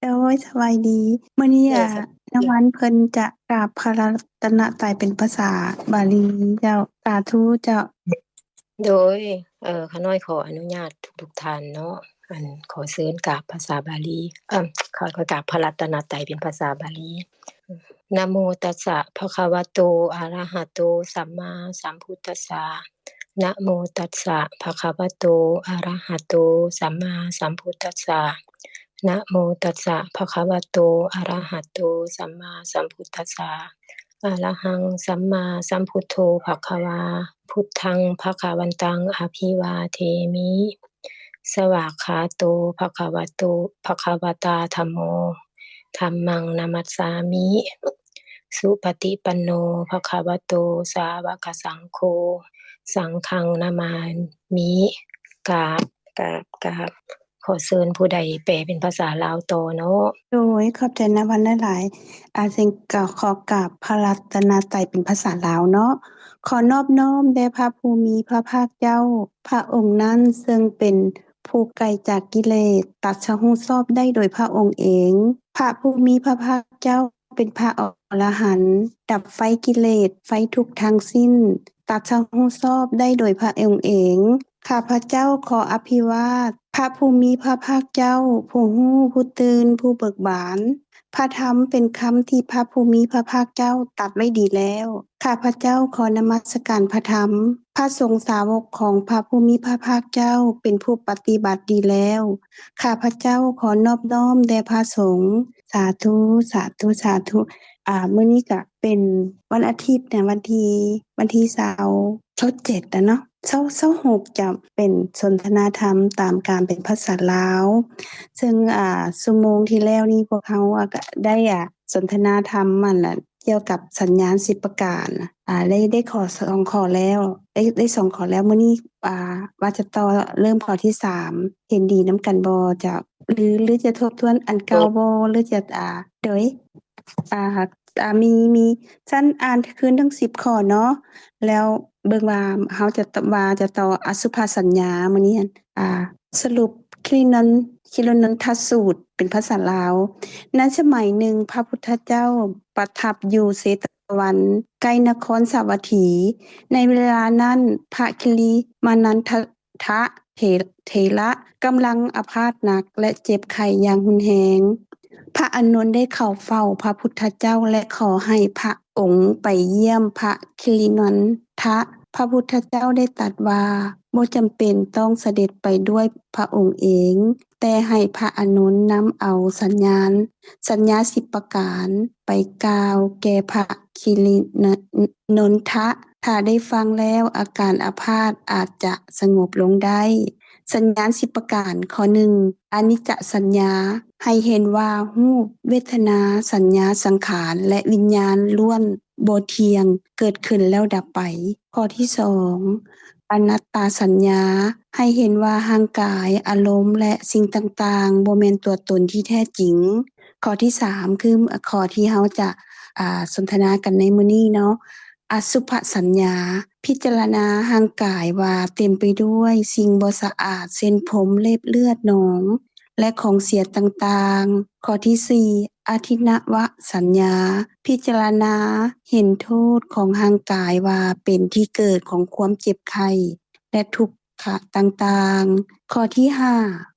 ໂດຍ ສະບາຍດີ. ມື້ນີ້ ເອີ ອາ ສະບາຍດີ ນ້ຳຫວານເພິ່ນຈະກາບພະລັດຕະນະໄຕເປັນພາສາບາລີເຈົ້າ. ສາທຸເຈົ້າ. ໂດຍ ເອີ ຂ້ານ້ອຍຂໍອະນຸຍາດທຸກໆທ່ານເນາະ, ອັນ ຂໍເຊີນກາບພາສາບາລີ ເອີ ຂໍ ຂໍກາບພະລັດຕະນະໄຕເປັນພາສາບາລີ. ນະໂມຕັດສະ ພະຄະວະໂຕ ອະລະຫະໂຕ ສຳມາສຳພຸດທັດສະ. ນະໂມຕັດສະ ພະຄະວະໂຕ ອະລະຫະໂຕ ສຳມາສຳພຸດທັດສະ. ນະໂມຕັດສະ ພະຄະວະໂຕ ອະລະຫະໂຕ ສຳມາສຳພຸດທັດສະ. ອະລະຫັງ ສຳມາສຳພຸດໂທ ພະຄະວາ. ພຸດທັງ ພະຄະວັນຕັງ ອະພິວາເທມິ. ສະວາກຂາໂຕ ພະຄະວະໂຕ ພະຄະວະຕາ ທຳໂມ. ທຳມັງ ນະມັດສາມິ. ສຸປະຕິປັນໂນ ພະຄະວະໂຕ ສາວະກະສັງໂຄ. ສັງຄັງ ນະມາມິ. ກາບ ກາບ ກາບ. ຂໍເຊີນຜູ້ໃດແປເປັນພາສາລາວຕໍ່ເນາະ. ໂດຍ ຂອບໃຈນະວັນຫຼາຍໆ. ອາ ເຊິ່ງກໍຂໍກາບພະລັດຕະນະໄຕເປັນພາສາລາວເນາະ. ຂໍນອບນ້ອມແດ່ພະຜູ້ມີພະພາກເຈົ້າ, ພະອົງນັ້ນເຊິ່ງເປັນຜູ້ໄກຈາກກິເລດ, ຕັດສະຮູ້ຊອບໄດ້ໂດຍພະອົງເອງ. ພະຜູ້ມີພະພາກເຈົ້າ ເປັນພະອໍລະຫັນ, ດັບໄຟກິເລດ, ໄຟທຸກທັງສິ້ນ, ຕັດສະຮູ້ຊອບໄດ້ໂດຍພະອົງເອງ. ຂ້າພະເຈົ້າຂໍອະພິວາດພະຜູ້ມີພະພາກເຈົ້າ, ຜູ້ຮູ້, ຜູ້ຕື່ນ, ຜູ້ເບີກບານ. ພະທຳເປັນຄຳທີ່ພະຜູ້ມີພະພາກເຈົ້າຕັດໄວ້ດີແລ້ວ. ຂ້າພະເຈົ້າຂໍນະມັດສະການພະທຳ. ພະສົງສາວົກຂອງພະຜູ້ມີພະພາກເຈົ້າເປັນຜູ້ປະຕິບັດດີແລ້ວ. ຂ້າພະເຈົ້າຂໍນອບນ້ອມແດ່ພະສົງ. ສາທຸ ສາທຸ ສາທຸ. ອາ ມື້ນີ້ກະເປັນວັນອາທິດນະ ວັນທີ ວັນທີຊາວ ຊາວເຈັດແລ້ວເນາະ ຊາວ ຊາວຫົກ ຈະເປັນສົນທະນາທຳຕາມການເປັນພາສາລາວ. ເຊິ່ງ ອາ ຊົ່ວໂມງທີ່ແລ້ວນີ້ພວກເຮົາ ອາ ກະໄດ້ ອາ ສົນທະນາທຳ ອັນ ລະ ກ່ຽວກັບສັນຍານສິບປະການ ອາ ໄດ້ ໄດ້ຂໍ້ສອງຂໍ້ແລ້ວ ໄດ້ ໄດ້ສອງຂໍ້ແລ້ວ. ມື້ນີ້ ອາ ວ່າຈະຕໍ່ເລີ່ມຂໍ້ທີສາມ ເຫັນດີນຳກັນບໍ່ເຈົ້າ? ຫຼື ຫຼືຈະທົບທວນອັນເກົ່າບໍ່ ຫຼືຈະ ອາ ໂດຍ ອາ ອາ ມີ ມີ ຊັ້ນອ່ານຄືນທັງສິບຂໍ້ເນາະ ແລ້ວເບິ່ງວ່າເຮົາຈະ ວ່າຈະຕໍ່ອະສຸພະສັນຍາມື້ນີ້ ອາ ສະຫຼຸບຄີລິນອນ ຄີລິນອນທະສູດ ເປັນພາສາລາວ. ໃນສະໄໝໜຶ່ງ ພະພຸດທະເຈົ້າປະທັບຢູ່ເຊຕະວັນ ໃກ້ນະຄອນສາວັດຖີ. ໃນເວລານັ້ນ ພະຄີລິມານັນທະ ທະເຖ ເຖລະກຳລັງອາພາດໜັກ ແລະ ເຈັບໄຂ້ຢ່າງຮຸນແຮງ. ພະອານົນໄດ້ເຂົ້າເຝົ້າພະພຸດທະເຈົ້າ ແລະ ຂໍໃຫ້ພະອົງໄປຢ້ຽມພະຄີລິນອນທະ. ພະພຸດທະເຈົ້າໄດ້ຕັດວ່າ ບໍ່ຈຳເປັນຕ້ອງສະເດັດໄປດ້ວຍພະອົງເອງ, ແຕ່ໃຫ້ພະອານົນນຳເອົາສັນຍານ ສັນຍາສິບປະການໄປກ່າວແກ່ພະຄີລິນອນທະ. ຖ້າໄດ້ຟັງແລ້ວ ອາການອາພາດອາດຈະສະຫງົບລົງໄດ້. ສັນຍານສິບປະການ ຂໍ້ໜຶ່ງ ອະນິດຈະສັນຍາ ໃຫ້ເຫັນວ່າຮູບ, ເວທະນາ, ສັນຍາ, ສັງຂານ ແລະ ວິນຍານລ້ວນບໍ່ທ່ຽງ, ເກີດຂຶ້ນແລ້ວດັບໄປ. ຂໍ້ທີສອງ ອະນັດຕາສັນຍາ ໃຫ້ເຫັນວ່າຮ່າງກາຍ, ອາລົມ ແລະ ສິ່ງຕ່າງໆ ບໍ່ແມ່ນຕົວຕົນທີ່ແທ້ຈິງ. ຂໍ້ທີສາມ ຄືຂໍ້ທີ່ເຮົາຈະ ອາ ສົນທະນາກັນໃນມື້ນີ້ເນາະ ອະສຸພະສັນຍາ ພິຈາລະນາຮ່າງກາຍວ່າເຕັມໄປດ້ວຍສິ່ງບໍ່ສະອາດ ເຊັ່ນ ຜົມ, ເລັບ, ເລືອດ, ໜອງ ແລະ ຂອງເສຍຕ່າງໆ. ຂໍ້ທີສີ່ ອະທິນະວະສັນຍາ ພິຈາລະນາເຫັນໂທດຂອງຮ່າງກາຍວ່າເປັນທີ່ເກີດຂອງຄວາມເຈັບໄຂ້ ແລະ ທຸກ ຂະຕ່າງໆ. ຂໍ້ທີຫ້າ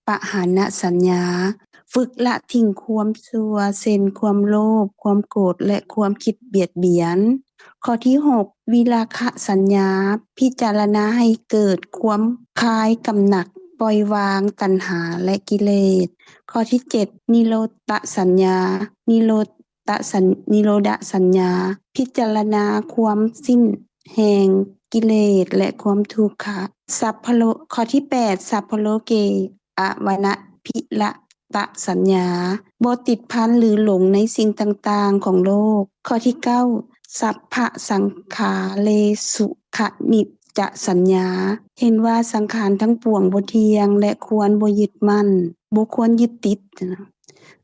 ປະຫານະສັນຍາ ຝຶກລະຖິ້ມຄວາມຊົ່ວ ເຊັ່ນ ຄວາມໂລບ, ຄວາມໂກດ ແລະ ຄວາມຄິດບຽດບຽນ. ຂໍ້ທີຫົກ ວິລາຄະສັນຍາ ພິຈາລະນາໃຫ້ເກີດຄວາມຄາຍກຳໜັດ, ປ່ອຍວາງຕັນຫາ ແລະ ກິເລດ. ຂໍ້ທີເຈັດ ນິໂຣທະສັນຍາ ນິໂຣ ຕະສັນ ນິໂຣທະສັນຍາ ພິຈາລະນາຄວາມສິ້ນແຮ່ງກິເລດ ແລະ ຄວາມທຸກຂະ. ສັບພະໂລ ຂໍ້ທີແປດ ສັບພະໂລເກ ອະວະນະພິລະຕະສັນຍາ ບໍ່ຕິດພັນ ຫຼື ຫຼົງໃນສິ່ງຕ່າງໆຂອງໂລກ. ຂໍ້ທີເກົ້າ ສັບພະສັງຂາເຣສຸຂະນິດຈະສັນຍາ ເຫັນວ່າສັງຂານທັງປວງບໍ່ທ່ຽງ ແລະ ຄວນບໍ່ຍຶດໝັ້ນ. ບໍ່ຄວນຍຶດຕິດ.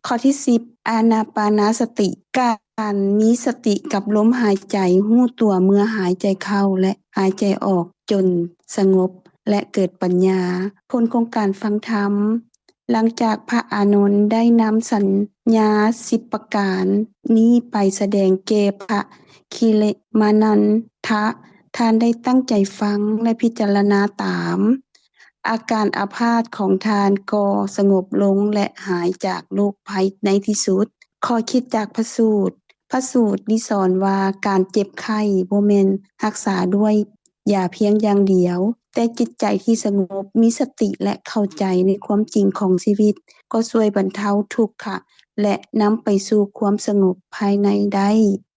ຂໍ້ທີສິບ ອານາປານາສະຕິ ການມີສະຕິກັບລົມຫາຍໃຈ ຮູ້ຕົວເມື່ອຫາຍໃຈເຂົ້າ ແລະ ຫາຍໃຈອອກ ຈົນສະຫງົບ ແລະ ເກີດປັນຍາ. ຜົນຂອງການຟັງທຳ ຫຼັງຈາກພະອານົນໄດ້ນຳສັນຍາສິບປະການນີ້ໄປສະແດງແກ່ພະຄິລິມານັນທະ, ທ່ານໄດ້ຕັ້ງໃຈຟັງ ແລະ ພິຈາລະນາຕາມ. ອາການອາພາດຂອງທ່ານກໍສະຫງົບລົງ ແລະ ຫາຍຈາກໂລກໄພໃນທີ່ສຸດ. ຂໍ້ຄິດຈາກພະສູດ. ພະສູດນີ້ສອນວ່າການເຈັບໄຂ້ບໍ່ແມ່ນຮັກສາດ້ວຍ ຢາພຽງຢ່າງດຽວ, ແຕ່ຈິດໃຈທີ່ສະຫງົບ, ມີສະຕິ ແລະ ເຂົ້າໃຈໃນຄວາມຈິງຂອງຊີວິດ ກໍຊ່ວຍບັນເທົາທຸກຂະ ແລະ ນຳໄປສູ່ຄວາມສະຫງົບພາຍໃນໄດ້.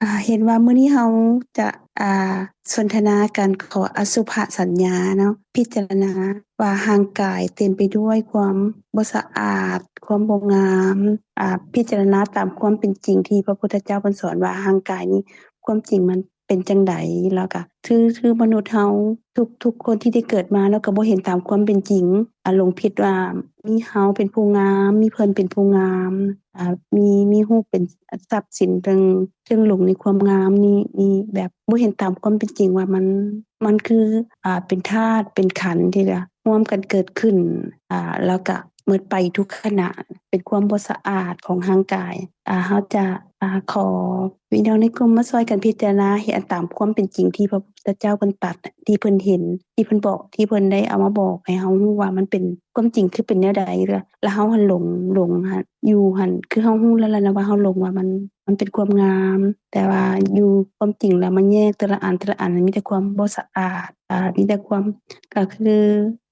ອາ, ເຫັນວ່າມື້ນີ້ເຮົາຈະ, ອາ, ສົນທະນາກັນຂໍອະສຸພະສັນຍາເນາະ, ພິຈາລະນາວ່າຮ່າງກາຍເຕັມໄປດ້ວຍຄວາມບໍ່ສະອາດ, ຄວາມບໍ່ງາມ, ອາ, ພິຈາລະນາຕາມຄວາມເປັນຈິງທີ່ພະພຸດທະເຈົ້າເພິ່ນສອນວ່າຮ່າງກາຍນີ້ ຄວາມຈິງມັນ ເປັນຈັ່ງໃດ ແລ້ວກະຄື ຄືມະນຸດເຮົາ ທຸກ ທຸກຄົນທີ່ໄດ້ເກີດມາ ແລ້ວກະບໍ່ເຫັນຕາມຄວາມເປັນຈິງ ອາ ຫຼົງຜິດວ່າມີເຮົາເປັນຜູ້ງາມ ມີເພິ່ນເປັນຜູ້ງາມ ອາ ມີ ມີຮູບເປັນຊັບສິນ ເຊິ່ງ ເຊິ່ງຫຼົງໃນຄວາມງາມນີ້ ນີ້ແບບບໍ່ເຫັນຕາມຄວາມເປັນຈິງວ່າມັນ ມັນຄື ອາ ເປັນທາດ ເປັນຂັນທີ່ລະ ຮ່ວມກັນເກີດຂຶ້ນ ອາ ແລ້ວກະໝົດໄປທຸກຂະນະ ເປັນຄວາມບໍ່ສະອາດຂອງຮ່າງກາຍ. ອາ ເຮົາຈະ ອາ ຂໍພີ່ນ້ອງໃນກຸ່ມມາຊ່ອຍກັນພິຈາລະນາເຫັນຕາມຄວາມເປັນຈິງທີ່ພະພຸດທະເຈົ້າເພິ່ນຕັດ ທີ່ເພິ່ນເຫັນ ທີ່ເພິ່ນບອກ ທີ່ເພິ່ນໄດ້ເອົາມາບອກໃຫ້ເຮົາຮູ້ວ່າມັນເປັນຄວາມຈິງຄືເປັນແນວໃດ ແລ້ວເຮົາຫັ້ນຫຼົງ ຫຼົງຫັ້ນ ຢູ່ຫັ້ນ ຄືເຮົາຮູ້ແລ້ວລະນະວ່າເຮົາຫຼົງວ່າມັນ ມັນເປັນຄວາມງາມ ແຕ່ວ່າຢູ່ຄວາມຈິງແລ້ວມາແຍກແຕ່ລະອັນ ແຕ່ລະອັນ ມີແຕ່ຄວາມບໍ່ສະອາດ ອາ ມີແຕ່ຄວາມ ກະຄື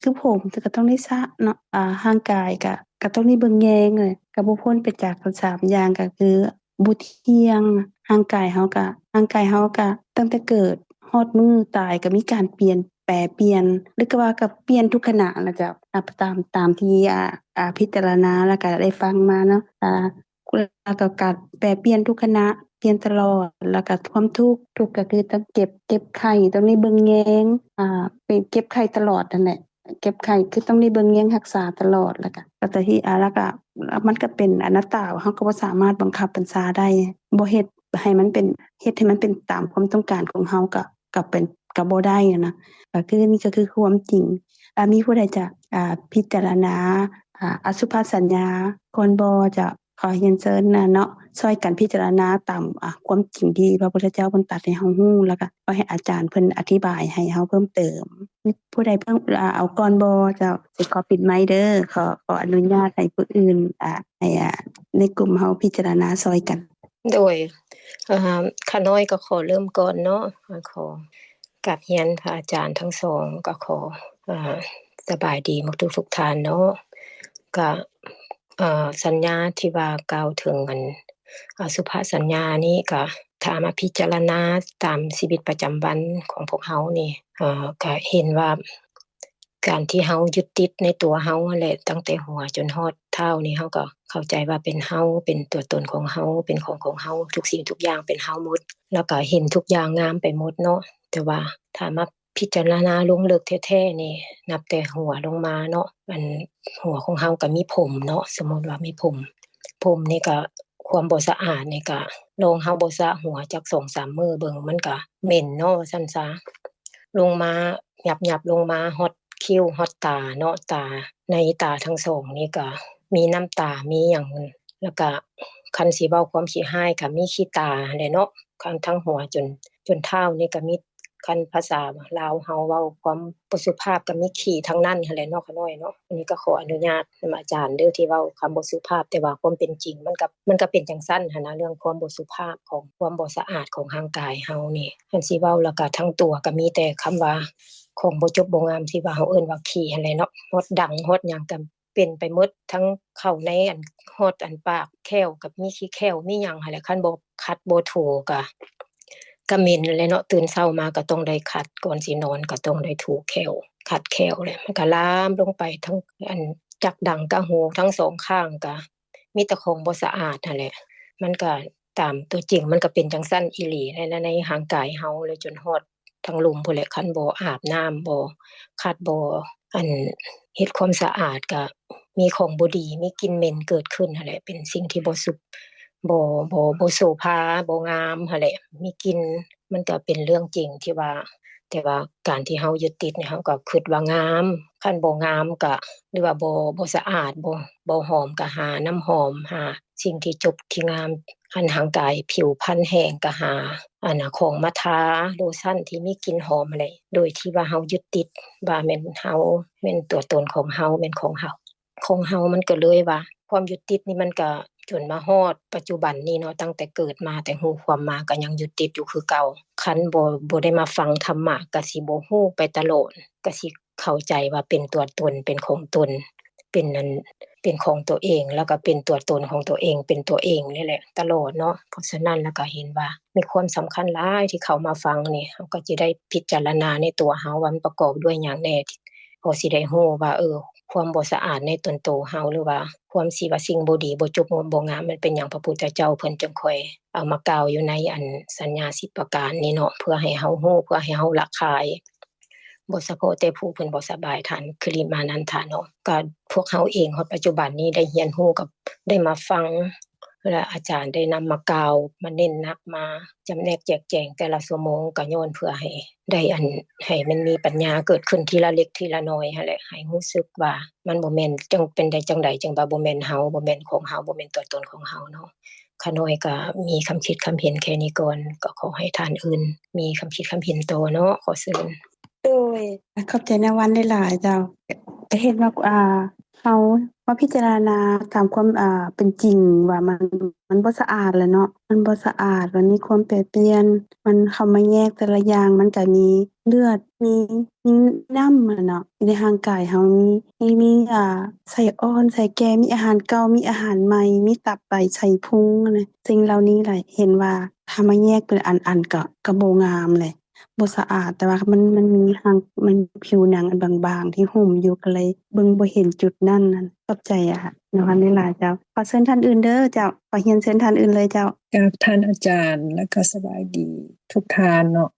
ຄືຜົມກະຕ້ອງໄດ້ສະເນາະ ອາ ຮ່າງກາຍກະ ກະຕ້ອງໄດ້ເບິ່ງແຍງ ກະບໍ່ພົ້ນໄປຈາກສາມຢ່າງ ກະຄືບໍ່ທ່ຽງ ຮ່າງກາຍເຮົາກະ ຮ່າງກາຍເຮົາກະຕັ້ງແຕ່ເກີດຮອດມື້ຕາຍ ກະມີການປ່ຽນແປປ່ຽນ ຫຼືກະວ່າກະປ່ຽນທຸກຂະນະນະເຈົ້າ ອາ ຕາມ ຕາມທີ່ ອາ ອາ ພິຈາລະນາ ແລ້ວກະໄດ້ຟັງມາເນາະ ອາ ລະກະການແປປ່ຽນທຸກຂະນະ ປ່ຽນຕະຫຼອດ ລະກະຄວາມທຸກ ທຸກກະຄືຕ້ອງເຈັບ ເຈັບໄຂ້ ຕ້ອງໄດ້ເບິ່ງແຍງ ອາ ເປັນເຈັບໄຂ້ຕະຫຼອດຫັ້ນແຫຼະ ເຈັບໄຂ້ຄືຕ້ອງໄດ້ເບິ່ງແຍງຮັກສາຕະຫຼອດ ລະກະ ລະກະທີ່ ອາ ລະກະ ມັນກະເປັນອະນັດຕາ ເຮົາກະບໍ່ສາມາດບັງຄັບບັນຊາໄດ້ ບໍ່ເຮັດໃຫ້ມັນເປັນ ເຮັດໃຫ້ມັນເປັນຕາມຄວາມຕ້ອງການຂອງເຮົາ ກະ ກະເປັນ ກະບໍ່ໄດ້ຫັ້ນນະ ກະຄື ນີ້ກະຄືຄວາມຈິງ ອາ ມີຜູ້ໃດຈະ ອາ ພິຈາລະນາ ອາ ອະສຸພະສັນຍາກ່ອນບໍ່ ຈະ ຂໍຮຽນເຊີນນະເນາະ ຊ່ອຍກັນພິຈາລະນາຕາມ ອາ ຄວາມຈິງທີ່ພະພຸດທະເຈົ້າເພິ່ນຕັດໃຫ້ເຮົາຮູ້ ລະກະຂໍໃຫ້ອາຈານເພິ່ນອະທິບາຍໃຫ້ເຮົາເພີ່ມເຕີມ. ມີຜູ້ໃດເພີ່ມ ອາ ເອົາກ່ອນບໍ່? ເຈົ້າ ຊິຂໍປິດໄມເດີ ຂໍ ຂໍອະນຸຍາດໃຫ້ຜູ້ອື່ນ ອາ ໃຫ້ ອາ ໃນກຸ່ມເຮົາພິຈາລະນາຊ່ອຍກັນ. ໂດຍ ເອີ ຂ້ານ້ອຍກໍຂໍເລີ່ມກ່ອນເນາະ ຂໍ ກາບຮຽນພະອາຈານທັງສອງ ກໍຂໍ ເອີ ສະບາຍດີໝົດທຸກໆທ່ານເນາະ ກະ ເອີ ສັນຍາທີ່ວ່າກ່າວເຖິງອັນ ອະສຸພະສັນຍານີ້ ກະຖ້າມາພິຈາລະນາຕາມຊີວິດປະຈຳວັນຂອງພວກເຮົານີ້ ເອີ ກະເຫັນວ່າ ການທີ່ເຮົາຍຶດຕິດໃນຕົວເຮົາຫັ້ນແຫຼະ ຕັ້ງແຕ່ຫົວຈົນຮອດເທົ້ານີ້ ເຮົາກໍເຂົ້າໃຈວ່າເປັນເຮົາ ເປັນຕົວຕົນຂອງເຮົາ ເປັນຂອງຂອງເຮົາ ທຸກສິ່ງທຸກຢ່າງເປັນເຮົາໝົດ ແລ້ວກໍເຫັນທຸກຢ່າງງາມໄປໝົດເນາະ ແຕ່ວ່າຖ້າມາພິຈາລະນາລົງເລິກແທ້ໆນີ້ ນັບແຕ່ຫົວລົງມາເນາະ ອັນຫົວຂອງເຮົາກໍມີຜົມເນາະ ສົມມຸດວ່າມີຜົມ ຜົມນີ້ກໍ ຄວາມບໍ່ສະອາດນີ້ກະ ລອງເຮົາບໍ່ສະຫົວຈັກສອງສາມມື້ເບິ່ງ ມັນກະເໝັນເນາະ ວ່າຊັ້ນຊະ. ລົງມາ ຫຍັບໆລົງມາຮອດຄິ້ວຮອດຕາເນາະ ຕາ ໃນຕາທັງສອງນີ້ກະມີນ້ຳຕາ ມີຫຍັງ ແລ້ວກະຄັນຊິເວົ້າຄວາມຂີ້ຮ້າຍກະມີຂີ້ຕາຫັ້ນແຫຼະເນາະ ທັງ ທັງຫົວຈົນ ຈົນເທົ້ານີ້ກະມີ ຄັນພາສາລາວເຮົາເວົ້າຄວາມບໍ່ສຸພາບກໍມີຂີ້ທັງນັ້ນຫັ້ນແຫຼະເນາະ ຂະນ້ອຍເນາະ. ອັນນີ້ກໍຂໍອະນຸຍາດນຳອາຈານເດີທີ່ເວົ້າຄຳບໍ່ສຸພາບ ແຕ່ວ່າຄວາມເປັນຈິງມັນກໍ ມັນກໍເປັນຈັ່ງຊັ້ນຫັ້ນນະ ເລື່ອງຄວາມບໍ່ສຸພາບຂອງ ຄວາມບໍ່ສະອາດຂອງຮ່າງກາຍເຮົານີ້. ຄັນຊິເວົ້າແລ້ວກໍທັງຕົວກໍມີແຕ່ຄຳວ່າຂອງບໍ່ຈົບບໍ່ງາມ ທີ່ວ່າເຮົາເອີ້ນວ່າຂີ້ຫັ້ນແຫຼະເນາະ ຮອດດັງຮອດຫຍັງກໍ ເປັນໄປໝົດ ທັງເຂົ້າໃນອັນ ຮອດອັນປາກ ແຂ້ວກໍມີຂີ້ແຂ້ວມີຫຍັງຫັ້ນແຫຼະ ຄັນບໍ່ຂັດບໍ່ຖູກໍ ກໍເໝັນແຫຼະເນາະ. ຕື່ນເຊົ້າມາກໍຕ້ອງໄດ້ຂັດ ກ່ອນຊິນອນກໍຕ້ອງໄດ້ຖູແຂ້ວ ຂັດແຂ້ວແຫຼະ ມັນກໍລາມລົງໄປທັງອັນ ຈາກດັງກະຫູທັງສອງຂ້າງ ກໍມີແຕ່ຂອງບໍ່ສະອາດຫັ້ນແຫຼະ. ມັນກໍຕາມຕົວຈິງ ມັນກໍເປັນຈັ່ງຊັ້ນອີ່ຫຼີ ໃນ ໃນ ໃນຮ່າງກາຍເຮົາ ແລ້ວຈົນຮອດ ທາງລຸ່ມພຸ້ນແຫຼະ ຄັນບໍ່ອາບນ້ຳ ບໍ່ຂັດ ບໍ່ ອັນ ເຮັດຄວາມສະອາດ ກະມີຂອງບໍ່ດີ ມີກິ່ນເໝັນເກີດຂຶ້ນຫັ້ນແຫຼະ ເປັນສິ່ງທີ່ບໍ່ສຸ ບໍ່ ບໍ່ ບໍ່ໂສພາ ບໍ່ງາມຫັ້ນແຫຼະ ມີກິ່ນ. ມັນກະເປັນເລື່ອງຈິງທີ່ວ່າ ແຕ່ວ່າການທີ່ເຮົາຍຶດຕິດນີ້ ເຮົາກໍຄິດວ່າງາມ, ຄັນບໍ່ງາມກໍ ຫຼືວ່າບໍ່ ບໍ່ສະອາດ, ບໍ່ ບໍ່ຫອມ ກໍຫານ້ຳຫອມ, ຫາສິ່ງທີ່ຈົບທີ່ງາມ. ຄັນຮ່າງກາຍຜິວພັນແຫ້ງ ກໍຫາ ອັນນ່າ ຂອງມາທາ, ໂລຊັນທີ່ມີກິ່ນຫອມຫັ້ນແຫຼະ, ໂດຍທີ່ວ່າເຮົາຍຶດຕິດວ່າແມ່ນເຮົາ, ແມ່ນຕົວຕົນຂອງເຮົາ, ແມ່ນຂອງເຮົາ. ຂອງເຮົາມັນກໍເລີຍວ່າ ຄວາມຍຶດຕິດນີ້ມັນກໍຈົນມາຮອດປັດຈຸບັນນີ້ເນາະ, ຕັ້ງແຕ່ເກີດມາ ແຕ່ຮູ້ຄວາມມາກໍຍັງຍຶດຕິດຢູ່ຄືເກົ່າ. ຄັນບໍ່ ບໍ່ໄດ້ມາຟັງທຳມະ ກໍຊິບໍ່ຮູ້ໄປຕະຫຼອດ, ກໍຊິເຂົ້າໃຈວ່າເປັນຕົວຕົນ, ເປັນຂອງຕົນ, ເປັນອັນ ເປັນຂອງຕົວເອງ, ແລ້ວກໍເປັນຕົວຕົນຂອງຕົວເອງ, ເປັນຕົວເອງນີ້ແຫຼະຕະຫຼອດເນາະ. ເພາະສະນັ້ນແລ້ວກໍເຫັນວ່າມີຄວາມສຳຄັນຫຼາຍທີ່ເຂົ້າມາຟັງນີ້, ເຮົາກໍຈະໄດ້ພິຈາລະນາໃນຕົວເຮົາວ່າມັນປະກອບດ້ວຍຫຍັງແດ່, ພໍຊິໄດ້ຮູ້ວ່າ ເອີ ຄວາມບໍ່ສະອາດໃນຕົນໂຕເຮົາ ຫຼືວ່າຄວາມທີ່ວ່າສິ່ງບໍ່ດີ ບໍ່ຈົບ ບໍ່ງາມ ມັນເປັນຫຍັງພະພຸດທະເຈົ້າເພິ່ນຈຶ່ງຄ່ອຍເອົາມາກ່າວຢູ່ໃນອັນສັນຍາສິບປະການນີ້ເນາະ, ເພື່ອໃຫ້ເຮົາຮູ້, ເພື່ອໃຫ້ເຮົາລະຄາຍ, ບໍ່ສະເພາະແຕ່ຜູ້ເພິ່ນບໍ່ສະບາຍ, ທ່ານຄະລິມານັນທະເນາະ, ກໍພວກເຮົາເອງຮອດປັດຈຸບັນນີ້ໄດ້ຮຽນຮູ້ກັບ ໄດ້ມາຟັງ ແລະ ອາຈານໄດ້ນຳມາກ່າວ, ມາເນັ້ນໜັກ, ມາຈຳແນກແຈກແຈງແຕ່ລະຊົ່ວໂມງ ກໍຍ້ອນເພື່ອໃຫ້ໄດ້ອັນ ໃຫ້ມັນມີປັນຍາເກີດຂຶ້ນທີລະເລັກທີລະນ້ອຍຫັ້ນແຫຼະ, ໃຫ້ຮູ້ສຶກວ່າມັນບໍ່ແມ່ນຈັ່ງ ເປັນໄດ້ຈັ່ງໃດ ຈຶ່ງວ່າບໍ່ແມ່ນເຮົາ, ບໍ່ແມ່ນຂອງເຮົາ, ບໍ່ແມ່ນຕົວຕົນຂອງເຮົາເນາະ. ຂ້ານ້ອຍກໍມີຄຳຄິດຄຳເຫັນແຄ່ນີ້ກ່ອນ, ກໍຂໍໃຫ້ທ່ານອື່ນມີຄຳຄິດຄຳເຫັນຕໍ່ເນາະ, ຂໍເຊີນ. ໂດຍ ຂອບໃຈນາວັນຫຼາຍໆເຈົ້າ. ກໍເຫັນວ່າ ອ່າ ເຮົາມາພິຈາລະນາຕາມຄວາມ ອ່າ ເປັນຈິງວ່າມັນ ມັນບໍ່ສະອາດແຫຼະເນາະ, ມັນບໍ່ສະອາດ, ມັນມີຄວາມແປປ່ຽນ, ມັນເຂົ້າມາແຍກແຕ່ລະຢ່າງ ມັນກໍມີເລືອດ ມີ ມີນ້ຳຫັ້ນແຫຼະເນາະ ຢູ່ໃນຮ່າງກາຍເຮົາ, ມີ ມີ ມີ ອ່າ ໄສ້ອ່ອນ ໄສ້ແກ່ ມີອາຫານເກົ່າ ມີອາຫານໃໝ່ ມີຕັບ ໄຕ ໄຊ ພຸງຫັ້ນນະ. ສິ່ງເຫຼົ່ານີ້ແຫຼະ ເຫັນວ່າຖ້າມາແຍກເປັນອັນໆ ກໍ ກໍບໍ່ງາມແຫຼະ. ບໍ່ສະອາດ, ແຕ່ວ່າມັນ ມັນມີຮ່າງ ມັນມີຜິວໜັງອັນບາງໆ ທີ່ຫຸ້ມຢູ່, ກໍເລີຍເບິ່ງບໍ່ເຫັນຈຸດນັ້ນ. ຂອບໃຈ ອາ ນະວັນຫຼາຍໆເຈົ້າ. ຂໍເຊີນທ່ານອື່ນເດີເຈົ້າ, ຂໍຮຽນເຊີນທ່ານອື່ນເລີຍເຈົ້າ. ກາບທ່ານອາຈານ ແລ້ວກໍສະບາຍດີທຸກທ່ານເນາະ.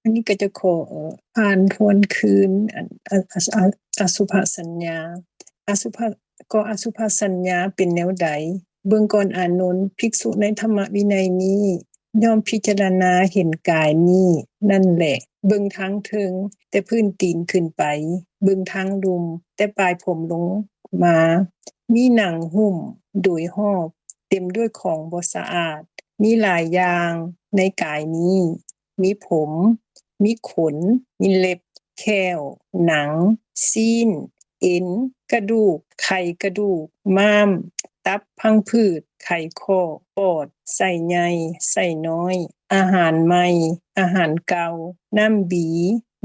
ອັນນີ້ກໍຈະຂໍ ເອີ ອ່ານທວນຄືນ ອັນ ອະ ອະ ອະ ອະສຸພະສັນຍາ. ອະສຸພະ ກໍອະສຸພະສັນຍາເປັນແນວໃດ? ເບິ່ງກ່ອນອານົນ, ພິກສຸໃນທຳມະວິໄນນີ້ ຍ່ອມພິຈາລະນາເຫັນກາຍນີ້ນັ້ນແຫຼະ, ເບິ່ງທາງເທິງແຕ່ພື້ນຕີນຂຶ້ນໄປ, ເບິ່ງທາງລຸ່ມແຕ່ປາຍຜົມລົງມາ, ມີໜັງຫຸ້ມໂດຍຮອບ, ເຕັມດ້ວຍຂອງບໍ່ສະອາດ, ມີຫຼາຍຢ່າງໃນກາຍນີ້, ມີຜົມ, ມີຂົນ, ມີເລັບ, ແຂ້ວ, ໜັງ, ຊີ້ນ, ເອັນ, ກະດູກ, ໄຂກະດູກ, ມ້າມ, ຕັບ, ພັງຜືດ, ໄຂຂໍ້, ປອດ, ໄສ້ໃຫຍ່, ໄສ້ນ້ອຍ, ອາຫານໃໝ່, ອາຫານເກົ່າ, ນ້ຳບີ,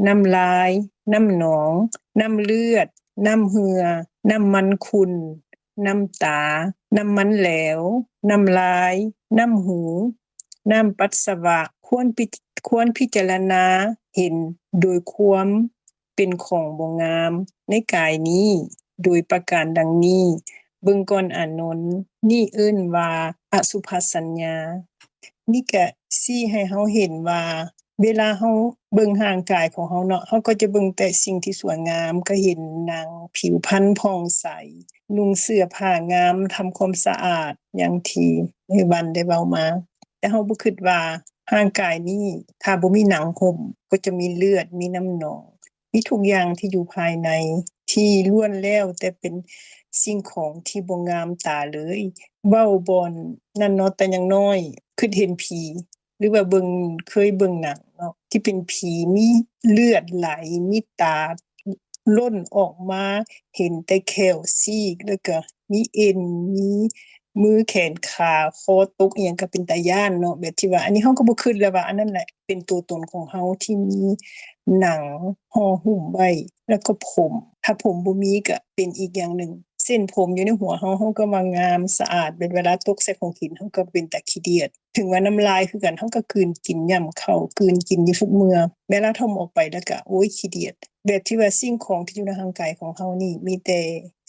ນ້ຳລາຍ, ນ້ຳໜອງ, ນ້ຳເລືອດ, ນ້ຳເຫື່ອ, ນ້ຳມັນຂຸ່ນ, ນ້ຳຕາ, ນ້ຳມັນແຫຼວ, ນ້ຳລາຍ, ນ້ຳຫູ, ນ້ຳປັດສະວະ, ຄວນພິ ຄວນພິຈາລະນາເຫັນໂດຍຄວາມເປັນຂອງບໍ່ງາມໃນກາຍນີ້ໂດຍປະການດັ່ງນີ້, ເບິ່ງກ່ອນອານົນ, ນີ້ເອີ້ນວ່າອະສຸພະສັນຍາ. ນີ້ກະຊີ້ໃຫ້ເຮົາເຫັນວ່າ ເວລາເຮົາເບິ່ງຮ່າງກາຍຂອງເຮົາເນາະ, ເຮົາກໍຈະເບິ່ງແຕ່ສິ່ງທີ່ສວຍງາມ, ກໍເຫັນໜັງ, ຜິວພັນຜ່ອງໃສ, ນຸ່ງເສື້ອຜ້າງາມ, ທຳຄວາມສະອາດ ຢ່າງທີ່ເອວັນໄດ້ເວົ້າມາ. ແຕ່ເຮົາບໍ່ຄິດວ່າຮ່າງກາຍນີ້ ຖ້າບໍ່ມີໜັງຫຸ້ມ ກໍຈະມີເລືອດ, ມີນ້ຳໜອງ, ມີທຸກຢ່າງທີ່ຢູ່ພາຍໃນ ທີ່ລ້ວນແລ້ວແຕ່ເປັນສິ່ງຂອງທີ່ບໍ່ງາມຕາເລີຍ. ເວົ້າບ່ອນນັ້ນເນາະ, ແຕ່ຍັງນ້ອຍ ຄິດເຫັນຜີ ຫຼືວ່າເບິ່ງ ເຄີຍເບິ່ງໜັງເນາະ ທີ່ເປັນຜີ ມີເລືອດໄຫຼ ມີຕາຫຼົ່ນອອກມາ ເຫັນແຕ່ແຂ້ວຊີກ ແລ້ວກໍມີເອັນ ມີມືແຂນຂາ ຄໍຕົກອີ່ຫຍັງກໍເປັນຕາຢ້ານເນາະ. ແບບທີ່ວ່າ ອັນນີ້ເຮົາກໍບໍ່ຄິດແລ້ວວ່າ ອັນນັ້ນແຫຼະເປັນຕົວຕົນຂອງເຮົາທີ່ມີໜັງຫໍ່ຫຸ້ມໄວ້ ແລ້ວກໍຜົມ ຖ້າຜົມບໍ່ມີກໍເປັນອີກຢ່າງໜຶ່ງ. ເສັ້ນຜົມຢູ່ໃນຫົວເຮົາ ເຮົາກໍວ່າງາມສະອາດ ແບບເວລາຕົກໃສ່ຂອງກິນ ເຮົາກໍເປັນຕາຂີ້ດຽດ. ເຖິງວ່ານ້ຳລາຍຄືກັນ ເຮົາກໍກືນກິນ ຫຍ້ຳເຂົ້າ ກືນກິນຢູ່ທຸກເມື່ອ ເວລາຖົມອອກໄປແລ້ວກໍ ໂອ້ຍ ຂີ້ດຽດ. ແບບທີ່ວ່າສິ່ງຂອງທີ່ຢູ່ໃນຮ່າງກາຍຂອງເຮົານີ້ ມີແຕ່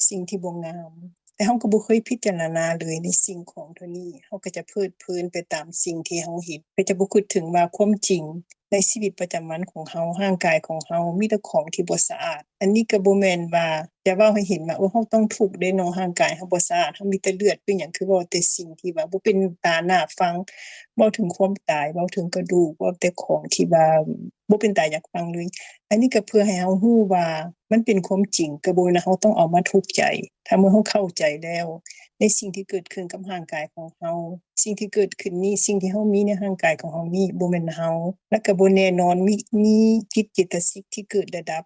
ສິ່ງທີ່ບໍ່ງາມ ແຕ່ເຮົາກໍບໍ່ເຄີຍພິຈາລະນາເລີຍໃນສິ່ງຂອງເທົ່ານີ້ ເຮົາກໍຈະເພີດເພີນໄປຕາມສິ່ງທີ່ເຮົາເຫັນ ກໍຈະບໍ່ຄິດເຖິງວ່າຄວາມຈິງໃນຊີວິດປະຈຳວັນຂອງເຮົາ ຮ່າງກາຍຂອງເຮົາມີແຕ່ຂອງທີ່ບໍ່ສະອາດ. ອັນນີ້ກໍບໍ່ແມ່ນວ່າຈະເວົ້າໃຫ້ເຫັນວ່າ ໂອ້ ເຮົາຕ້ອງທຸກເດ້ເນາະ ຮ່າງກາຍເຮົາບໍ່ສະອາດ ເຮົາມີແຕ່ເລືອດ ເປັນຫຍັງຄືເວົ້າແຕ່ສິ່ງທີ່ວ່າບໍ່ເປັນຕາໜ້າຟັງ ເວົ້າເຖິງຄວາມຕາຍ ເວົ້າເຖິງກະດູກ ເວົ້າແຕ່ຂອງທີ່ວ່າ ບໍ່ເປັນຕາຢາກຟັງເລີຍ. ອັນນີ້ກໍເພື່ອໃຫ້ເຮົາຮູ້ວ່າມັນເປັນຄວາມຈິງ, ກໍບໍ່ແມ່ນວ່າເຮົາຕ້ອງເອົາມາທຸກໃຈ. ຖ້າເມື່ອເຮົາເຂົ້າໃຈແລ້ວ ໃນສິ່ງທີ່ເກີດຂຶ້ນກັບຮ່າງກາຍຂອງເຮົາ, ສິ່ງທີ່ເກີດຂຶ້ນນີ້, ສິ່ງທີ່ເຮົາມີໃນຮ່າງກາຍຂອງເຮົານີ້ ບໍ່ແມ່ນເຮົາ, ແລະກໍບໍ່ແນ່ນອນ, ມີ, ມີຈິດເຈຕະສິກທີ່ເກີດແລະດັບ,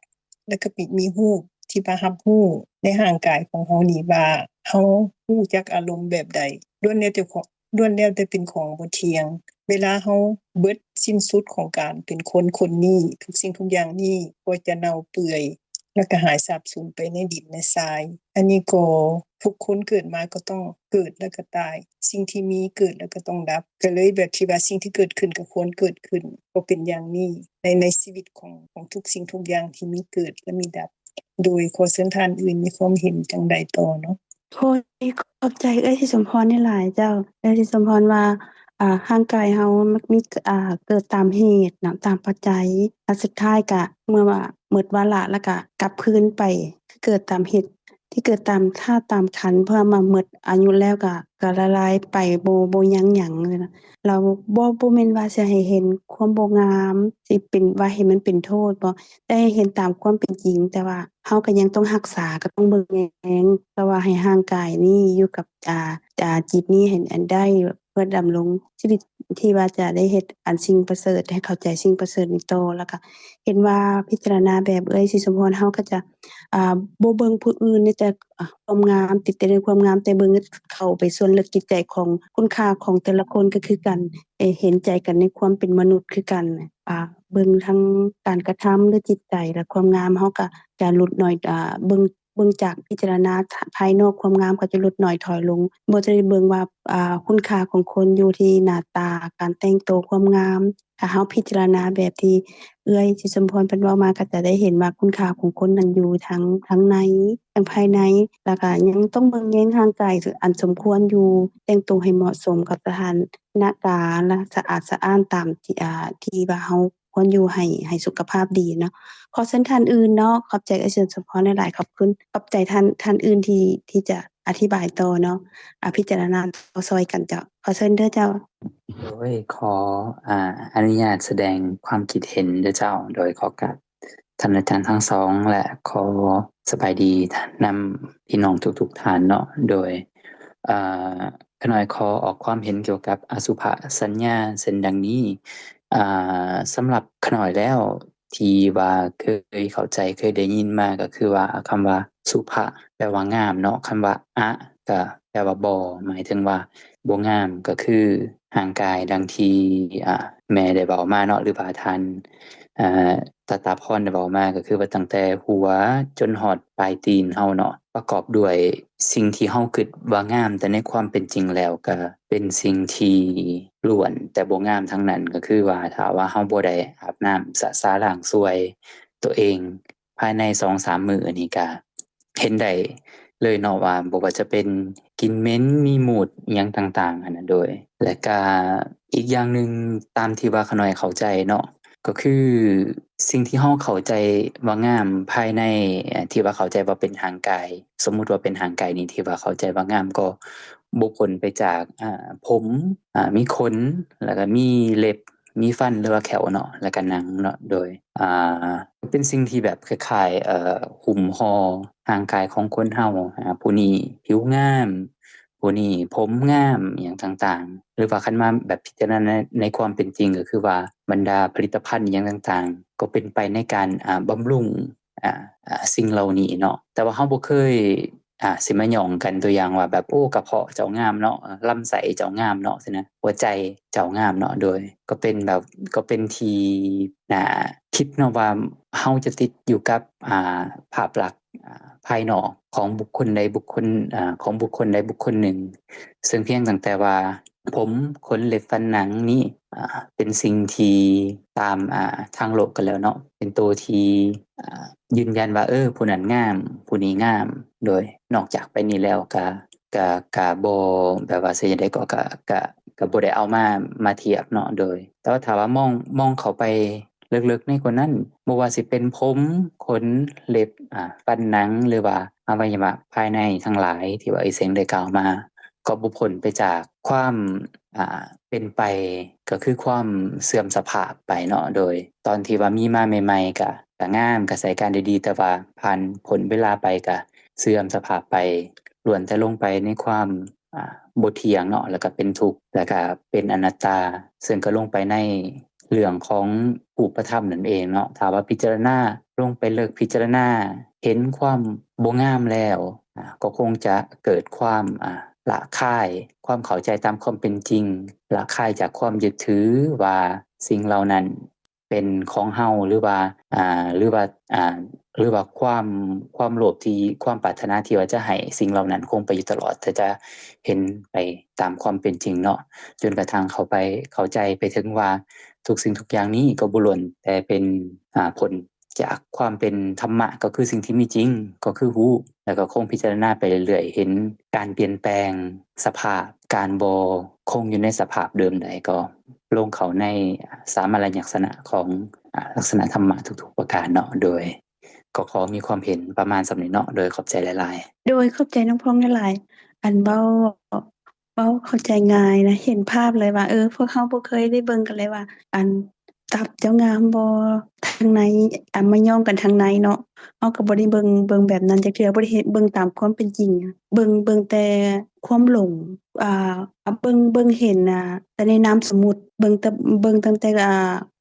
ແລະກໍມີ ມີຮູບທີ່ມາຮັບຮູ້ໃນຮ່າງກາຍຂອງເຮົານີ້ວ່າ ເຮົາຮູ້ຈັກອາລົມແບບໃດ, ລ້ວນແລ້ວແຕ່ຂອງ ລ້ວນແລ້ວແຕ່ເປັນຂອງບໍ່ທ່ຽງ. ເວລາເຮົາເບິດສິ້ນສຸດຂອງການເປັນຄົນຄົນນີ້, ທຸກສິ່ງທຸກຢ່າງນີ້ກໍຈະເນົ່າເປື່ອຍ ແລ້ວກໍຫາຍສາບສູນໄປໃນດິນໃນຊາຍ. ອັນນີ້ກໍທຸກຄົນເກີດມາກໍຕ້ອງເກີດແລ້ວກໍຕາຍ, ສິ່ງທີ່ມີເກີດແລ້ວກໍຕ້ອງດັບ. ກໍເລີຍແບບທີ່ວ່າສິ່ງທີ່ເກີດຂຶ້ນກໍຄວນເກີດຂຶ້ນ, ກໍເປັນຢ່າງນີ້ໃນ, ໃນຊີວິດຂອງ, ຂອງທຸກສິ່ງທຸກຢ່າງທີ່ມີເກີດແລະມີດັບ. ໂດຍ ຂໍເຊີນທ່ານອື່ນມີຄວາມເຫັນຈັ່ງໃດຕໍ່ເນາະ? ໂດຍ ຂອບໃຈເອື້ອຍສີສົມພອນຫຼາຍໆເຈົ້າ. ເອື້ອຍສີສົມພອນວ່າ ອ່າ ຮ່າງກາຍເຮົາມັກມີ ອ່າ ເກີດຕາມເຫດເນາະ, ຕາມປັດໄຈ, ແລ້ວສຸດທ້າຍກະເມື່ອວ່າໝົດວາລະ ແລ້ວກະກັບຄືນໄປ ຄືເກີດຕາມເຫດ ທີ່ເກີດຕາມທາດຕາມຂັນ ເພື່ອມາໝົດອາຍຸແລ້ວກະ ກະລະລາຍໄປ ບໍ່ ບໍ່ຍັງຫຍັງເລີຍນະ. ລາວບໍ່ ບໍ່ແມ່ນວ່າຊິໃຫ້ເຫັນຄວາມບໍ່ງາມ ຊິເປັນວ່າໃຫ້ມັນເປັນໂທດບໍ່, ແຕ່ໃຫ້ເຫັນຕາມຄວາມເປັນຈິງ, ແຕ່ວ່າເຮົາກໍຍັງຕ້ອງຮັກສາ, ກໍຕ້ອງເບິ່ງແຍງ, ແຕ່ວ່າໃຫ້ຮ່າງກາຍນີ້ຢູ່ກັບ ອ່າ ອ່າ ຈິດນີ້ໃຫ້ ໃຫ້ໄດ້ ເພື່ອດຳລົງຊີວິດທີ່ວ່າຈະໄດ້ເຮັດອັນສິ່ງປະເສີດ, ໃຫ້ເຂົ້າໃຈສິ່ງປະເສີດນີ້ຕໍ່, ແລ້ວກໍເຫັນວ່າພິຈາລະນາແບບເອື້ອຍສີສົມພອນ ເຮົາກໍຈະ ອ່າ ບໍ່ເບິ່ງຜູ້ອື່ນ, ມີແຕ່ ອ່າ ຄວາມງາມ, ຕິດແຕ່ໃນຄວາມງາມ, ແຕ່ເບິ່ງເຂົ້າໄປສ່ວນເລິກຈິດໃຈຂອງ ຄຸນຄ່າຂອງແຕ່ລະຄົນກໍຄືກັນ, ເອີ ເຫັນໃຈກັນໃນຄວາມເປັນມະນຸດຄືກັນ. ອ່າ ເບິ່ງທັງການກະທຳ ຫຼື ຈິດໃຈ ແລະ ຄວາມງາມ, ເຮົາກໍຈະຫຼຸດໜ້ອຍ, ອ່າ ເບິ່ງ ເບິ່ງຈາກພິຈາລະນາພາຍນອກ, ຄວາມງາມກໍຈະຫຼຸດໜ້ອຍຖອຍລົງ, ບໍ່ຈະໄດ້ເບິ່ງວ່າ ອ່າ ຄຸນຄ່າຂອງຄົນຢູ່ທີ່ໜ້າຕາ, ການແຕ່ງໂຕ, ຄວາມງາມ. ຖ້າເຮົາພິຈາລະນາແບບທີ່ເອື້ອຍສີສົມພອນເພິ່ນເວົ້າມາ ກໍຈະໄດ້ເຫັນວ່າຄຸນຄ່າຂອງຄົນນັ້ນຢູ່ທາງ ທາງໃນ, ທາງພາຍໃນ, ແລ້ວກໍຍັງຕ້ອງເບິ່ງແຍງຮ່າງກາຍອັນສົມຄວນຢູ່, ແຕ່ງໂຕໃຫ້ເໝາະສົມກັບສະຖານະການ ແລະ ສະອາດສະອ້ານຕາມທີ່ ອ່າ ທີ່ວ່າເຮົາຄວນຢູ່ໃຫ້ ໃຫ້ສຸຂະພາບດີເນາະ. ຂໍເຊີນທ່ານອື່ນເນາະ. ຂອບໃຈເອື້ອຍສີສົມພອນຫຼາຍໆ. ຂອບຄຸນ, ຂອບໃຈທ່ານ ທ່ານອື່ນທີ່ ທີ່ຈະອະທິບາຍຕໍ່ເນາະ, ອາ ພິຈາລະນາຕໍ່ຊ່ອຍກັນເຈົ້າ. ຂໍເຊີນເດີເຈົ້າ. ໂດຍ ຂໍ ອາ ອະນຸຍາດສະແດງຄວາມຄິດເຫັນເດີເຈົ້າ. ໂດຍ ຂໍກາບທ່ານອາຈານທັງສອງ ແລະ ຂໍສະບາຍດີນຳພີ່ນ້ອງທຸກໆທ່ານເນາະ. ໂດຍ ອາ ຂ້ານ້ອຍຂໍອອກຄວາມເຫັນກ່ຽວກັບອະສຸພະສັນຍາເຊັ່ນດັ່ງນີ້. ອາ ສຳລັບຂ້ານ້ອຍແລ້ວ ທີ່ວ່າເຄີຍເຂົ້າໃຈ ເຄີຍໄດ້ຍິນມາກໍຄືວ່າ ຄຳວ່າສຸພະແປວ່າງາມເນາະ, ຄຳວ່າອະກໍແປວ່າບໍ່ ໝາຍເຖິງວ່າບໍ່ງາມ ກໍຄືຮ່າງກາຍດັ່ງທີ່ ອາ ແມ່ໄດ້ເວົ້າມາເນາະ ຫຼືວ່າທ່ານ ອາ ຕາຕາພອນໄດ້ເວົ້າມາ ກໍຄືວ່າຕັ້ງແຕ່ຫົວຈົນຮອດປາຍຕີນເຮົາເນາະ ປະກອບດ້ວຍສິ່ງທີ່ເຮົາຄິດວ່າງາມ, ແຕ່ໃນຄວາມເປັນຈິງແລ້ວກໍເປັນສິ່ງທີ່ລ້ວນແຕ່ບໍ່ງາມທັງນັ້ນ. ກໍຄືວ່າຖ້າວ່າເຮົາບໍ່ໄດ້ອາບນ້ຳ ສະ ສະລ້າງຊ່ວຍຕົວເອງພາຍໃນສອງສາມມື້ນີ້ ກໍເຫັນໄດ້ເລີຍເນາະວ່າ ບໍ່ວ່າຈະເປັນກິ່ນເໝັນ ມີມູດ ອີ່ຫຍັງຕ່າງໆ ຫັ້ນນະ. ໂດຍ ແລະກະອີກຢ່າງໜຶ່ງ ຕາມທີ່ວ່າຂ້ານ້ອຍເຂົ້າໃຈເນາະ ກໍຄືສິ່ງທີ່ເຮົາເຂົ້າໃຈວ່າງາມພາຍໃນ ທີ່ວ່າເຂົ້າໃຈວ່າເປັນຮ່າງກາຍ, ສົມມຸດວ່າເປັນຮ່າງກາຍນີ້ ທີ່ວ່າເຂົ້າໃຈວ່າງາມ ກໍບົກຜົນໄປຈາກ ອາ ຜົມ, ອາ ມີຂົນ, ແລ້ວກໍມີເລັບ, ມີຟັນ ຫຼືວ່າແຂ້ວເນາະ, ແລ້ວກໍໜັງເນາະ. ໂດຍ ອາ ເປັນສິ່ງທີ່ແບບຄ້າຍໆ ຫຸ້ມຫໍ່ຮ່າງກາຍຂອງຄົນເຮົາ, ອາ ຜູ້ນີ້ຜິວງາມ, ຜູ້ນີ້ຜົມງາມ ອີ່ຫຍັງຕ່າງໆ ຫຼືວ່າຄັນມາແບບພິຈາລະນາໃນ ໃນຄວາມເປັນຈິງ ກໍຄືວ່າບັນດາຜະລິດຕະພັນອີ່ຫຍັງຕ່າງໆ ກໍເປັນໄປໃນການ ອາ ບຳລຸງ ອາ ອາ ສິ່ງເຫຼົ່ານີ້ເນາະ. ແຕ່ວ່າເຮົາບໍ່ເຄີຍ ອາ ຊິມາຍ້ອງກັນ ຕົວຢ່າງວ່າແບບ ໂອ້ ກະເພາະເຈົ້າງາມເນາະ, ລຳໄສ້ເຈົ້າງາມເນາະ ຊີ້ນະ, ຫົວໃຈເຈົ້າງາມເນາະ. ໂດຍ ກໍເປັນແບບ ກໍເປັນທີ່ໜ້າຄິດເນາະ ວ່າເຮົາຈະຕິດຢູ່ກັບ ອາ ພາບລັກ ອາ ພາຍນອກຂອງບຸກຄົນໃດບຸກຄົນ ອາ ຂອງບຸກຄົນໃດບຸກຄົນໜຶ່ງ, ເຊິ່ງພຽງຕັ້ງແຕ່ວ່າຜົມ, ຂົນ, ເລັບ, ຟັນ, ໜັງນີ້ ອາ ເປັນສິ່ງທີ່ຕາມ ອາ ທາງໂລກກັນແລ້ວເນາະ, ເປັນໂຕທີ່ ອາ ຢືນຢັນວ່າ ເອີ ຜູ້ນັ້ນງາມ, ຜູ້ນີ້ງາມ. ໂດຍ ນອກຈາກໄປນີ້ແລ້ວ ກະ ກະ ກະບໍ່ ແບບວ່າ ຊິຈັ່ງໃດ ກໍ ກະ ກະ ກະບໍ່ໄດ້ເອົາມາ ມາທຽບເນາະ. ໂດຍ ແຕ່ວ່າຖ້າວ່າມອງ ມອງເຂົ້າໄປ ເລິກໆ ໃນກວ່ານັ້ນ ບໍ່ວ່າຊິເປັນຜົມ, ຂົນ, ເລັບ, ອາ ຟັນ, ໜັງ ຫຼືວ່າອະໄວຍະວະພາຍໃນທັງຫຼາຍທີ່ວ່າເອື້ອຍເສັງໄດ້ກ່າວມາ, ຂ ກໍບໍ່ພົ້ນໄປຈາກຄວາມ ອ່າ ເປັນໄປ ກໍຄືຄວາມເສື່ອມສະພາບໄປເນາະ. ໂດຍຕອນທີ່ວ່າມີມາໃໝ່ໆ ກະ ກະງາມ ກະໃຊ້ການໄດ້ດີ ແຕ່ວ່າຜ່ານພົ້ນເວລາໄປ ກະເສື່ອມສະພາບໄປ ລ້ວນແຕ່ລົງໄປໃນຄວາມ ອ່າ ບໍ່ທ່ຽງເນາະ ແລ້ວກະເປັນທຸກ ແລ້ວກະເປັນອະນັດຕາ ເຊິ່ງກໍລົງໄປໃນເລື່ອງຂອງຮູບປະທຳນັ້ນເອງເນາະ. ຖ້າວ່າພິຈາລະນາລົງໄປເລິກ ພິຈາລະນາເຫັນຄວາມບໍ່ງາມແລ້ວ ອ່າ ກໍຄົງຈະເກີດຄວາມ ອ່າ ລະຄາຍ ຄວາມເຂົ້າໃຈຕາມຄວາມເປັນຈິງ ລະຄາຍຈາກຄວາມຍຶດຖືວ່າສິ່ງເຫຼົ່ານັ້ນ ເປັນຂອງເຮົາ ຫຼືວ່າ ອ່າ ຫຼືວ່າ ອ່າ ຫຼືວ່າຄວາມ ຄວາມໂລບທີ່ ຄວາມປາດຖະໜາທີ່ວ່າຈະໃຫ້ສິ່ງເຫຼົ່ານັ້ນຄົງໄປຢູ່ຕະຫຼອດ ແຕ່ຈະເຫັນໄປຕາມຄວາມເປັນຈິງເນາະ ຈົນກະທັ່ງເຂົ້າໄປ ເຂົ້າໃຈໄປເຖິງວ່າທຸກສິ່ງທຸກຢ່າງນີ້ກໍບໍ່ລ້ວນແຕ່ເປັນ ອ່າ ຜົນຈາກຄວາມເປັນທຳມະ ກໍຄືສິ່ງທີ່ມີຈິງ ກໍຄືຮູ້ ແລ້ວກໍຄົງພິຈາລະນາໄປເລື້ອຍໆ ເຫັນການປ່ຽນແປງສະພາບ ການບໍ່ຄົງຢູ່ໃນສະພາບເດີມໃດ ກໍ ລົງເຂົ້າໃນສາມັນລັກສະນະຂອງ ອາ ລັກສະນະທຳມະທຸກໆປະການເນາະ. ໂດຍກໍຂໍມີຄວາມເຫັນປະມານສ່ຳນີ້ເນາະ. ໂດຍຂອບໃຈຫຼາຍໆ. ໂດຍຂອບໃຈນ້ອງພອງຫຼາຍໆ. ອັນເວົ້າ ເວົ້າເຂົ້າໃຈງ່າຍນະ ເຫັນພາບເລີຍວ່າ ເອີ ພວກເຮົາບໍ່ເຄີຍໄດ້ເບິ່ງກັນເລີຍວ່າ ອັນ ຕັບເຈົ້າງາມບໍ່ ທາງໃນ ອາ ມາຍ້ອງກັນທາງໃນເນາະ. ເຮົາກໍບໍ່ໄດ້ເບິ່ງ ເບິ່ງແບບນັ້ນຈັກເທື່ອ ບໍ່ໄດ້ເຮັດເບິ່ງຕາມຄວາມເປັນຈິງ ເບິ່ງ ເບິ່ງແຕ່ຄວາມຫຼົງ ອ່າ ເບິ່ງ ເບິ່ງເຫັນ ອ່າ ແຕ່ໃນນາມສົມມຸດ ເບິ່ງແຕ່ ເບິ່ງຕັ້ງແຕ່ ອ່າ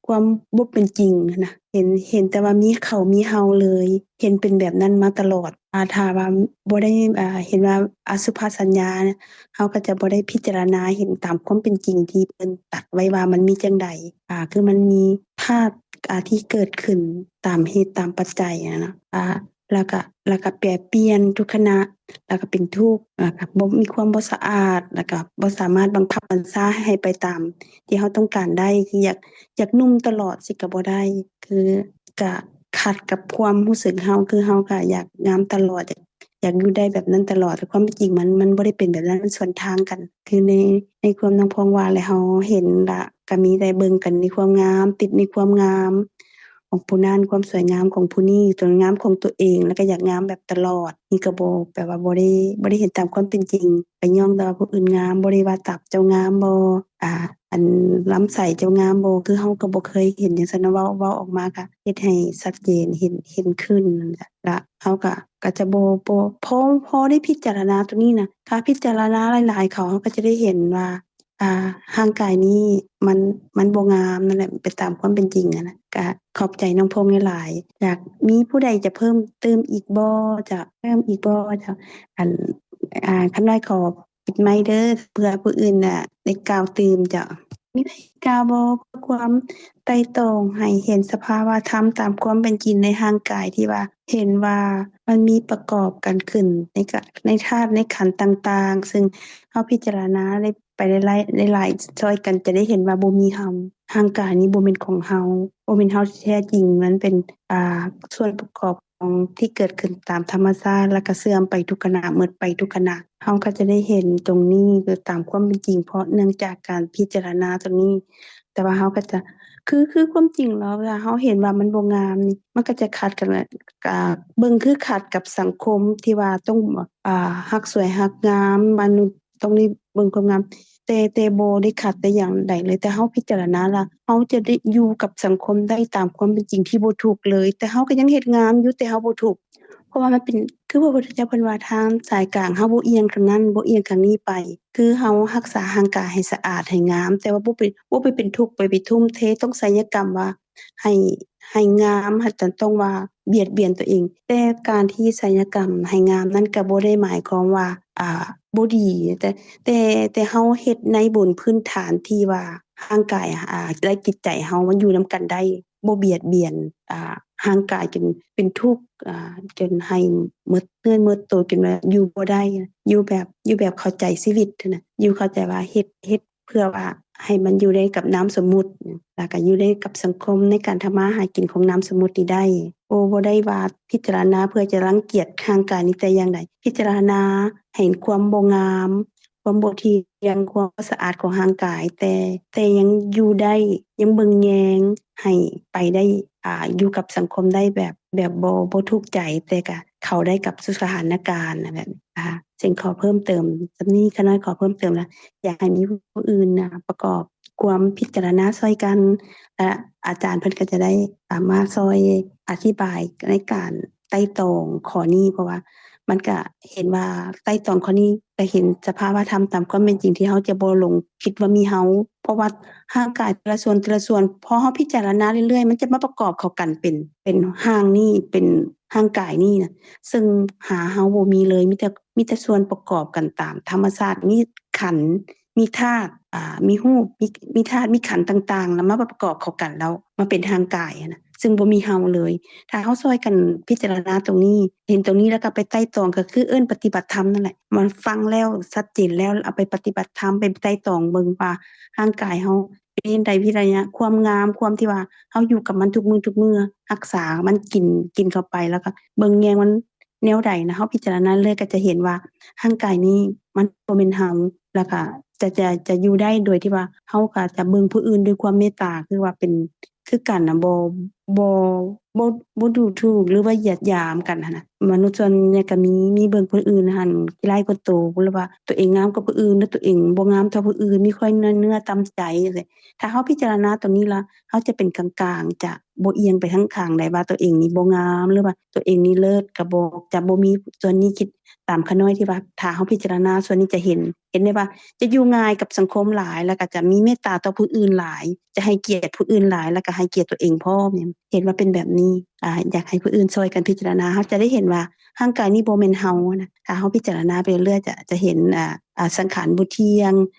ຄວາມບໍ່ເປັນຈິງຫັ້ນນະ ເຫັນ ເຫັນແຕ່ວ່າມີເຂົາມີເຮົາເລີຍ ເຫັນເປັນແບບນັ້ນມາຕະຫຼອດ. ອາ ຖ້າວ່າບໍ່ໄດ້ ອາ ເຫັນວ່າອະສຸພະສັນຍາ ເຮົາກໍຈະບໍ່ໄດ້ພິຈາລະນາເຫັນຕາມຄວາມເປັນຈິງທີ່ເພິ່ນຕັດໄວ້ວ່າມັນມີຈັ່ງໃດ ອາ ຄືມັນມີທາດ ອາ ທີ່ເກີດຂຶ້ນຕາມເຫດຕາມປັດໄຈຫັ້ນນະ ອາ ແລ້ວກະ ແລ້ວກະແປປ່ຽນທຸກຂະນະ ແລ້ວກະເປັນທຸກ ແລ້ວກະບໍ່ມີຄວາມບໍ່ສະອາດ ແລ້ວກະບໍ່ສາມາດບັງຄັບບັນຊາໃຫ້ໄປຕາມທີ່ເຮົາຕ້ອງການໄດ້ ຄືຢາກ ຢາກໜຸ່ມຕະຫຼອດຊິກະບໍ່ໄດ້ ຄືກະຂັດກັບຄວາມຮູ້ສຶກເຮົາ ຄືເຮົາກະຢາກງາມຕະຫຼອດ ຢາກ ຢາກຢູ່ໄດ້ແບບນັ້ນຕະຫຼອດ ແຕ່ຄວາມເປັນຈິງມັນ ມັນບໍ່ໄດ້ເປັນແບບນັ້ນ ມັນສວນທາງກັນ. ຄືໃນ ໃນຄວາມນ້ອງພອງວ່າແລ້ວ ເຮົາເຫັນລະ ກະມີແຕ່ເບິ່ງກັນໃນຄວາມງາມ ຕິດໃນຄວາມງາມຂອງຜູ້ນັ້ນ ຄວາມສວຍງາມຂອງຜູ້ນີ້ ສວຍງາມຂອງຕົວເອງ ແລ້ວກະຢາກງາມແບບຕະຫຼອດ. ນີ້ກະບໍ່ ແປວ່າບໍ່ໄດ້ ບໍ່ໄດ້ເຫັນຕາມຄວາມເປັນຈິງ ໄປຍ້ອງແຕ່ວ່າຜູ້ອື່ນງາມ ບໍ່ໄດ້ວ່າຕັບເຈົ້າງາມບໍ່ ອາ ອັນລຳໄສ້ເຈົ້າງາມບໍ່ ຄືເຮົາກໍບໍ່ເຄີຍເຫັນຈັ່ງຊັ້ນເນາະ ເວົ້າ ເວົ້າອອກມາກະເຮັດໃຫ້ຊັດເຈນ ເຫັນ ເຫັນຂຶ້ນນັ້ນແຫຼະ. ລະເຮົາກະ ກະຈະບໍ່ ບໍ່ ພໍ ພໍໄດ້ພິຈາລະນາໂຕນີ້ນະ ຖ້າພິຈາລະນາຫຼາຍໆເຂົ້າ ເຮົາກໍຈະໄດ້ເຫັນວ່າ ອ່າ ຮ່າງກາຍນີ້ມັນ ມັນບໍ່ງາມນັ້ນແຫຼະ ໄປຕາມຄວາມເປັນຈິງຫັ້ນນະ. ກະຂອບໃຈນ້ອງພົງຫຼາຍໆ. ຢາກ ມີຜູ້ໃດຈະເພີ່ມເຕີມອີກບໍ່ເຈົ້າ? ເພີ່ມອີກບໍ່ເຈົ້າ? ອັນ ອ່າ ຂ້ານ້ອຍຂໍປິດໄມເດີ ເພື່ອຜູ້ອື່ນນະໄດ້ກ່າວຕື່ມເຈົ້າ. ມີໃຜກ່າວບໍ່? ເພື່ອຄວາມໄຕ່ຕອງໃຫ້ເຫັນສະພາວະທຳຕາມຄວາມເປັນຈິງໃນຮ່າງກາຍ ທີ່ວ່າເຫັນວ່າມັນມີປະກອບກັນຂຶ້ນໃນກະ ໃນທາດໃນຂັນຕ່າງໆ ເຊິ່ງເຮົາພິຈາລະນາໄດ້ ໄປຫຼາຍໆ ຫຼາຍໆ ຊ່ອຍກັນຈະໄດ້ເຫັນວ່າບໍ່ມີເຮົາ ຮ່າງກາຍນີ້ບໍ່ແມ່ນຂອງເຮົາ ບໍ່ແມ່ນເຮົາທີ່ແທ້ຈິງ ມັນເປັນ ອ່າ ສ່ວນປະກອບຂອງທີ່ເກີດຂຶ້ນຕາມທຳມະຊາດ ແລ້ວກະເສື່ອມໄປທຸກຂະນະ ໝົດໄປທຸກຂະນະ. ເຮົາກໍຈະໄດ້ເຫັນຕົງນີ້ ຄືຕາມຄວາມເປັນຈິງ ເພາະເນື່ອງຈາກການພິຈາລະນາຕົງນີ້ ແຕ່ວ່າເຮົາກໍຈະ ຄື ຄືຄວາມຈິງແລ້ວ ເວລາເຮົາເຫັນວ່າມັນບໍ່ງາມນີ້ ມັນກໍຈະຂັດກັນ ກະເບິ່ງຄືຂັດກັບສັງຄົມທີ່ວ່າຕ້ອງ ອ່າ ຮັກສວຍຮັກງາມ ມະນຸດ ຕ້ອງໄດ້ເບິ່ງຄວາມງາມ ແຕ່ ແຕ່ບໍ່ໄດ້ຂັດແຕ່ຢ່າງໃດເລີຍ ແຕ່ເຮົາພິຈາລະນາລະ ເຮົາຈະໄດ້ຢູ່ກັບສັງຄົມໄດ້ຕາມຄວາມເປັນຈິງທີ່ບໍ່ທຸກເລີຍ ແຕ່ເຮົາກໍຍັງເຮັດງາມຢູ່ ແຕ່ເຮົາບໍ່ທຸກ ເພາະວ່າມັນເປັນ ຄືພະພຸດທະເຈົ້າເພິ່ນວ່າ ທາງສາຍກາງເຮົາບໍ່ອຽງຂ້າງນັ້ນ ບໍ່ອຽງຂ້າງນີ້ໄປ ຄືເຮົາຮັກສາຮ່າງກາຍໃຫ້ສະອາດໃຫ້ງາມ ແຕ່ວ່າບໍ່ໄປ ບໍ່ໄປເປັນທຸກ ໄປ ໄປທຸ່ມເທ ຕ້ອງໄສຍະກຳວ່າ ໃຫ້ ໃຫ້ງາມ ໃຫ້ ຕ້ອງວ່າບຽດບຽນຕົວເອງ ແຕ່ການທີ່ໄສຍະກຳໃຫ້ງາມນັ້ນ ກໍບໍ່ໄດ້ໝາຍຄວາມວ່າ ອ່າ ບໍ່ດີ ແຕ່ ແຕ່ ແຕ່ເຮົາເຮັດໃນບົນພື້ນຖານທີ່ວ່າຮ່າງກາຍ ອ່າ ແລະ ຈິດໃຈເຮົາມັນຢູ່ນຳກັນໄດ້ ບໍ່ບຽດບຽນ ອ່າ ຮ່າງກາຍຈົນເປັນທຸກ ອ່າ ຈົນໃຫ້ໝົດເນື້ອໝົດໂຕ ຈົນວ່າຢູ່ບໍ່ໄດ້ ຢູ່ແບບ ຢູ່ແບບເຂົ້າໃຈຊີວິດຫັ້ນນະ ຢູ່ເຂົ້າໃຈວ່າເຮັດ ເຮັດ ເພື່ອວ່າໃຫ້ມັນຢູ່ໄດ້ກັບນາມສົມມຸດ ແລ້ວກະຢູ່ໄດ້ກັບສັງຄົມໃນການທຳມາຫາກິນຂອງນາມສົມມຸດນີ້ໄດ້. ໂອ ບໍ່ໄດ້ວ່າພິຈາລະນາເພື່ອຈະລັງກຽດຮ່າງກາຍນີ້ແຕ່ຢ່າງໃດ. ພິຈາລະນາເຫັນຄວາມບໍ່ງາມ, ຄວາມບໍ່ທ່ຽງ, ຄວາມບໍ່ສະອາດຂອງຮ່າງກາຍ, ແຕ່ ແຕ່ຍັງຢູ່ໄດ້, ຍັງເບິ່ງແຍງໃຫ້ໄປໄດ້, ອາ, ຢູ່ກັບສັງຄົມໄດ້ແບບ ແບບບໍ່ ບໍ່ທຸກໃຈ, ແຕ່ກະ ເຂົ້າໄດ້ກັບສູ່ສະຖານະການນະ ແບບນີ້. ອ່າ ເຊິ່ງຂໍເພີ່ມເຕີມສ່ຳນີ້ ຂ້ານ້ອຍຂໍເພີ່ມເຕີມລະ ຢາກໃຫ້ມີຜູ້ອື່ນນະ ປະກອບຄວາມພິຈາລະນາຊ່ອຍກັນ ແລະ ອາຈານເພິ່ນກໍຈະໄດ້ ອ່າ ມາຊ່ອຍອະທິບາຍໃນການໄຕ່ຕອງຂໍ້ນີ້ ເພາະວ່າມັນກະເຫັນວ່າໄຕ່ຕອງຂໍ້ນີ້ ກະເຫັນສະພາວະທຳຕາມຄວາມເປັນຈິງ ທີ່ເຮົາຈະບໍ່ຫຼົງຄິດວ່າມີເຮົາ ເພາະວ່າຮ່າງກາຍແຕ່ລະສ່ວນ ແຕ່ລະສ່ວນ ພໍເຮົາພິຈາລະນາເລື້ອຍໆ ມັນຈະມາປະກອບເຂົ້າກັນເປັນ ເປັນຮ່າງນີ້ ເປັນຮ່າງກາຍນີ້ນະ ເຊິ່ງຫາເຮົາບໍ່ມີເລີຍ ມີແຕ່ ມີແຕ່ສ່ວນປະກອບກັນຕາມທຳມະຊາດ ມີຂັນ ມີທາດ ອ່າ ມີຮູບ ມີ ມີທາດ ມີຂັນຕ່າງໆ ແລ້ວມາປະກອບເຂົ້າກັນ ແລ້ວມາເປັນຮ່າງກາຍຫັ້ນນະ ເຊິ່ງບໍ່ມີເຮົາເລີຍ. ຖ້າເຮົາຊ່ອຍກັນພິຈາລະນາຕົງນີ້ ເຫັນຕົງນີ້ ແລ້ວກໍໄປໄຕ່ຕອງ ກໍຄືເອີ້ນປະຕິບັດທຳນັ້ນແຫຼະ. ມັນຟັງແລ້ວຊັດເຈນແລ້ວ ເອົາໄປປະຕິບັດທຳ ໄປໄຕ່ຕອງເບິ່ງວ່າຮ່າງກາຍເຮົາເປັນຈັ່ງໃດ ວິໄລຍະ ຄວາມງາມ ຄວາມທີ່ວ່າເຮົາຢູ່ກັບມັນທຸກມື້ທຸກມື້ ຮັກສາມັນ ກິນ ກິນເຂົ້າໄປ ແລ້ວກໍເບິ່ງແຍງມັນ ແນວໃດນະ ເຮົາພິຈາລະນາເລື້ອຍກໍຈະເຫັນວ່າຮ່າງກາຍນີ້ມັນບໍ່ແມ່ນເຮົາ ແລ້ວກໍຈະ ຈະ ຈະຢູ່ໄດ້ໂດຍທີ່ວ່າເຮົາກໍຈະເບິ່ງຜູ້ອື່ນດ້ວຍຄວາມເມດຕາ ຄືວ່າເປັນຄືກັນນະ ບໍ່ ບໍ່ ບໍ່ ບໍ່ດູຖູກ ຫຼືວ່າຢຽດຫຍາມກັນຫັ້ນນະ. ມະນຸດສ່ວນໃຫຍ່ກໍມີ ມີເບິ່ງຄົນອື່ນຫັ້ນຂີ້ຮ້າຍກວ່າໂຕ ຫຼືວ່າຕົວເອງງາມກວ່າຜູ້ອື່ນ ຫຼືຕົວເອງບໍ່ງາມເທົ່າຜູ້ອື່ນ ມີຄວາມນ້ອຍເນື້ອຕ່ຳໃຈຈັ່ງຊີ້. ຖ້າເຮົາພິຈາລະນາຕົງນີ້ລະ ເຮົາຈະເປັນກາງໆ ຈະບໍ່ອຽງໄປທາງຂ້າງໃດວ່າຕົວເອງນີ້ບໍ່ງາມ ຫຼືວ່າຕົວເອງນີ້ເລີດ ກໍບໍ່ ຈະບໍ່ມີສ່ວນນີ້ຄິດຕາມຂ້ານ້ອຍທີ່ວ່າ ຖ້າເຮົາພິຈາລະນາສ່ວນນີ້ຈະເຫັນ ເຫັນໄດ້ວ່າຈະຢູ່ງ່າຍກັບສັງຄົມຫຼາຍ ແລ້ວກໍຈະມີເມດຕາຕໍ່ຜູ້ອື່ນຫຼາຍ ຈະໃຫ້ກຽດຜູ້ອື່ນຫຼາຍ ແລ້ວກໍໃຫ້ກຽດຕົວເອງພ້ອມ. ເຫັນວ່າເປັນແບບນີ້ ອາ ຢາກໃຫ້ຜູ້ອື່ນຊ່ອຍກັນພິຈາລະນາ ເຮົາຈະໄດ້ເຫັນວ່າຮ່າງກາຍນີ້ບໍ່ແມ່ນເຮົານະ. ຖ້າເຮົາພິຈາລະນາໄປເລື້ອຍໆ ຈະ ຈະເຫັນ ອາ ອາ ສັງຂານບໍ່ທ່ຽງ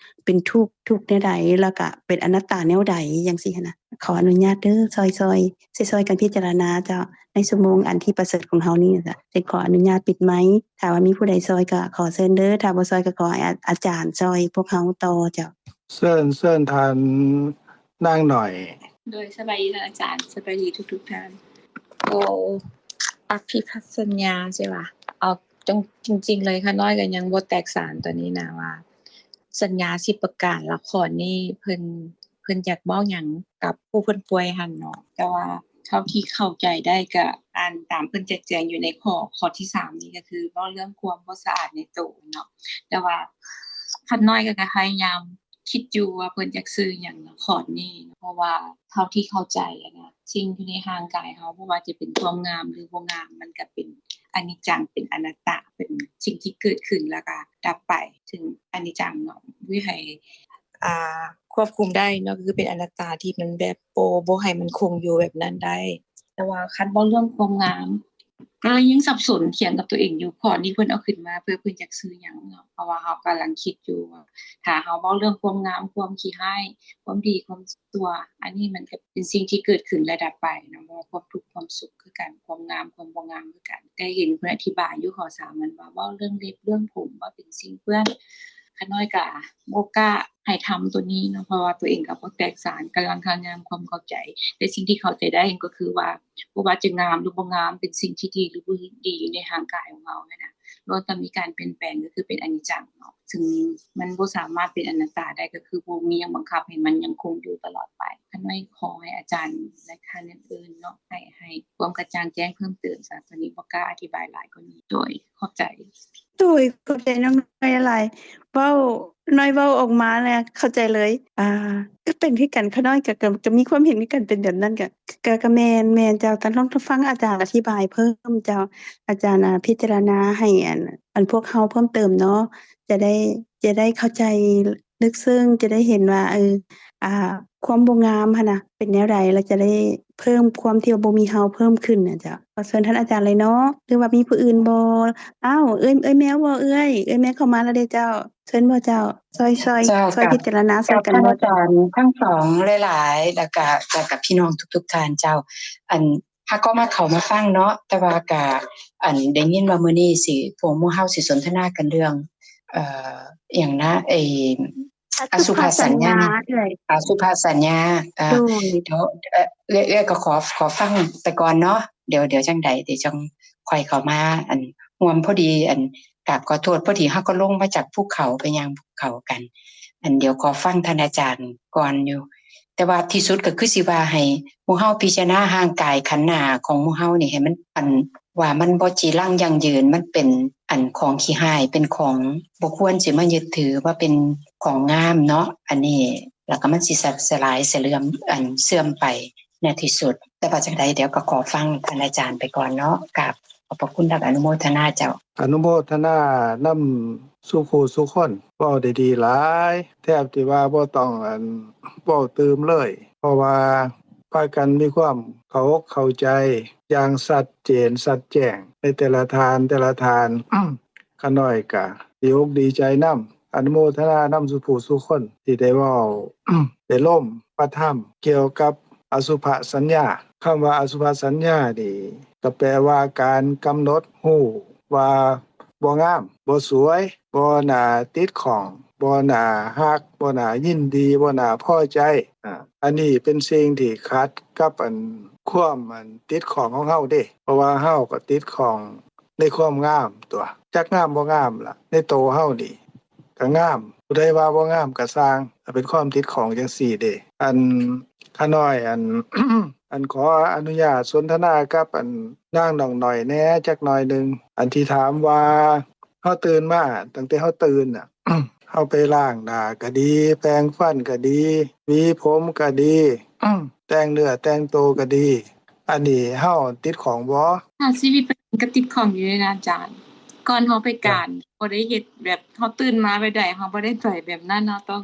ເປັນທຸກ ທຸກແນວໃດ ແລ້ວກະເປັນອະນັດຕາແນວໃດ ຈັ່ງຊີ້ຫັ້ນນະ. ຂໍອະນຸຍາດເດີ້ ຊ່ອຍ ຊ່ອຍ ຊ່ອຍ ຊ່ອຍກັນພິຈາລະນາເຈົ້າ ໃນຊົ່ວໂມງອັນທີ່ປະເສີດຂອງເຮົານີ້ນະ. ຈຶ່ງຂໍອະນຸຍາດປິດໄມ ຖ້າວ່າມີຜູ້ໃດຊ່ອຍກໍຂໍເຊີນເດີ້ ຖ້າບໍ່ຊ່ອຍກໍຂໍໃຫ້ອາ ອາຈານຊ່ອຍພວກເຮົາຕໍ່ເຈົ້າ. ເຊີນ ເຊີນທ່ານນາງໜ້ອຍ. ໂດຍ ສະບາຍດີທ່ານອາຈານ ສະບາຍດີທຸກໆທ່ານ. ໂອ ອະພິພັດສັນຍາ ໃຊ່ປະ? ເອົາ ຈັ່ງ ຈິງໆເລີຍ ຂ້ານ້ອຍກໍຍັງບໍ່ແຕກສານຕົວນີ້ນະ ວ່າສັນຍາສິບປະການ ແລ້ວຂໍ້ນີ້ເພິ່ນ ເພິ່ນຢາກເວົ້າຫຍັງກັບຜູ້ເພິ່ນປ່ວຍຫັ້ນເນາະ. ແຕ່ວ່າເທົ່າທີ່ເຂົ້າໃຈໄດ້ ກໍອ່ານຕາມເພິ່ນແຈກແຈງຢູ່ໃນຂໍ້ ຂໍ້ທີສາມນີ້ ກໍຄືເວົ້າເລື່ອງຄວາມບໍ່ສະອາດໃນໂຕເນາະ. ແຕ່ວ່າຂ້ານ້ອຍກໍ ກໍພະຍາຍາມ ຄິດຢູ່ວ່າເພິ່ນຢາກສື່ຫຍັງນະ ຂອດນີ້ ເພາະວ່າເທົ່າທີ່ເຂົ້າໃຈຫັ້ນນະ ສິ່ງຢູ່ໃນຮ່າງກາຍເຮົາ ບໍ່ວ່າຈະເປັນຄວາມງາມ ຫຼື ບໍ່ງາມ ມັນກະເປັນອະນິດຈັງ ເປັນອະນັດຕາ ເປັນສິ່ງທີ່ເກີດຂຶ້ນແລ້ວກະດັບໄປ ເຊິ່ງອະນິດຈັງເນາະ ບໍ່ໃຫ້ ອ່າ ຄວບຄຸມໄດ້ເນາະ ຄືເປັນອະນັດຕາທີ່ມັນແບບບໍ່ ບໍ່ໃຫ້ມັນຄົງຢູ່ແບບນັ້ນໄດ້. ແຕ່ວ່າຄັນເວົ້າເລື່ອງຄວາມງາມ ກໍເລີຍຍິ່ງສັບສົນຖຽງກັບຕົວເອງຢູ່ ຂໍ້ນີ້ເພິ່ນເອົາຂຶ້ນມາເພື່ອເພິ່ນຢາກສື່ຫຍັງເນາະ ເພາະວ່າເຮົາກຳລັງຄິດຢູ່ວ່າ ຖ້າເຮົາເວົ້າເລື່ອງຄວາມງາມ ຄວາມຂີ້ຮ້າຍ ຄວາມດີ ຄວາມຊົ່ວ ອັນນີ້ມັນກໍເປັນສິ່ງທີ່ເກີດຂຶ້ນແລະດັບໄປເນາະ ບໍ່ວ່າຄວາມທຸກຄວາມສຸກຄືກັນ ຄວາມງາມຄວາມບໍ່ງາມຄືກັນ. ໄດ້ເຫັນເພິ່ນອະທິບາຍຢູ່ຂໍ້ສາມ ມັນວ່າເວົ້າເລື່ອງເລັບເລື່ອງຜົມ ວ່າເປັນສິ່ງເປື້ອນ ຂ້ານ້ອຍກະບໍ່ກ້າໃຫ້ທຳໂຕນີ້ເນາະ ເພາະວ່າໂຕເອງກະບໍ່ແຕກສານ ກຳລັງພະຍາຍາມຄວາມເຂົ້າໃຈ. ແຕ່ສິ່ງທີ່ເຂົ້າໃຈໄດ້ກໍຄືວ່າ ບໍ່ວ່າຈະງາມຫຼືບໍ່ງາມ ເປັນສິ່ງທີ່ດີຫຼືບໍ່ດີໃນຮ່າງກາຍຂອງເຮົາຫັ້ນນະ ລ້ວນແຕ່ມີການປ່ຽນແປງ ກໍຄືເປັນອະນິດຈັງເນາະ ເຊິ່ງມັນບໍ່ສາມາດເປັນອະນັດຕາໄດ້ ກໍຄືບໍ່ມີຫຍັງບັງຄັບໃຫ້ມັນຍັງຄົງຢູ່ຕະຫຼອດໄປ. ຂ້ານ້ອຍຂໍໃຫ້ອາຈານ ແລະ ທ່ານອື່ນໆເນາະ ໃຫ້ ໃຫ້ຄວາມກະຈ່າງແຈ້ງເພີ່ມເຕີມຊະ ຕອນນີ້ບໍ່ກ້າອະທິບາຍຫຼາຍກວ່ານີ້. ໂດຍ ຂອບໃຈ. ໂດຍ ຂອບໃຈນ້ອງນ້ອຍຫຼາຍ. ເວົ້າ ນ້ອຍເວົ້າອອກມາແລ້ວເຂົ້າໃຈເລີຍ. ອ່າ ກໍເປັນຄືກັນ ຂ້ານ້ອຍກໍ ກໍ ກໍມີຄວາມເຫັນຄືກັນ ເປັນແບບນັ້ນ ກໍ ກໍ ກໍແມ່ນ ແມ່ນເຈົ້າ. ຕ້ອງ ຕ້ອງຟັງອາຈານອະທິບາຍເພີ່ມເຈົ້າ. ອາຈານ ອ່າ ພິຈາລະນາໃຫ້ ອັນ ອັນພວກເຮົາເພີ່ມເຕີມເນາະ ຈະໄດ້ ຈະໄດ້ເຂົ້າໃຈ ເລິກເຊິ່ງ ຈະໄດ້ເຫັນວ່າ ເອີ ອ່າ ຄວາມບໍ່ງາມຫັ້ນນະ ເປັນແນວໃດ ແລ້ວຈະໄດ້ເພີ່ມຄວາມທີ່ວ່າບໍ່ມີເຮົາເພີ່ມຂຶ້ນນະເຈົ້າ. ຂໍເຊີນທ່ານອາຈານເລີຍເນາະ ຫຼືວ່າມີຜູ້ອື່ນບໍ່? ອ້າວ ເອື້ອຍ ເອື້ອຍແມວບໍ່ເອື້ອຍ? ເອື້ອຍແມວເຂົ້າມາແລ້ວເດ້ເຈົ້າ. ເຊີນບໍ່ເຈົ້າ? ຊ່ອຍ ຊ່ອຍ ເຈົ້າ ຊ່ອຍ ກັບ ພິຈາລະນາຊ່ອຍກັນບໍ່ເຈົ້າ? ອາຈານທັງສອງຫຼາຍໆ ແລ້ວກະ ແລ້ວກະພີ່ນ້ອງທຸກໆທ່ານເຈົ້າ. ອັນ ຫາກໍມາເຂົ້າມາຟັງເນາະ ແຕ່ວ່າກະ ອັນ ໄດ້ຍິນວ່າມື້ນີ້ຊິ ພວກໝູ່ເຮົາຊິສົນທະນາກັນເລື່ອງ ເອີ ອີ່ຫຍັງນະ ໄອ້ ອະສຸພະສັນຍາ ອະສຸພະສັນຍາ ເອີ ໂດຍ ດຽວ ເອີ ເອື້ອຍ ເອື້ອຍກໍຂໍ ຂໍຟັງໄປກ່ອນເນາະ ດຽວ ດຽວຈັ່ງໃດ ດຽວຈັ່ງຄ່ອຍເຂົ້າມາ ອັນ ຮ່ວມ. ພໍດີ ອັນ ກາບຂໍໂທດ ພໍດີເຮົາກໍລົງມາຈາກພູເຂົາ ໄປຍ່າງພູເຂົາກັນ ອັນ ດຽວຂໍຟັງທ່ານອາຈານກ່ອນຢູ່. ແຕ່ວ່າທີ່ສຸດກໍຄືຊິວ່າໃຫ້ໝູ່ເຮົາພິຈາລະນາຮ່າງກາຍຂັນຫ້າຂອງໝູ່ເຮົານີ້ໃຫ້ມັນ ອັນ ວ່າມັນບໍ່ຈີລັງຢັ້ງຢືນ ມັນເປັນອັນຂອງຂີ້ຮ້າຍ ເປັນຂອງບໍ່ຄວນຊິມາຍຶດຖືວ່າເປັນຂອງງາມເນາະ. ອັນນີ້ ແລ້ວກໍມັນຊິສະ ສະຫຼາຍສະເຫຼືອມ ອັນເສື່ອມໄປໃນທີ່ສຸດ. ແຕ່ວ່າຈັ່ງໃດ ດຽວກໍຂໍຟັງທ່ານອາຈານໄປກ່ອນເນາະ. ກາບຂອບພະຄຸນ ແລະ ອະນຸໂມທະນາເຈົ້າ. ອະນຸໂມທະນານຳສູ່ຜູ້ສູ່ຄົນ ເວົ້າໄດ້ດີຫຼາຍ ແທບທີ່ວ່າບໍ່ຕ້ອງ ອັນ ເວົ້າຕື່ມເລີຍ ເພາະວ່າພາກັນມີຄວາມເຂົ້າອົກເຂົ້າໃຈຢ່າງຊັດເຈນຊັດແຈ້ງໃນແຕ່ລະທ່ານ ແຕ່ລະທ່ານ. ຂ້ານ້ອຍກະດີອົກດີໃຈນຳ ອະນຸໂມທະນານຳສູ່ຜູ້ສູ່ຄົນທີ່ໄດ້ເວົ້າ ໄດ້ລົມພະທຳກ່ຽວກັບອະສຸພະສັນຍາ. ຄຳວ່າອະສຸພະສັນຍານີ້ ກໍແປວ່າການກຳນົດຮູ້ວ່າບໍ່ງາມ, ບໍ່ສວຍ, ບໍ່ໜ້າຕິດຂ້ອງ, ບໍ່ໜ້າຮັກ, ບໍ່ໜ້າຍິນດີ, ບໍ່ໜ້າພໍໃຈ. ອາ ອັນນີ້ເປັນສິ່ງທີ່ຂັດກັບອັນ ຄວາມອັນຕິດຂ້ອງຂອງເຮົາເດ້ ເພາະວ່າເຮົາກໍຕິດຂ້ອງ ໃນຄວາມງາມຕົວະ ຈັກງາມບໍ່ງາມລະ ໃນໂຕເຮົານີ້ກໍງາມ ຜູ້ໃດວ່າບໍ່ງາມກໍຊ່າງ ກໍເປັນຄວາມຕິດຂ້ອງຈັ່ງຊີ້ເດ້. ອັນຂ້ານ້ອຍ ອັນ ອັນ ຂໍອະນຸຍາດສົນທະນາກັບ ອັນ ນາງນ້ອງນ້ອຍແດ່ຈັກໜ້ອຍໜຶ່ງ ອັນທີ່ຖາມວ່າ ເຮົາຕື່ນມາ ຕັ້ງແຕ່ເຮົາຕື່ນນະ ເຮົາໄປລ້າງໜ້າກໍດີ ແປງຟັນກໍດີ ຫວີຜົມກໍດີ ແຕ່ງເນື້ອແຕ່ງໂຕກໍດີ ອັນນີ້ເຮົາຕິດຂ້ອງບໍ່? ຖ້າຊີວິດປະຈຳກໍຕິດຂ້ອງຢູ່ເດ້ນະອາຈານ. ກ່ອນເຮົາໄປການ ບໍ່ໄດ້ເຮັດແບບ ເຮົາຕື່ນມາແບບໃດ ເຮົາບໍ່ໄດ້ໄປແບບນັ້ນ ເຮົາຕ້ອງ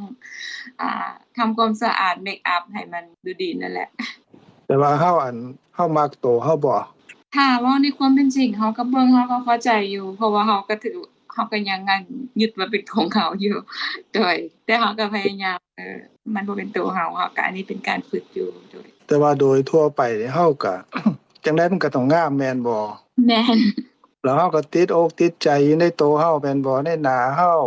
ອ່າ ທຳຄວາມສະອາດ ເມກອັບໃຫ້ມັນດູດີນັ້ນແຫຼະ. ແຕ່ວ່າເຮົາ ອັນ ເຮົາມັກໂຕເຮົາບໍ່? ຖ້າເວົ້າໃນຄວາມເປັນຈິງ ເຮົາກໍເບິ່ງ ເຮົາກໍພໍໃຈຢູ່ ເພາະວ່າເຮົາກໍຖື ເຮົາກໍຍັງ ອັນ ຍຶດວ່າເປັນຂອງເຮົາຢູ່ ໂດຍ ແຕ່ເຮົາກໍພະຍາຍາມ ເອີ ມັນບໍ່ເປັນໂຕເຮົາ ເຮົາກໍ ອັນນີ້ເປັນການຝຶກຢູ່ ໂດຍ. ແຕ່ວ່າໂດຍທົ່ວໄປເຮົາກໍ ຈັ່ງໃດມັນກໍຕ້ອງງາມແມ່ນບໍ່? ແມ່ນ. ແລ້ວເຮົາກໍຕິດອົກຕິດໃຈຢູ່ໃນໂຕເຮົາແມ່ນບໍ່? ໃນໜ້າເຮົາ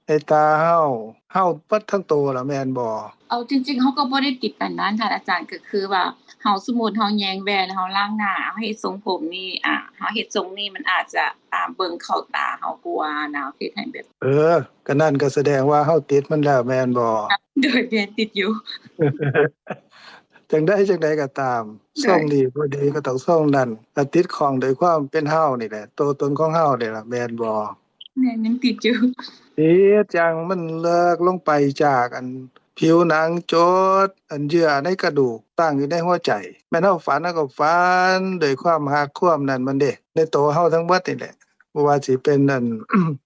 ໃນຕາເຮົາ ເຮົາເບິດທັງໂຕລະແມ່ນບໍ່? ເອົາຈິງໆ ເຮົາກໍບໍ່ໄດ້ຕິດປານນັ້ນທ່ານອາຈານ ກໍຄືວ່າເຮົາ ສົມມຸດເຮົາແຍງແວ່ນ ເຮົາລ້າງໜ້າ ເຮົາເຮັດຊົງຜົມນີ້ ອ່າ ເຮົາເຮັດຊົງນີ້ ມັນອາດຈະ ອ່າ ເບິ່ງເຂົ້າຕາເຮົາກວ່ານະ ເຮັດໃຫ້ແບບ ເອີ ກໍນັ້ນກໍສະແດງວ່າເຮົາຕິດມັນແລ້ວແມ່ນບໍ່? ໂດຍ ແມ່ນ ຕິດຢູ່. ຈັ່ງໃດຈັ່ງໃດກໍຕາມ ໂດຍ ຊົງດີບໍ່ດີກໍຕ້ອງຊົງນັ້ນ ກໍຕິດຂ້ອງໂດຍຄວາມເປັນເຮົານີ້ແຫຼະ ໂຕຕົນຂອງເຮົານີ້ລະແມ່ນບໍ່? ແມ່ນ ຍັງຕິດຢູ່. ຕິດຢ່າງມັນເລິກລົງໄປຈາກອັນຜິວໜັງຈົດອັນເຍື່ອໃນກະດູກ ຕັ້ງຢູ່ໃນຫົວໃຈ. ແມ່ນເຮົາຝັນ ເຮົາກໍຝັນໂດຍຄວາມຮັກຄວາມນັ້ນມັນເດ້ ໃນໂຕເຮົາທັງເບິດນີ້ແຫຼະ. ບໍ່ວ່າຊິເປັນອັນ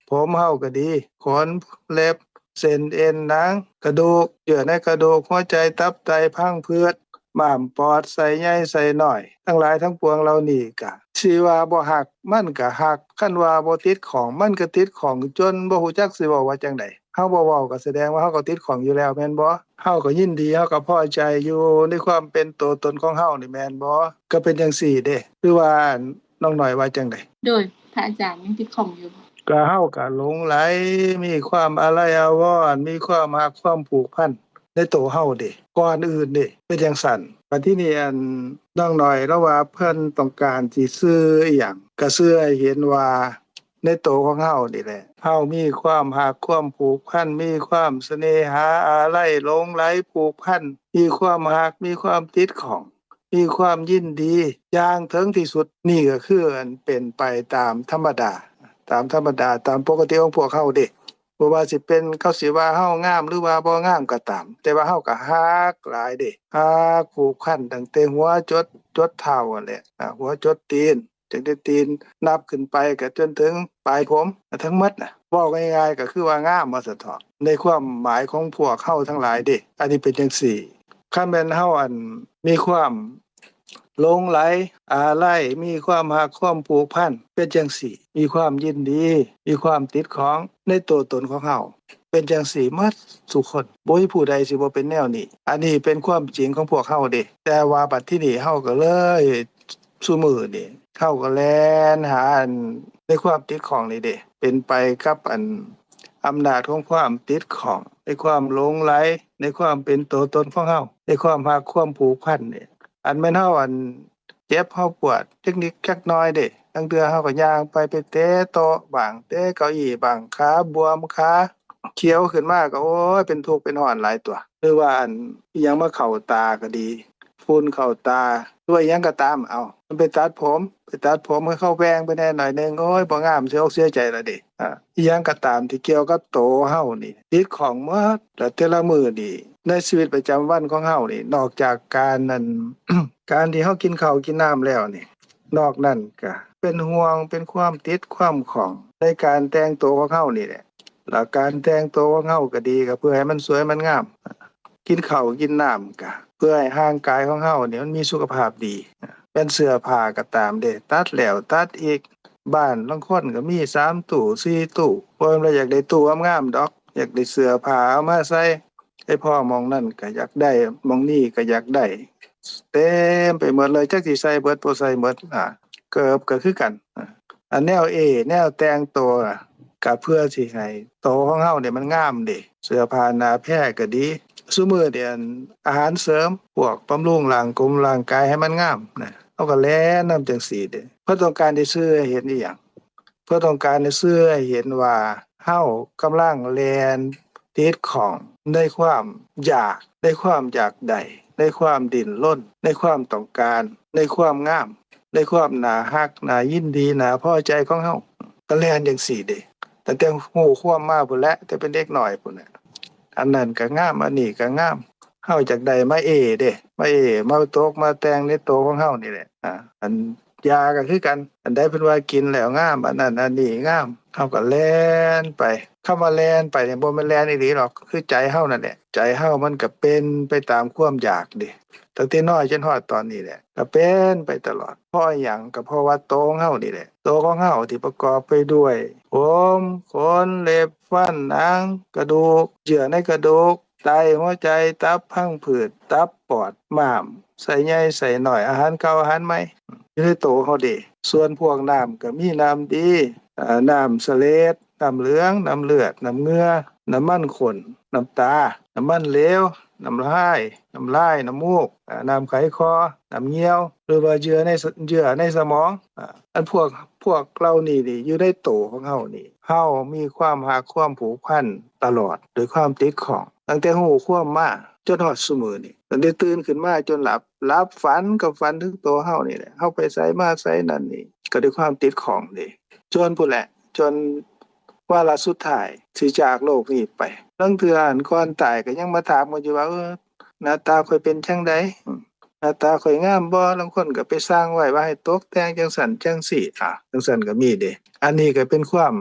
ຜົມເຮົາກໍດີ ຂົນ ເລັບ ເສັ້ນເອັນໜັງ ກະດູກ ເຍື່ອໃນກະດູກ ຫົວໃຈ ຕັບ ໄຕ ພັງຜືດ ມ້າມ ປອດ ໄສ້ໃຫຍ່ ໄສ້ນ້ອຍ ທັງຫຼາຍທັງປວງເຫຼົ່ານີ້ກະ ຊິວ່າບໍ່ຮັກ ມັນກະຮັກ ຄັນວ່າບໍ່ຕິດຂ້ອງ ມັນກະຕິດຂ້ອງ ຈົນບໍ່ຮູ້ຈັກຊິເວົ້າວ່າຈັ່ງໃດ. ເຮົາບໍ່ເວົ້າກະສະແດງວ່າເຮົາກໍຕິດຂ້ອງຢູ່ແລ້ວແມ່ນບໍ່? ເຮົາກໍຍິນດີ ເຮົາກໍພໍໃຈຢູ່ໃນຄວາມເປັນໂຕຕົນຂອງເຮົານີ້ແມ່ນບໍ່? ກໍເປັນຈັ່ງຊີ້ເດ້ ຫຼືວ່າ ນ້ອງນ້ອຍວ່າຈັ່ງໃດ? ໂດຍ ພະອາຈານ ຍັງຕິດຂ້ອງຢູ່. ກໍເຮົາກໍຫຼົງໄຫຼ ມີຄວາມອາໄລອາວອນ ມີຄວາມຮັກຄວາມຜູກພັນໃນໂຕເຮົາເດ້ ກ່ອນອື່ນເດ້ ເປັນຈັ່ງຊັ້ນ. ບັດທີນີ້ ອັນ ນ້ອງນ້ອຍລາວວ່າເພິ່ນຕ້ອງການຊິສື່ອີ່ຫຍັງ ກໍສື່ໃຫ້ເຫັນວ່າໃນໂຕຂອງເຮົານີ້ແຫຼະ ເຮົາມີຄວາມຮັກຄວາມຜູກພັນ ມີຄວາມສະເໜຫາອາໄລຫຼົງໄຫຼຜູກພັນ ມີຄວາມຮັກ ມີຄວາມຕິດຂ້ອງ ມີຄວາມຍິນດີຢ່າງເຖິງທີ່ສຸດ. ນີ້ກໍຄືອັນເປັນໄປຕາມທຳມະດາ ຕາມທຳມະດາ ຕາມປົກກະຕິຂອງພວກເຮົາເດ້. ບໍ່ວ່າຊິເປັນ ເຂົາຊິວ່າເຮົາງາມ ຫຼືວ່າບໍ່ງາມກໍຕາມ ແຕ່ວ່າເຮົາກໍຮັກຫຼາຍເດ້ ຮັກຜູກພັນຕັ້ງແຕ່ຫົວຈົດ ຈົດເທົ້າຫັ້ນແຫຼະ ອາ ຫົວຈົດຕີນ ຕັ້ງແຕ່ຕີນນັບຂຶ້ນໄປກໍຈົນເຖິງປາຍຜົມ ທັງໝົດນະ ເວົ້າງ່າຍໆກໍຄືວ່າງາມວ່າຊັ້ນເຖາະ ໃນຄວາມໝາຍຂອງພວກເຮົາທັງຫຼາຍເດ້. ອັນນີ້ເປັນຈັ່ງຊີ້ ຄັນແມ່ນເຮົາ ອັນ ມີຄວາມຫຼົງໄຫຼ ອາໄລ ມີຄວາມຮັກຄວາມຜູກພັນ ເປັນຈັ່ງຊີ້ ມີຄວາມຍິນດີ ມີຄວາມຕິດຂ້ອງໃນໂຕຕົນຂອງເຮົາ ເປັນຈັ່ງຊີ້ໝົດທຸກຄົນ ບໍ່ມີຜູ້ໃດຊິບໍ່ເປັນແນວນີ້. ອັນນີ້ເປັນຄວາມຈິງຂອງພວກເຮົາເດ້ ແຕ່ວ່າບັດທີນີ້ເຮົາກໍເລີຍ ຊຸມື້ນີ້ເຮົາກໍແລ່ນຫາອັນ ໃນຄວາມຕິດຂ້ອງນີ້ເດ້ ເປັນໄປກັບອັນ ອຳນາດຂອງຄວາມຕິດຂ້ອງ ໃນຄວາມຫຼົງໄຫຼ ໃນຄວາມເປັນໂຕຕົນຂອງເຮົາ ໃນຄວາມຮັກຄວາມຜູກພັນນີ້. ອັນແມ່ນເຮົາອັນ ເຈັບເຮົາປວດຈັກນິດຈັກໜ້ອຍເດ້ ລາງເທື່ອເຮົາກໍຍ່າງໄປ ໄປແຕະໂຕະບ້າງ ແຕະເກົ້າອີ້ບ້າງ ຂາບວມ ຂາຂຽວຂຶ້ນມາກໍ ໂອ້ຍ ເປັນທຸກເປັນຮ້ອນຫຼາຍຕົວະ ຫຼືວ່າອັນ ອີ່ຫຍັງມາເຂົ້າຕາກໍດີ ຝຸ່ນເຂົ້າຕາ ຫຼືວ່າອີ່ຫຍັງກໍຕາມ ເອົາ ມັນໄປຕັດຜົມ ໄປຕັດຜົມໃຫ້ເຂົາແຫວ່ງໄປແດ່ໜ້ອຍໜຶ່ງ ໂອ້ຍ ບໍ່ງາມ ເສຍອົກເສຍໃຈລະເດ. ອາ ອີ່ຫຍັງກໍຕາມທີ່ກ່ຽວກັບໂຕເຮົານີ້ ຕິດຂ້ອງໝົດ. ແລະແຕ່ລະມື້ນີ້ ໃນຊີວິດປະຈຳວັນຂອງເຮົານີ້ ນອກຈາກການນັ້ນ ການທີ່ເຮົາກິນເຂົ້າກິນນ້ຳແລ້ວນີ້ ນອກນັ້ນກະເປັນຫ່ວງ ເປັນຄວາມຕິດຄວາມຂ້ອງໃນການແຕ່ງໂຕຂອງເຮົານີ້ແຫຼະ. ແລ້ວການແຕ່ງໂຕຂອງເຮົາກໍດີ ກໍເພື່ອໃຫ້ມັນສວຍມັນງາມ. ກິນເຂົ້າກິນນ້ຳກະເພື່ອໃຫ້ຮ່າງກາຍຂອງເຮົານີ້ມັນມີສຸຂະພາບດີ. ແມ່ນເສື້ອຜ້າກໍຕາມເດ້ ຕັດແລ້ວຕັດອີກ. ບ້ານລາງຄົນກໍມີສາມຕູ້ ສີ່ຕູ້ ບໍ່ແມ່ນວ່າຢາກໄດ້ຕູ້ງາມໆດອກ ຢາກໄດ້ເສື້ອຜ້າເອົາມາໃສ່ ໄປພໍ້ໝ່ອງນັ້ນກໍຢາກໄດ້ ໝ່ອງນີ້ກໍຢາກໄດ້ ເຕັມໄປໝົດເລີຍ ຈັກຊິໃສ່ເບິດບໍ່ໃສ່ເບິດ. ອາ ເກີບກໍຄືກັນ ອາ ອັນແນວເອ ແນວແຕ່ງໂຕ ອາ ກໍເພື່ອຊິໃຫ້ໂຕຂອງເຮົານີ້ມັນງາມເດ້ ເສື້ອຜ້າໜ້າແພກໍດີ. ຊຸມື້ນີ້ ອັນ ອາຫານເສີມ ພວກບຳລຸງຮ່າງກົງຮ່າງກາຍໃຫ້ມັນງາມນະ ເຮົາກໍແລ່ນນຳຈັ່ງຊີ້ເດ້ ເພື່ອຕ້ອງການທີ່ສື່ໃຫ້ເຫັນອີ່ຫຍັງ? ເພື່ອຕ້ອງການໃຫ້ສື່ໃຫ້ເຫັນວ່າ ເຮົາກຳລັງແລ່ນຕິດຂ້ອງໃນຄວາມຢາກ ໃນຄວາມຢາກໄດ້ ໃນຄວາມດີ້ນລົນ ໃນຄວາມຕ້ອງການ ໃນຄວາມງາມ ໃນຄວາມໜ້າຮັກ ໜ້າຍິນດີ ໜ້າພໍໃຈຂອງເຮົາ. ກໍແລ່ນຈັ່ງຊີ້ເດ້ ຕັ້ງແຕ່ຮູ້ຄວາມມາພຸ້ນແຫຼະ ແຕ່ເປັນເດັກນ້ອຍພຸ້ນແຫຼະ. ອັນນັ້ນກໍງາມ ອັນນີ້ກໍງາມ ເຮົາຢາກໄດ້ມາເອເດ້ ມາເອ ມາຕົກມາແຕ່ງໃນໂຕຂອງເຮົານີ້ແຫຼະ. ອາ ອັນຢາກໍຄືກັນ ອັນໃດເພິ່ນວ່າກິນແລ້ວງາມ ອັນນັ້ນອັນນີ້ງາມ ເຮົາກໍແລ່ນໄປ. ຄຳວ່າແລ່ນໄປນີ້ ບໍ່ແມ່ນແລ່ນອີ່ຫຼີດອກ ຄືໃຈເຮົານັ້ນແຫຼະ ໃຈເຮົາມັນກໍເປັນໄປຕາມຄວາມຢາກເດ້ ຕັ້ງແຕ່ນ້ອຍຈົນຮອດຕອນນີ້ແຫຼະ ກໍເປັນໄປຕະຫຼອດ. ເພາະຫຍັງ? ກໍເພາະວ່າໂຕຂອງເຮົານີ້ແຫຼະ ໂຕຂອງເຮົາທີ່ປະກອບໄປດ້ວຍ ຜົມ ຂົນ ເລັບ ຟັນ ໜັງ ກະດູກ ເຍື່ອໃນກະດູກ ໄຕ ຫົວໃຈ ຕັບ ພັງຜືດ ຕັບ ປອດ ມ້າມ ໄສ້ໃຫຍ່ ໄສ້ນ້ອຍ ອາຫານເກົ່າ ອາຫານໃໝ່ ຢູ່ໃນໂຕເຮົາເດ້. ສ່ວນພວກນ້ຳກໍມີນ້ຳດີ ອາ ນ້ຳສະເລັດ ນ້ຳເຫຼືອງ ນ້ຳເລືອດ ນ້ຳເຫື່ອ ນ້ຳມັນຂຸ້ນ ນ້ຳຕາ ນ້ຳມັນເຫຼວ ນ້ຳລາຍ ນ້ຳລາຍ ນ້ຳມູກ ອາ ນ້ຳໄຂຄໍ ນ້ຳຍ່ຽວ ຫຼືວ່າເຍື່ອໃນສະ ເຍື່ອໃນສະໝອງ. ອາ ອັນພວກ ພວກເຫຼົ່ານີ້ນີ້ ຢູ່ໃນໂຕຂອງເຮົານີ້ ເຮົາມີຄວາມຮັກຄວາມຜູກພັນຕະຫຼອດ ໂດຍຄວາມຕິດຂ້ອງ ຕັ້ງແຕ່ຮູ້ຄວາມມາຈົນຮອດຊຸມື້ນີ້ ຕັ້ງແຕ່ຕື່ນຂຶ້ນມາຈົນຫຼັບ ຫຼັບຝັນກໍຝັນເຖິງໂຕເຮົານີ້ແຫຼະ ເຮົາໄປໃສມາໃສນັ້ນນີ້ ກໍດ້ວຍຄວາມຕິດຂ້ອງເດ້ ຈົນພຸ້ນແຫຼະ ຈົນວາລະສຸດທ້າຍຊິຈາກໂລກນີ້ໄປ. ລາງເທື່ອ ອັນ ກ່ອນຕາຍກໍຍັງມາຖາມກັນຢູ່ວ່າ ເອີ ໜ້າຕາຂ້ອຍເປັນຈັ່ງໃດ? ອາ ໜ້າຕາຂ້ອຍງາມບໍ່? ລາງຄົນກໍໄປສ້າງໄວ້ວ່າໃຫ້ຕົກແຕ່ງຈັ່ງຊັ້ນຈັ່ງຊີ້ ອາ ຈັ່ງຊັ້ນກໍມີເດ້. ອັນນີ້ກໍເປັນຄວາມ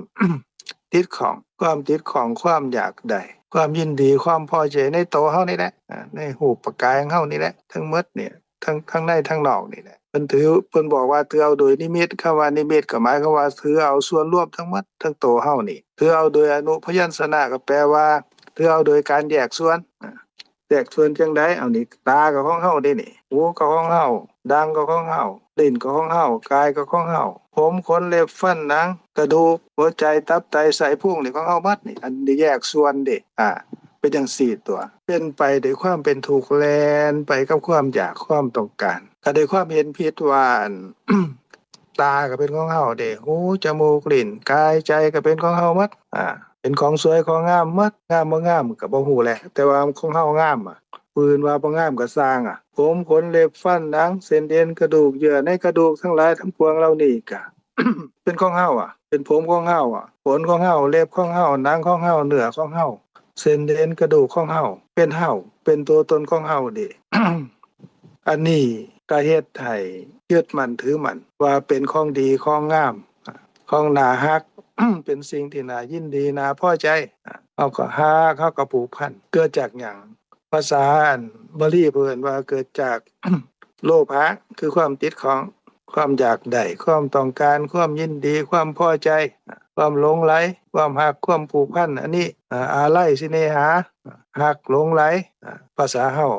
ຕິດຂ້ອງ ຄວາມຕິດຂ້ອງ ຄວາມຢາກໄດ້ ຄວາມຍິນດີ ຄວາມພໍໃຈໃນໂຕເຮົານີ້ແຫຼະ ອາ ໃນຮູບປະກາຍຂອງເຮົານີ້ແຫຼະ ທັງໝົດນີ້ ທັງ ທັງໃນທັງນອກນີ້ແຫຼະ. ເພິ່ນຖື ເພິ່ນບອກວ່າຖືເອົາໂດຍນິມິດ ຄຳວ່ານິມິດກໍໝາຍຄວາມວ່າຖືເອົາສ່ວນລວມທັງໝົດ ທັງໂຕເຮົານີ້ ຖືເອົາໂດຍອະນຸພະຍັນຊະນະ ກໍແປວ່າຖືເອົາໂດຍການແຍກສ່ວນ ອາ ແຍກສ່ວນຈັ່ງໃດ? ເອົານີ້ ຕາກໍຂອງເຮົາເດ້ນີ້ ຫູກໍຂອງເຮົາ ດັງກໍຂອງເຮົາ ລີ້ນກໍຂອງເຮົາ ກາຍກໍຂອງເຮົາ ຜົມ ຂົນ ເລັບ ຟັນ ໜັງ ກະດູກ ຫົວໃຈ ຕັບ ໄຕ ໄສ້ ພຸງ ນີ້ຂອງເຮົາໝົດນີ້ ອັນນີ້ແຍກສ່ວນເດ້. ອາ ເປັນຈັ່ງຊີ້ຕົວະ ເປັນໄປດ້ວຍຄວາມເປັນທຸກ ແລ່ນໄປກັບຄວາມຢາກຄວາມຕ້ອງການ ກໍໄດ້ຄວາມເຫັນຜິດວ່າ ອັນ ຕາກໍເປັນຂອງເຮົາເດ້ ຫູ ຈະມູກ ລີ້ນ ກາຍ ໃຈ ກໍເປັນຂອງເຮົາໝົດ ອາ ເປັນຂອງສວຍຂອງງາມໝົດ ງາມບໍ່ງາມກໍບໍ່ຮູ້ແຫຼະ ແຕ່ວ່າຂອງເຮົາງາມ ອາ ຜູ້ອື່ນວ່າບໍ່ງາມກໍຊ່າງ ອາ ຜົມ ຂົນ ເລັບ ຟັນ ໜັງ ເສັ້ນເອັນ ກະດູກ ເຍື່ອໃນກະດູກ ທັງຫຼາຍທັງປວງເຫຼົ່ານີ້ກະ ເປັນຂອງເຮົາ ອາ ເປັນຜົມຂອງເຮົາ ອາ ຂົນຂອງເຮົາ ເລັບຂອງເຮົາ ໜັງຂອງເຮົາ ເນື້ອຂອງເຮົາ ເສັ້ນເອັນກະດູກຂອງເຮົາ ເປັນເຮົາ ເປັນຕົວຕົນຂອງເຮົາເດ້. ອັນນີ້ກໍເຮັດໃຫ້ຍຶດໝັ້ນຖືໝັ້ນວ່າເປັນຂອງດີຂອງງາມ ຂອງໜ້າຮັກ ເປັນສິ່ງທີ່ໜ້າຍິນດີໜ້າພໍໃຈ ເຮົາກໍຮັກ ເຮົາກໍຜູກພັນ. ເກີດຈາກຫຍັງ? ພາສາອັນບາລີເພິ່ນວ່າເກີດຈາກໂລພະ ຄືຄວາມຕິດຂ້ອງ ຄວາມຢາກໄດ້ ຄວາມຕ້ອງການ ຄວາມຍິນດີ ຄວາມພໍໃຈ ຄວາມຫຼົງໄຫຼ ຄວາມຮັກ ຄວາມຜູກພັນ ອັນນີ້ ອາ ອາໄລ ສິເນຫາ ຮັກ ຫຼົງໄຫຼ ອາ ພາສາເຮົາ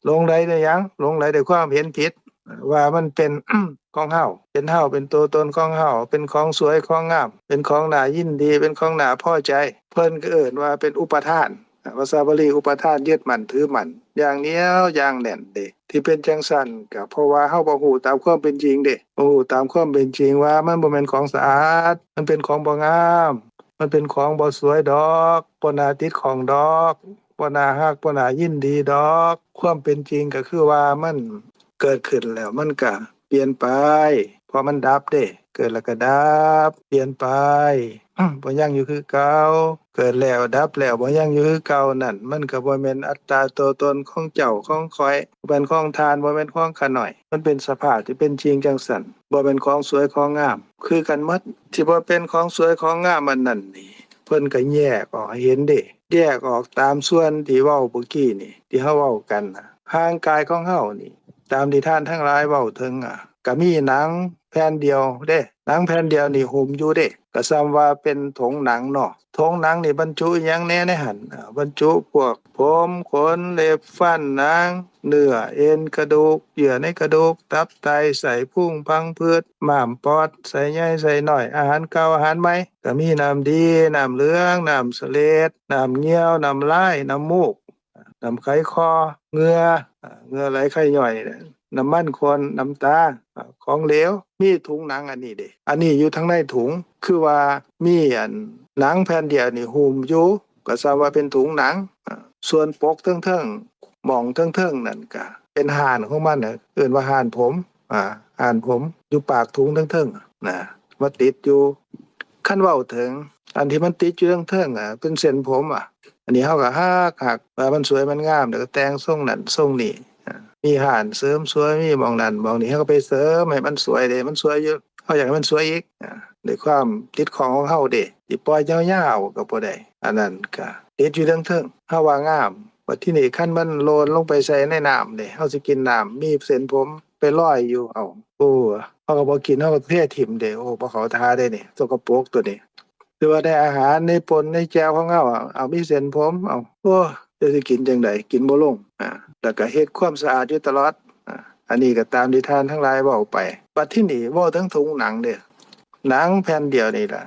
ຫຼົງໄຫຼດ້ວຍຫຍັງ? ຫຼົງໄຫຼດ້ວຍຄວາມເຫັນຜິດ ອາ ວ່າມັນເປັນຂອງເຮົາ ເປັນເຮົາ ເປັນຕົວຕົນຂອງເຮົາ ເປັນຂອງສວຍຂອງງາມ ເປັນຂອງໜ້າຍິນດີ ເປັນຂອງໜ້າພໍໃຈ ເພິ່ນກໍເອີ້ນວ່າເປັນອຸປາທານ ອາ ພາສາບາລີ ອຸປາທານ ຍຶດໝັ້ນຖືໝັ້ນຢ່າງໜຽວຢ່າງແໜ້ນເດ້. ທີ່ເປັນຈັ່ງຊັ້ນ ກໍເພາະວ່າເຮົາບໍ່ຮູ້ຕາມຄວາມເປັນຈິງເດ້ ບໍ່ຮູ້ຕາມຄວາມເປັນຈິງວ່າມັນບໍ່ແມ່ນຂອງສະອາດ ມັນເປັນຂອງບໍ່ງາມ ມັນເປັນຂອງບໍ່ສວຍດອກ ບໍ່ໜ້າຕິດຂ້ອງດອກ ບໍ່ໜ້າຮັກ ບໍ່ໜ້າຍິນດີດອກ. ຄວາມເປັນຈິງກໍຄືວ່າມັນເກີດຂຶ້ນແລ້ວມັນກໍປ່ຽນໄປ ເພາະມັນດັບເດ້. ເກີດແລ້ວກໍດັບ ປ່ຽນໄປ ບໍ່ຍັງຢູ່ຄືເກົ່າ. ເກີດແລ້ວດັບແລ້ວ ບໍ່ຍັງຢູ່ຄືເກົ່ານັ້ນ ມັນກໍບໍ່ແມ່ນອັດຕາຕົວຕົນຂອງເຈົ້າຂອງຂ້ອຍ ບໍ່ແມ່ນຂອງທ່ານ ບໍ່ແມ່ນຂອງຂ້ານ້ອຍ. ມັນເປັນສະພາບທີ່ເປັນຈິງຈັ່ງຊັ້ນ ບໍ່ແມ່ນຂອງສວຍຂອງງາມ ຄືກັນໝົດ. ທີ່ບໍ່ເປັນຂອງສວຍຂອງງາມອັນນັ້ນນີ້ ເພິ່ນກໍແຍກອອກໃຫ້ເຫັນເດ້ ແຍກອອກຕາມສ່ວນທີ່ເວົ້າເມື່ອກີ້ນີ້ ທີ່ເຮົາເວົ້າກັນນະ. ຮ່າງກາຍຂອງເຮົານີ້ ຕາມທີ່ທ່ານທັງຫຼາຍເວົ້າເຖິງ ອາ ກໍມີໜັງແຜ່ນດຽວເດ້. ໜັງແຜ່ນດຽວນີ້ຫຸ້ມຢູ່ເດ້ ກໍສ່ຳວ່າເປັນຖົງໜັງເນາະ. ຖົງໜັງນີ້ບັນຈຸອີ່ຫຍັງແດ່ໃນຫັ້ນ? ອາ ບັນຈຸພວກຜົມ ຂົນ ເລັບ ຟັນ ໜັງ ເນື້ອ ເອັນ ກະດູກ ເຍື່ອໃນກະດູກ ຕັບ ໄຕ ໄສ້ພຸງ ພັງຜືດ ມ້າມ ປອດ ໄສ້ໃຫຍ່ ໄສ້ນ້ອຍ ອາຫານເກົ່າ ອາຫານໃໝ່ ກໍມີນ້ຳດີ ນ້ຳເຫຼືອງ ນ້ຳສະເລັດ ນ້ຳຍ່ຽວ ນ້ຳລາຍ ນ້ຳມູກ ນ້ຳໄຂຄໍ ເຫື່ອ ເຫື່ອໄຫຼໄຄຍ່ອຍ ນ້ຳມັນຂ້ນ ນ້ຳຕາ ຂອງເຫຼວ ມີຖົງໜັງອັນນີ້ເດ້. ອັນນີ້ຢູ່ທາງໃນຖົງ ຄືວ່າມີອັນໜັງແຜ່ນດຽວນີ້ຫຸ້ມຢູ່ ກໍສ່ຳວ່າເປັນຖົງໜັງ. ສ່ວນປົກເທິງໆ ໝ່ອງເທິງໆນັ້ນກະເປັນຮ່ານຂອງມັນ ເອີ້ນວ່າຮ່ານຜົມ ອາ ຮ່ານຜົມ ຢູ່ປາກຖົງເທິງໆນະ ມາຕິດຢູ່. ຄັນເວົ້າເຖິງອັນທີ່ມັນຕິດຢູ່ເທິງໆ ອາ ເປັນເສັ້ນຜົມ ອາ ອັນນີ້ເຮົາກໍຮັກ ຮັກວ່າມັນສວຍມັນງາມ ແລ້ວກໍແຕ່ງຊົງນັ້ນຊົງນີ້ ອາ ມີຮ້ານເສີມສວຍ ມີໝ່ອງນັ້ນໝ່ອງນີ້ ເຮົາກໍໄປເສີມໃຫ້ມັນສວຍເດ້ ມັນສວຍຢູ່ ເຮົາຢາກໃຫ້ມັນສວຍອີກ ອາ ດ້ວຍຄວາມຕິດຂ້ອງຂອງເຮົາເດ້ ຊິປ່ອຍຍາວໆກໍບໍ່ໄດ້. ອັນນັ້ນກໍຕິດຢູ່ເທິງໆ ເຮົາວ່າງາມ. ບັດທີນີ້ຄັນມັນໂລນລົງໄປໃສ່ໃນນ້ຳເດ້ ເຮົາຊິກິນນ້ຳ ມີເສັ້ນຜົມໄປລອຍຢູ່ ເອົ້າ ໂອ້ ເຮົາກໍບໍ່ກິນ ເຮົາກໍເທຖິ້ມເດ້. ໂອ້ ບໍ່ເຂົ້າທ່າເດ້ນີ້ ສົກກະປົກຕົວນີ້. ຫຼືວ່າໃນອາຫານ ໃນປົ່ນ ໃນແຈ່ວຂອງເຮົາ ເອົາ ມີເສັ້ນຜົມ ເອົາ ໂອ້ ຈະຊິກິນຈັ່ງໃດ ກິນບໍ່ລົງ ອາ ແລ້ວກໍເຮັດຄວາມສະອາດຢູ່ຕະຫຼອດ ອາ ອັນນີ້ກໍຕາມທີ່ທ່ານທັງຫຼາຍເວົ້າໄປ. ບັດທີນີ້ເວົ້າເຖິງຖົງໜັງເດ້ ໜັງແຜ່ນດຽວນີ້ລະ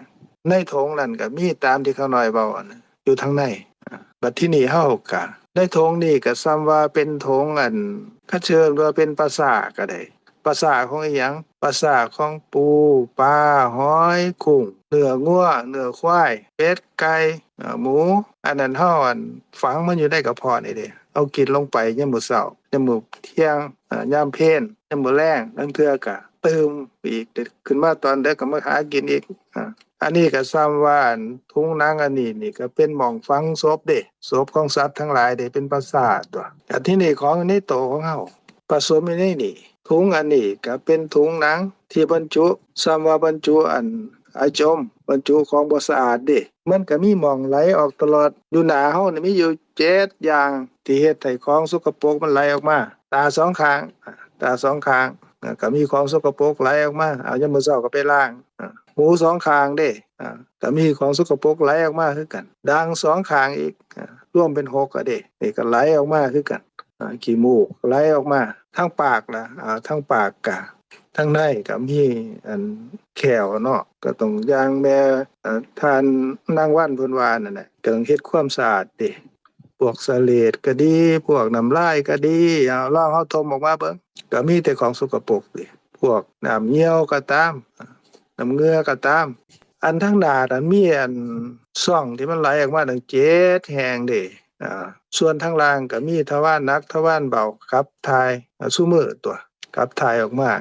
ໃນຖົງນັ້ນກໍມີຕາມທີ່ຂ້ານ້ອຍເວົ້າ ອັນ ຢູ່ທາງໃນ. ອາ ບັດທີນີ້ເຮົາກະ ໃນຖົງນີ້ກະສ່ຳວ່າເປັນຖົງ ອັນ ຄັນເອີ້ນວ່າເປັນປາສາກະໄດ້. ປາສາກຂອງອີ່ຫຍັງ? ປາສາກຂອງປູ ປາ ຫອຍ ກຸ້ງ ເນື້ອງົວ ເນື້ອຄວາຍ ເປັດ ໄກ່ ເນື້ອໝູ ອັນນັ້ນເຮົາ ອັນ ຝັງມັນຢູ່ໃນກະເພາະນີ້ເດ້ ເຮົາກິນລົງໄປຍາມມື້ເຊົ້າ ຍາມມື້ທ່ຽງ ອາ ຍາມເພນ ຍາມມື້ແລງ ລາງເທື່ອກະຕື່ມອີກ ຕື່ນຂຶ້ນມາຕອນເດິກກໍມາຫາກິນອີກ. ອາ ອັນນີ້ກໍສ່ຳວ່າ ອັນ ຖົງໜັງອັນນີ້ນີ້ກໍເປັນໝ່ອງຝັງສົບເດ້ ສົບຂອງສັດທັງຫຼາຍເດ້ ເປັນປາສາດຕົວະ. ແຕ່ທີນີ້ຂອງໃນໂຕຂອງເຮົາປະສົມຢູ່ໃນນີ້ ຖົງອັນນີ້ກໍເປັນຖົງໜັງທີ່ບັນຈຸ ສ່ຳວ່າບັນຈຸອັນອາຈົມ ບັນຈຸຂອງບໍ່ສະອາດເດ້ ມັນກໍມີໝ່ອງໄຫຼອອກຕະຫຼອດ. ຢູ່ໜ້າເຮົານີ້ມີຢູ່ເຈັດຢ່າງທີ່ເຮັດໃຫ້ຂອງສົກກະປົກມັນໄຫຼອອກມາ. ຕາສອງຂ້າງ ຕາສອງຂ້າງ ກໍມີຂອງສົກກະປົກໄຫຼອອກມາ ເອົາ ຍາມມື້ເຊົ້າກໍໄປລ້າງ. ຫູສອງຂ້າງເດ້ ກໍມີຂອງສົກກະປົກໄຫຼອອກມາຄືກັນ. ດັງສອງຂ້າງອີກ ລວມເປັນຫົກແລ້ວເດ້ ນີ້ກໍໄຫຼອອກມາຄືກັນ. ຂີ້ມູກໄຫຼອອກມາ. ທາງປາກລະ ທາງປາກກະ ທາງໃນກໍມີອັນແຂ້ວເນາະ ກໍຕ້ອງຢ່າງແມ່ ທ່ານນາງວັນເພິ່ນວ່ານັ້ນແຫຼະ ກໍຕ້ອງເຮັດຄວາມສະອາດເດ້. ພວກສະເຫຼດກໍດີ ພວກນ້ຳລາຍກໍດີ ເອົາ ລອງເຮົາຖົມອອກມາເບິ່ງ ກໍມີແຕ່ຂອງສົກກະປົກເດ້ ພວກນ້ຳຍ່ຽວກໍຕາມ ນ້ຳເຫຍື້ອກໍຕາມ. ອັນທາງໜ້ານັ້ນມີອັນຊ່ອງທີ່ມັນໄຫຼອອກມາຕັ້ງເຈັດແຫ່ງເດ້. ອາ ສ່ວນທາງລ່າງກໍມີທະວານໜັກ ທະວານເບົາ ຂັບຖ່າຍ ອາ ຊຸມື້ຕົວະ ຂັບຖ່າຍອອກມາ.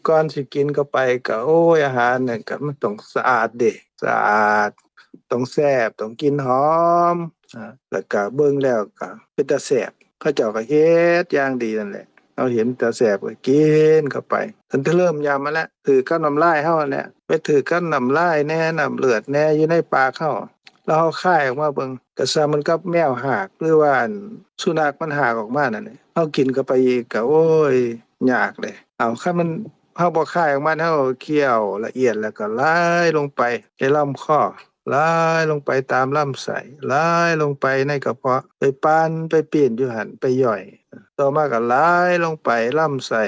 ກ່ອນຊິກິນເຂົ້າໄປກໍ ໂອ້ຍ ອາຫານນັ້ນກໍມັນຕ້ອງສະອາດເດ້ ສະອາດ ຕ້ອງແຊບ ຕ້ອງກິ່ນຫອມ ອາ ແລ້ວກໍເບິ່ງແລ້ວກໍເປັນຕາແຊບ ເຂົາເຈົ້າກໍເຮັດຢ່າງດີນັ້ນແຫຼະ ເຮົາເຫັນຕາແຊບກໍກິນເຂົ້າໄປ. ຄັນເລີ່ມຍຳມາແລ້ວ ຖືກກັບນ້ຳລາຍເຮົາຫັ້ນແຫຼະ ໄປຖືກກັບນ້ຳລາຍແດ່ ນ້ຳເລືອດແດ່ ຢູ່ໃນປາກເຮົາ ແລ້ວເຮົາຄາຍອອກມາເບິ່ງ ກໍສ່ຳກັນກັບແມວຮາກ ຫຼືວ່າອັນສຸນັກມັນຮາກອອກມານັ້ນແຫຼະ. ເຮົາກິນເຂົ້າໄປອີກກໍ ໂອ້ຍ ຍາກເດ້. ເອົາ ຄັນມັນ ເຮົາບໍ່ຄາຍອອກມາ ເຮົາຄຽວລະອຽດ ແລ້ວກໍໄຫຼລົງໄປໃນລຳຄໍ ໄຫຼລົງໄປຕາມລຳໄສ້ ໄຫຼລົງໄປໃນກະເພາະ ໄປປັ່ນໄປປີ້ນຢູ່ຫັ້ນ ໄປຍ່ອຍ ຕໍ່ມາກໍໄຫຼລົງໄປລຳໄສ້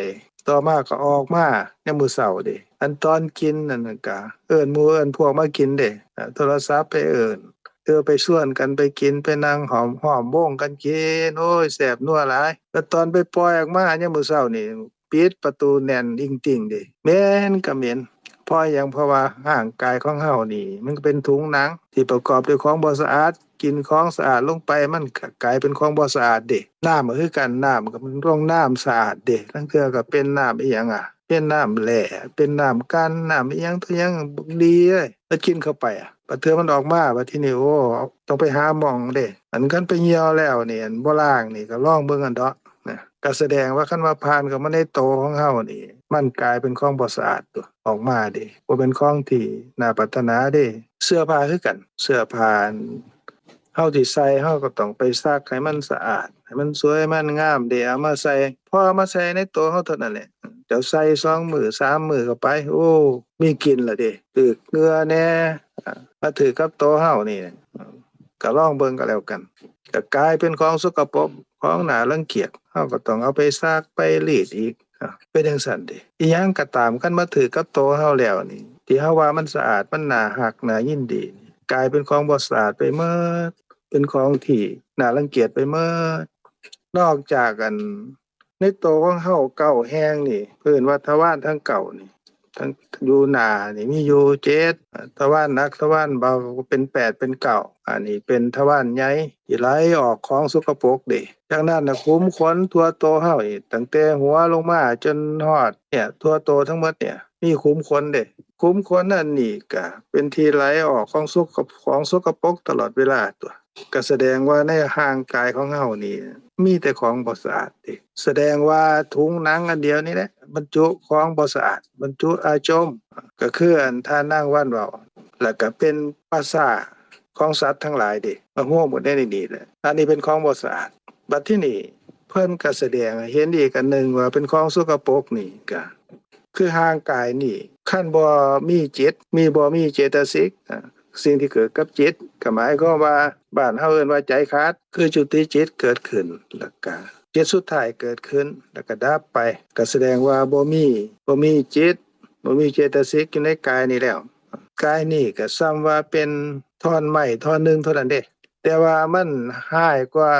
ຕໍ່ມາກໍອອກມາຍາມມື້ເຊົ້າເດ້. ອັນຕອນກິນນັ້ນກະເອີ້ນໝູ່ເອີ້ນພວກມາກິນເດ້ ໂທລະສັບໄປເອີ້ນ ເອີ ໄປຊວນກັນໄປກິນ ໄປນັ່ງຫ້ອມ ຫ້ອມວົງກັນກິນ ໂອ້ຍ ແຊບນົວຫຼາຍ. ແລ້ວຕອນໄປປ່ອຍອອກມາຍາມມື້ເຊົ້ານີ້ ປິດປະຕູແໜ້ນອິງຕິ່ງເດ້ ເໝັນກໍເໝັນ. ເພາະຫຍັງ? ເພາະວ່າຮ່າງກາຍຂອງເຮົານີ້ ມັນກໍເປັນຖົງໜັງທີ່ປະກອບດ້ວຍຂອງບໍ່ສະອາດ ກິນຂອງສະອາດລົງໄປ ມັນກໍກາຍເປັນຂອງບໍ່ສະອາດເດ້. ນ້ຳກໍຄືກັນ ນ້ຳກໍເປັນຂອງ ນ້ຳສະອາດເດ້. ລາງເທື່ອກໍເປັນນ້ຳອີ່ຫຍັງອະ ເປັນນ້ຳແຮ່ ເປັນນ້ຳກັນ ນ້ຳອີ່ຫຍັງຕົວຫຍັງ ບັກດີເອີຍ ແລ້ວກິນເຂົ້າໄປອະ ບາດເທື່ອມັນອອກມາ ບາດທີນີ້ ໂອ້ ຕ້ອງໄປຫາໝອງເດ້. ອັນຄັນໄປຍ່ຽວແລ້ວນີ້ ອັນບໍ່ລ້າງນີ້ ກໍລອງເບິ່ງຫັ້ນເດາະນະ. ກໍສະແດງວ່າ ຄັນວ່າຜ່ານເຂົ້າມາໃນໂຕຂອງເຮົານີ້ ມັນກາຍເປັນຂອງບໍ່ສະອາດຕົວະ ອອກມາເດ້ ບໍ່ແມ່ນຂອງທີ່ໜ້າປາດຖະໜາເດ້. ເສື້ອຜ້າຄືກັນ ເສື້ອຜ້າ ເຮົາຊິໃສ່ ເຮົາກໍຕ້ອງໄປຊັກໃຫ້ມັນສະອາດ ໃຫ້ມັນສວຍມັນງາມເດ້ ເອົາມາໃສ່. ພໍເອົາມາໃສ່ໃນໂຕເຮົາເທົ່ານັ້ນແຫຼະ ເຈົ້າໃສ່ສອງມື້ສາມມື້ເຂົ້າໄປ ໂອ້ ມີກິ່ນລະເດ້ ຖືກເຫຍື້ອແດ່ ອາ ມາຖືກກັບໂຕເຮົານີ້ ກໍລອງເບິ່ງກໍແລ້ວກັນ ກໍກາຍເປັນຂອງສົກກະປົກ ຂອງໜ້າລັງກຽດ ເຮົາກໍຕ້ອງເອົາໄປຊັກໄປລີດອີກ ເປັນຈັ່ງຊັ້ນເດ. ອີ່ຫຍັງກໍຕາມ ຄັນມາຖືກກັບໂຕເຮົາແລ້ວນີ້ ທີ່ເຮົາວ່າມັນສະອາດ ມັນໜ້າຮັກໜ້າຍິນດີນີ້ ກາຍເປັນຂອງບໍ່ສະອາດໄປໝົດ ເປັນຂອງທີ່ໜ້າລັງກຽດໄປໝົດ. ນອກຈາກອັນ ໃນໂຕຂອງເຮົາເກົ້າແຫ່ງນີ້ ເພິ່ນວ່າທະວານທັງເກົ້ານີ້ ທັງຢູ່ໜ້ານີ້ມີຢູ່ເຈັດ ທະວານໜັກ ທະວານເບົາ ເປັນແປດ ເປັນເກົ້າ ອັນນີ້ເປັນທະວານໃຫຍ່ ທີ່ໄຫຼອອກຂອງສົກກະປົກເດ້. ດັ່ງນັ້ນນະ ຂຸມຂົນທົ່ວໂຕເຮົານີ້ ຕັ້ງແຕ່ຫົວລົງມາຈົນຮອດເນີ້ຍ ທົ່ວໂຕທັງໝົດເນີ້ຍ ມີຂຸມຂົນເດ້. ຂຸມຂົນອັນນີ້ກະເປັນທີ່ໄຫຼອອກຂອງສົກກະ ຂອງສົກກະປົກຕະຫຼອດເວລາຕົວະ. ກໍສະແດງວ່າໃນຮ່າງກາຍຂອງເຮົານີ້ ມີແຕ່ຂອງບໍ່ສະອາດເດ້. ສະແດງວ່າຖົງໜັງອັນດຽວນີ້ແຫຼະ ບັນຈຸຂອງບໍ່ສະອາດ ບັນຈຸອາຈົມ ກໍຄືອັນທ່ານນາງວັນເວົ້າ ແລ້ວກໍເປັນປາສາດຂອງສັດທັງຫຼາຍເດ້ ມາຮວມກັນໃນນີ້ແຫຼະ. ອັນນີ້ເປັນຂອງບໍ່ສະອາດ. ບັດທີນີ້ເພິ່ນກໍສະແດງໃຫ້ເຫັນອີກອັນໜຶ່ງວ່າເປັນຂອງສົກກະປົກນີ້ ກໍຄືຮ່າງກາຍນີ້ ຄັນບໍ່ມີຈິດ ມີ ບໍ່ມີເຈຕະສິກ ອາ ສິ່ງທີ່ເກີດກັບຈິດ ກໍໝາຍຄວາມວ່າ ບ້ານເຮົາເອີ້ນວ່າໃຈຂາດ ຄືຈຸຕິຈິດເກີດຂຶ້ນ ແລ້ວກະຈິດສຸດທ້າຍເກີດຂຶ້ນ ແລ້ວກະດັບໄປ ກໍສະແດງວ່າບໍ່ມີ ບໍ່ມີຈິດ ບໍ່ມີເຈຕະສິກຢູ່ໃນກາຍນີ້ແລ້ວ. ກາຍນີ້ກໍສ່ຳວ່າເປັນທ່ອນໄມ້ທ່ອນໜຶ່ງເທົ່ານັ້ນເດ້ ແຕ່ວ່າມັນຮ້າຍກວ່າ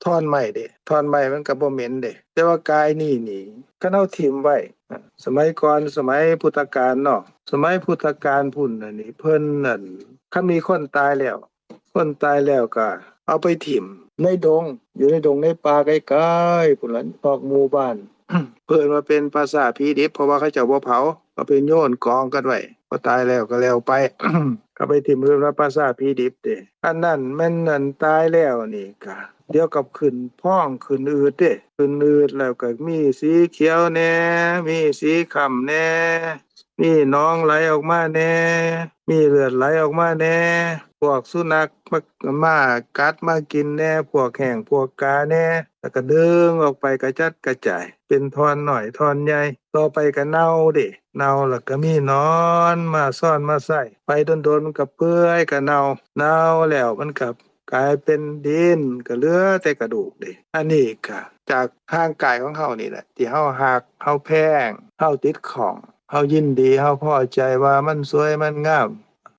ທ່ອນໄມ້ເດ້. ທ່ອນໄມ້ມັນກໍບໍ່ເໝັນເດ້ ແຕ່ວ່າກາຍນີ້ນີ້ ຄັນເຮົາຖິ້ມໄວ້ ອາ ສະໄໝກ່ອນ ສະໄໝພຸດທະການເນາະ ສະໄໝພຸດທະການພຸ້ນ ອັນນີ້ເພິ່ນນັ້ນ ຄັນມີຄົນຕາຍແລ້ວ ຄົນຕາຍແລ້ວກໍເອົາໄປຖິ້ມໃນດົງ ຢູ່ໃນດົງໃນປ່າໄກໆພຸ້ນລະ ນອກໝູ່ບ້ານ ເພິ່ນວ່າເປັນປ່າຊ້າຜີດິບ ເພາະວ່າເຂົາເຈົ້າບໍ່ເຜົາ ເອົາໄປໂຍນກອງກັນໄວ້ ພໍຕາຍແລ້ວກໍແລ້ວໄປ ເຂົາໄປຖິ້ມ ເອີ້ນວ່າປ່າຊ້າຜີດິບເດ້. ອັນນັ້ນແມ່ນ ອັນຕາຍແລ້ວນີ້ກະ ດຽວກໍຂຶ້ນພອງຂຶ້ນອືດເດ້ ຂຶ້ນອືດແລ້ວກໍມີສີຂຽວແດ່ ມີສີຄ້ຳແດ່ ມີໜອງໄຫຼອອກມາແດ່ ມີເລືອດໄຫຼອອກມາແດ່ ພວກສຸນັກມາ ມາກັດມາກິນແດ່ ພວກແຫ້ງພວກກາແດ່ ແລ້ວກໍດຶງອອກໄປກະຈັດກະຈາຍ ເປັນທ່ອນນ້ອຍທ່ອນໃຫຍ່ ຕໍ່ໄປກໍເນົ່າເດ້ ເນົ່າແລ້ວກໍມີໜອນມາຊ້ອນມາໃສ່ ໄປດົນໆມັນກໍເປື່ອຍກໍເນົ່າ ເນົ່າແລ້ວມັນກໍ ກາຍເປັນດິນ ກໍເຫຼືອແຕ່ກະດູກເດ້. ອັນນີ້ກະຈາກຮ່າງກາຍຂອງເຮົານີ້ແຫຼະ ທີ່ເຮົາຮັກ ເຮົາແພງ ເຮົາຕິດຂ້ອງ ເຮົາຍິນດີ ເຮົາພໍໃຈວ່າມັນສວຍມັນງາມ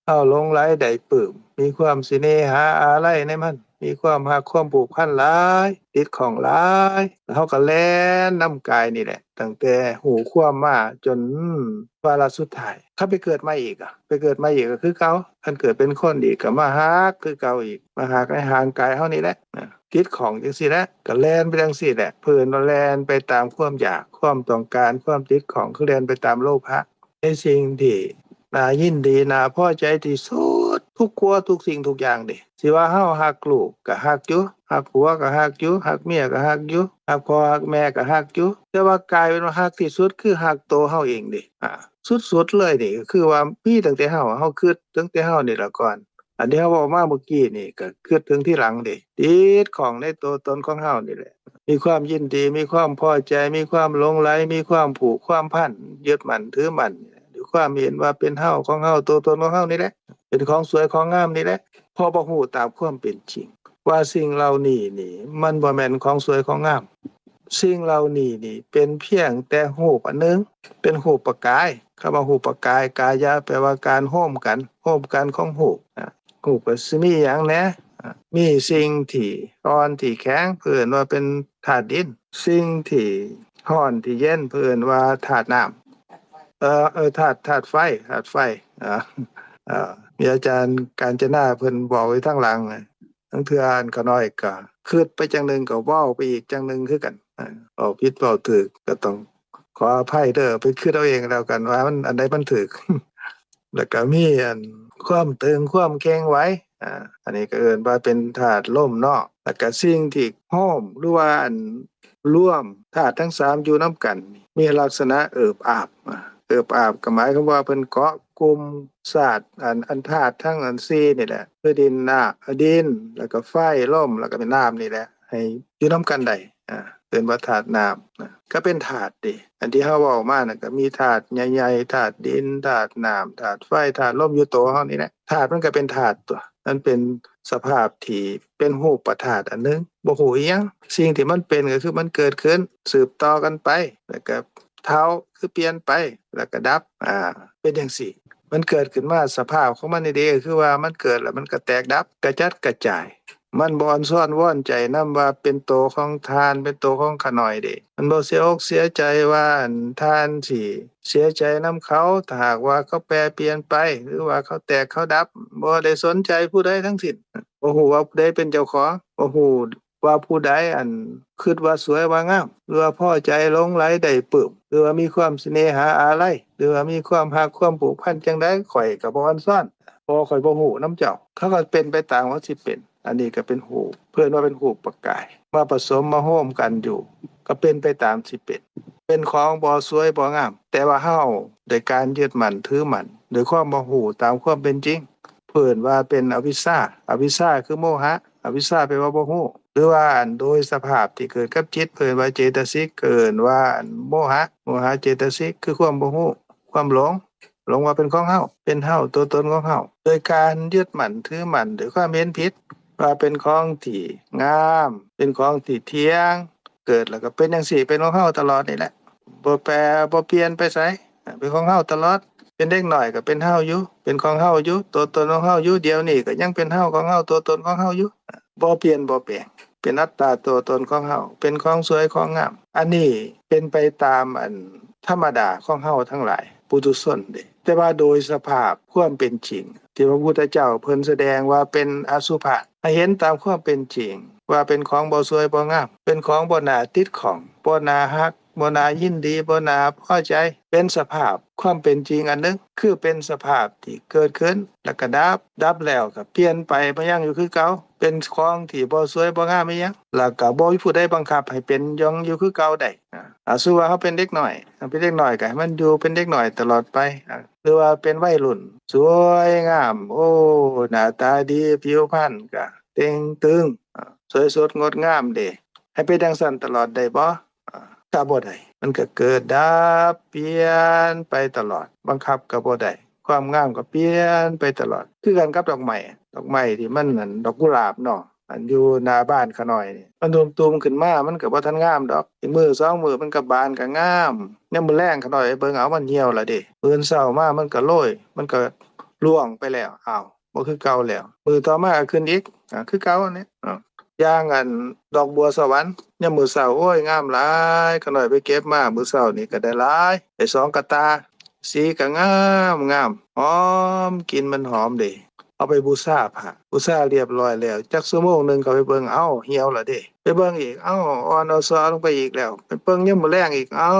ເຮົາຫຼົງໄຫຼໄດ້ປຶ້ມ ມີຄວາມສະເໜຫາອາໄລໃນມັນ ມີຄວາມຮັກຄວາມຜູກພັນຫຼາຍ ຕິດຂ້ອງຫຼາຍ ເຮົາກໍແລ່ນນຳກາຍນີ້ແຫຼະ ຕັ້ງແຕ່ຮູ້ຄວາມມາຈົນວາລະສຸດທ້າຍ. ຄັນໄປເກີດໃໝ່ອີກອະ ໄປເກີດໃໝ່ອີກກໍຄືເກົ່າ ຄັນເກີດເປັນຄົນອີກກໍມາຮັກຄືເກົ່າອີກ ມາຮັກໃນຮ່າງກາຍເຮົານີ້ແຫຼະ ນະ ຕິດຂ້ອງຈັ່ງຊີ້ແຫຼະ ກໍແລ່ນໄປຈັ່ງຊີ້ແຫຼະ ເພິ່ນວ່າແລ່ນໄປຕາມຄວາມຢາກ ຄວາມຕ້ອງການ ຄວາມຕິດຂ້ອງ ຄືແລ່ນໄປຕາມໂລພະ ໃນສິ່ງທີ່ໜ້າຍິນດີ ໜ້າພໍໃຈທີ່ສຸດ ທຸກກວ່າທຸກສິ່ງທຸກຢ່າງເດ້. ຊິວ່າເຮົາຮັກລູກກໍຮັກຢູ່ ຮັກຜົວກໍຮັກຢູ່ ຮັກເມຍກໍຮັກຢູ່ ຮັກພໍ່ຮັກແມ່ກໍຮັກຢູ່ ແຕ່ວ່າກາຍເປັນວ່າຮັກທີ່ສຸດຄືຮັກໂຕເຮົາເອງເດ້. ອາ ສຸດໆເລີຍນີ້ກໍຄືວ່າມີຕັ້ງແຕ່ເຮົາ ເຮົາຄິດຕັ້ງແຕ່ເຮົານີ້ລະກ່ອນ ອັນທີ່ເຮົາເວົ້າມາເມື່ອກີ້ນີ້ກໍຄິດເຖິງທີຫຼັງເດ້ ຕິດຂ້ອງໃນຕົວຕົນຂອງເຮົານີ້ແຫຼະ ມີຄວາມຍິນດີ ມີຄວາມພໍໃຈ ມີຄວາມຫຼົງໄຫຼ ມີຄວາມຜູກຄວາມພັນ ຍຶດໝັ້ນຖືໝັ້ນ ດ້ວຍຄວາມເຫັນວ່າເປັນເຮົາ ຂອງເຮົາ ຕົວຕົນຂອງເຮົານີ້ແຫຼະ ເປັນຂອງສວຍຂອງງາມນີ້ແຫຼະ ເພາະບໍ່ຮູ້ຕາມຄວາມເປັນຈິງວ່າສິ່ງເຫຼົ່ານີ້ນີ້ ມັນບໍ່ແມ່ນຂອງສວຍຂອງງາມ. ສິ່ງເຫຼົ່ານີ້ນີ້ເປັນພຽງແຕ່ຮູບອັນໜຶ່ງ ເປັນຮູບປະກາຍ. ຄຳວ່າຮູບປະກາຍ ກາຍະ ແປວ່າການໂຮມກັນ ໂຮມກັນຂອງຮູບ. ອາ ຮູບກໍຊິມີຫຍັງແດ່? ອາ ມີສິ່ງທີ່ອ່ອນທີ່ແຂງ ເອີ້ນວ່າເປັນທາດດິນ, ສິ່ງທີ່ຮ້ອນທີ່ເຢັນ ເພິ່ນວ່າທາດນ້ຳ ເອີ ເອີ ທາດ ທາດໄຟ ທາດໄຟ. ອາ ເອີ ມີອາຈານການຈະນາເພິ່ນບອກໄວ້ທາງຫຼັງ ລາງເທື່ອອັນຂ້ານ້ອຍກໍຄິດໄປຈັ່ງໜຶ່ງ ກໍເວົ້າໄປອີກຈັ່ງໜຶ່ງຄືກັນ. ເອີ ເວົ້າຜິດເວົ້າຖືກກໍຕ້ອງ ຂໍອະໄພເດີ ໄປຄິດເອົາເອງແລ້ວກັນວ່າມັນ ອັນໃດມັນຖືກ. ແລ້ວກໍມີອັນຄວາມຕຶງຄວາມເຄັ່ງໄຫວ ອາ ອັນນີ້ກໍເອີ້ນວ່າເປັນທາດລົມເນາະ. ແລ້ວກໍສິ່ງທີ່ໂຮມ ຫຼືວ່າອັນລວມທາດທັງສາມຢູ່ນຳກັນ ມີລັກສະນະເອີບອາບ. ອາ ເອີບອາບກໍໝາຍຄວາມວ່າເພິ່ນເກາະກຸ່ມທາດ ອັນ ອັນທາດທັງອັນສີ່ນີ້ແຫຼະ ຄືດິນ ນ້ຳ ດິນ ແລ້ວກໍໄຟ ລົມ ແລ້ວກໍແມ່ນນ້ຳນີ້ແຫຼະ ໃຫ້ຢູ່ນຳກັນໄດ້ ອາ ເອີ້ນວ່າທາດນ້ຳນະ ກໍເປັນທາດເດ້. ອັນທີ່ເຮົາເວົ້າມານັ້ນກໍມີທາດໃຫຍ່ໆ ທາດດິນ ທາດນ້ຳ ທາດໄຟ ທາດລົມ ຢູ່ໂຕເຮົານີ້ແຫຼະ. ທາດມັນກໍເປັນທາດຕົວະ ມັນເປັນສະພາບທີ່ເປັນຮູບປະທາດອັນໜຶ່ງ ບໍ່ຮູ້ອີ່ຫຍັງ. ສິ່ງທີ່ມັນເປັນກໍຄືມັນເກີດຂຶ້ນ ສືບຕໍ່ກັນໄປ ແລ້ວກໍເທົາ ຄືປ່ຽນໄປ ແລ້ວກໍດັບ ອາ ເປັນຈັ່ງຊີ້. ມັນເກີດຂຶ້ນມາ ສະພາບຂອງມັນນີ້ເດ້ ກໍຄືວ່າມັນເກີດແລ້ວມັນກໍແຕກດັບ ກະຈັດກະຈາຍ. ມັນບໍ່ອອນຊອນວອນໃຈນຳວ່າເປັນໂຕຂອງທ່ານ ເປັນໂຕຂອງຂ້ານ້ອຍເດ້. ມັນບໍ່ເສຍອົກເສຍໃຈວ່າ ອັນ ທ່ານຊິເສຍໃຈນຳເຂົາ ຖ້າຫາກວ່າເຂົາແປປ່ຽນໄປ ຫຼືວ່າເຂົາແຕກເຂົາດັບ. ບໍ່ໄດ້ສົນໃຈຜູ້ໃດທັງສິ້ນ. ບໍ່ຮູ້ວ່າຜູ້ໃດເປັນເຈົ້າຂອງ ບໍ່ຮູ້ ວ່າຜູ້ໃດ ອັນ ຄິດວ່າສວຍວ່າງາມ ຫຼືວ່າພໍໃຈຫຼົງໄຫຼໄດ້ປຶ້ມ ຫຼືວ່າມີຄວາມສະເໜຫາອາໄລ ຫຼືວ່າມີຄວາມຮັກຄວາມຜູກພັນຈັ່ງໃດ ຂ້ອຍກໍບໍ່ອອນຊອນ ເພາະວ່າຂ້ອຍບໍ່ຮູ້ນຳເຈົ້າ. ເຂົາກໍເປັນໄປຕາມວ່າຊິເປັນ. ອັນນີ້ກໍເປັນຮູບ ເອີ້ນວ່າເປັນຮູບປະກາຍ ມາປະສົມມາໂຮມກັນຢູ່ ກໍເປັນໄປຕາມຊິເປັນ. ເປັນຂອງບໍ່ສວຍບໍ່ງາມ ແຕ່ວ່າເຮົາດ້ວຍການຍຶດໝັ້ນຖືໝັ້ນ ດ້ວຍຄວາມບໍ່ຮູ້ຕາມຄວາມເປັນຈິງ ເອີ້ນວ່າເປັນອະວິຊຊາ. ອະວິຊຊາຄືໂມຫະ ອະວິຊຊາແປວ່າບໍ່ຮູ້ ຫຼືວ່າອັນໂດຍສະພາບທີ່ເກີດກັບຈິດ ເອີ້ນວ່າເຈຕະສິກ ເອີ້ນວ່າອັນໂມຫະ. ໂມຫະເຈຕະສິກຄືຄວາມບໍ່ຮູ້ ຄວາມຫຼົງ ຫຼົງວ່າເປັນຂອງເຮົາ ເປັນເຮົາ ຕົວຕົນຂອງເຮົາ ໂດຍການຍຶດໝັ້ນຖືໝັ້ນ ໂດຍຄວາມເຫັນຜິດວ່າເປັນຂອງທີ່ງາມ ເປັນຂອງທີ່ທ່ຽງ ເກີດແລ້ວກໍເປັນຈັ່ງຊີ້ ເປັນຂອງເຮົາຕະຫຼອດນີ້ແຫຼະ ບໍ່ແປບໍ່ປ່ຽນໄປໃສ ເປັນຂອງເຮົາຕະຫຼອດ. ເປັນເດັກນ້ອຍກໍເປັນເຮົາຢູ່ ເປັນຂອງເຮົາຢູ່ ຕົວຕົນຂອງເຮົາຢູ່ ດຽວນີ້ກໍຍັງເປັນເຮົາຂອງເຮົາ ຕົວຕົນຂອງເຮົາຢູ່ ບໍ່ປ່ຽນບໍ່ແປງ ເປັນອັດຕາຕົວຕົນຂອງເຮົາ ເປັນຂອງສວຍຂອງງາມ. ອັນນີ້ເປັນໄປຕາມອັນທຳມະດາຂອງເຮົາທັງຫຼາຍ ປຸຖຸຊົນເດ້. ແຕ່ວ່າໂດຍສະພາບຄວາມເປັນຈິງ ທີ່ພະພຸດທະເຈົ້າເພິ່ນສະແດງວ່າເປັນອະສຸພະ ໃຫ້ເຫັນຕາມຄວາມເປັນຈິງວ່າເປັນຂອງບໍ່ສວຍບໍ່ງາມ ເປັນຂອງບໍ່ໜ້າຕິດຂ້ອງ ບໍ່ໜ້າຮັກ ບໍ່ໜ້າຍິນດີ ບໍ່ໜ້າພໍໃຈ ເປັນສະພາບຄວາມເປັນຈິງອັນໜຶ່ງ ຄືເປັນສະພາບທີ່ເກີດຂຶ້ນ ແລ້ວກໍດັບ ດັບແລ້ວກໍປ່ຽນໄປ ບໍ່ຍັງຢູ່ຄືເກົ່າ ເປັນຂອງທີ່ບໍ່ສວຍບໍ່ງາມອີ່ຫຍັງ ແລ້ວກໍບໍ່ມີຜູ້ໃດບັງຄັບໃຫ້ເປັນຍັງຢູ່ຄືເກົ່າໄດ້. ອາ ສົມມຸດວ່າເຮົາເປັນເດັກນ້ອຍ ເຮົາເປັນເດັກນ້ອຍກໍໃຫ້ມັນຢູ່ເປັນເດັກນ້ອຍຕະຫຼອດໄປ ອາ ຫຼືວ່າເປັນໄວລຸ້ນສວຍງາມ ໂອ້ ໜ້າຕາດີ ຜິວພັນກໍເຕ່ງຕຶງ ອາ ສວຍສົດງົດງາມເດ້ ໃຫ້ເປັນຈັ່ງຊັ້ນຕະຫຼອດໄດ້ບໍ່? ອາ ກໍບໍ່ໄດ້ ມັນກໍເກີດດັບປ່ຽນໄປຕະຫຼອດ ບັງຄັບກໍບໍ່ໄດ້ ຄວາມງາມກໍປ່ຽນໄປຕະຫຼອດ ຄືກັນກັບດອກໄມ້ ດອກໄມ້ທີ່ມັນ ອັນ ດອກກຸຫຼາບເນາະ ອັນຢູ່ໜ້າບ້ານຂ້ານ້ອຍນີ້ ມັນຕຸ່ມໆຂຶ້ນມາ ມັນກໍບໍ່ທັນງາມດອກ ອີກມື້ສອງມື້ມັນກໍບານກໍງາມ ຍາມມື້ແລງຂ້ານ້ອຍໄປເບິ່ງ ເອົາ ມັນຫ່ຽວລະເດ້ ມື້ເຊົ້າມາມັນກໍໂລຍ ມັນກໍລ່ວງໄປແລ້ວ ອ້າວ ບໍ່ຄືເກົ່າແລ້ວ ມື້ຕໍ່ມາກໍຂຶ້ນອີກ ອາ ຄືເກົ່າຫັ້ນແຫຼະເນາະ. ຢ່າງ ອັນ ດອກບົວສະຫວັນ ຍາມມື້ເຊົ້າ ໂອ້ຍ ງາມຫຼາຍ ຂ້ານ້ອຍໄປເກັບມາມື້ເຊົ້ານີ້ກໍໄດ້ຫຼາຍ ໄດ້ສອງກະຕ່າ ສີກໍງາມງາມ ຫອມ ກິ່ນມັນຫອມເດ້ ເອົາໄປບູຊາພະ ບູຊາລຽບຮ້ອຍແລ້ວ ຈັກຊົ່ວໂມງໜຶ່ງກໍໄປເບິ່ງ ເອົ້າ ຫ່ຽວລະເດ້ ໄປເບິ່ງອີກ ເອົ້າ ອ່ອນອອຊອລົງໄປອີກແລ້ວ ໄປເບິ່ງຍາມມື້ແລງອີກ ເອົ້າ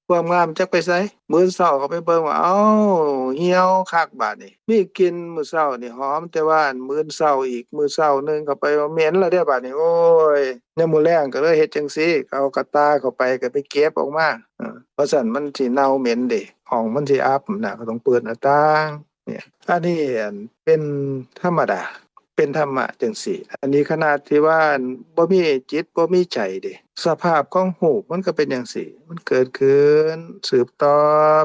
ຄວາມງາມຈັກໄປໃສ ມື້ເຊົ້າກໍໄປເບິ່ງວ່າ ເອົ້າ ຫ່ຽວຄັກບາດນີ້ ມີກິ່ນມື້ເຊົ້ານີ້ຫອມ ແຕ່ວ່າມື້ເຊົ້າອີກ ມື້ເຊົ້າໜຶ່ງກໍໄປວ່າເໝັນລະເດ້ບາດນີ້ ໂອ້ຍ ຍາມມື້ແລງກໍເລີຍເຮັດຈັ່ງຊີ້ ເອົາກະຕ່າເຂົ້າໄປ ກໍໄປເກັບອອກມາ ເອີ ບໍ່ຊັ້ນມັນຊິເນົ່າເໝັນເດ້ ຫ້ອງມັນຊິອັບນະ ກໍຕ້ອງເປີດໜ້າຕ່າງ. ນີ້ ອັນນີ້ ອັນ ເປັນທຳມະດາ ເປັນທຳມະຈັ່ງຊີ້ ອັນນີ້ຂະໜາດທີ່ວ່າ ອັນ ບໍ່ມີຈິດ ບໍ່ມີໃຈເດ້ ສະພາບຂອງຮູບມັນກໍເປັນຈັ່ງຊີ້ ມັນເກີດຂຶ້ນ ສືບຕໍ່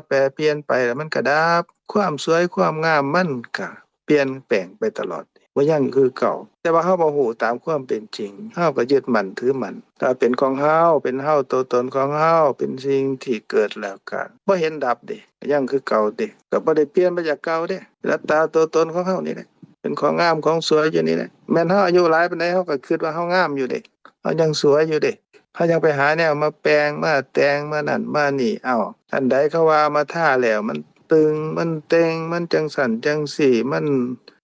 ແປປ່ຽນໄປ ແລ້ວມັນກໍດັບ ຄວາມສວຍຄວາມງາມມັນກໍປ່ຽນແປງໄປຕະຫຼອດ ບໍ່ຍັງຄືເກົ່າ ແຕ່ວ່າເຮົາບໍ່ຮູ້ຕາມຄວາມເປັນຈິງ ເຮົາກໍຍຶດໝັ້ນຖືໝັ້ນ ຖ້າເປັນຂອງເຮົາ ເປັນເຮົາ ຕົວຕົນຂອງເຮົາ ເປັນສິ່ງທີ່ເກີດແລ້ວກໍບໍ່ເຫັນດັບເດ້ ກໍຍັງຄືເກົ່າເດ້ ກໍບໍ່ໄດ້ປ່ຽນໄປຈາກເກົ່າເດ້ ເປັນອັດຕາຕົວຕົນຂອງເຮົານີ້ແຫຼະ ເປັນຂອງງາມຂອງສວຍຢູ່ນີ້ແຫຼະ ແມ່ນເຮົາອາຍຸຫຼາຍປານໃດ ເຮົາກໍຄິດວ່າເຮົາງາມຢູ່ເດ້ ເຮົາຍັງສວຍຢູ່ເດ້ ເຮົາຍັງໄປຫາແນວມາແປງ ມາແຕ່ງ ມານັ້ນມານີ້ ເອົ້າ ອັນໃດເຂົາວ່າມາທາແລ້ວມັນຕຶງ ມັນເຕ່ງ ມັນຈັ່ງຊັ້ນຈັ່ງຊີ້ ມັນ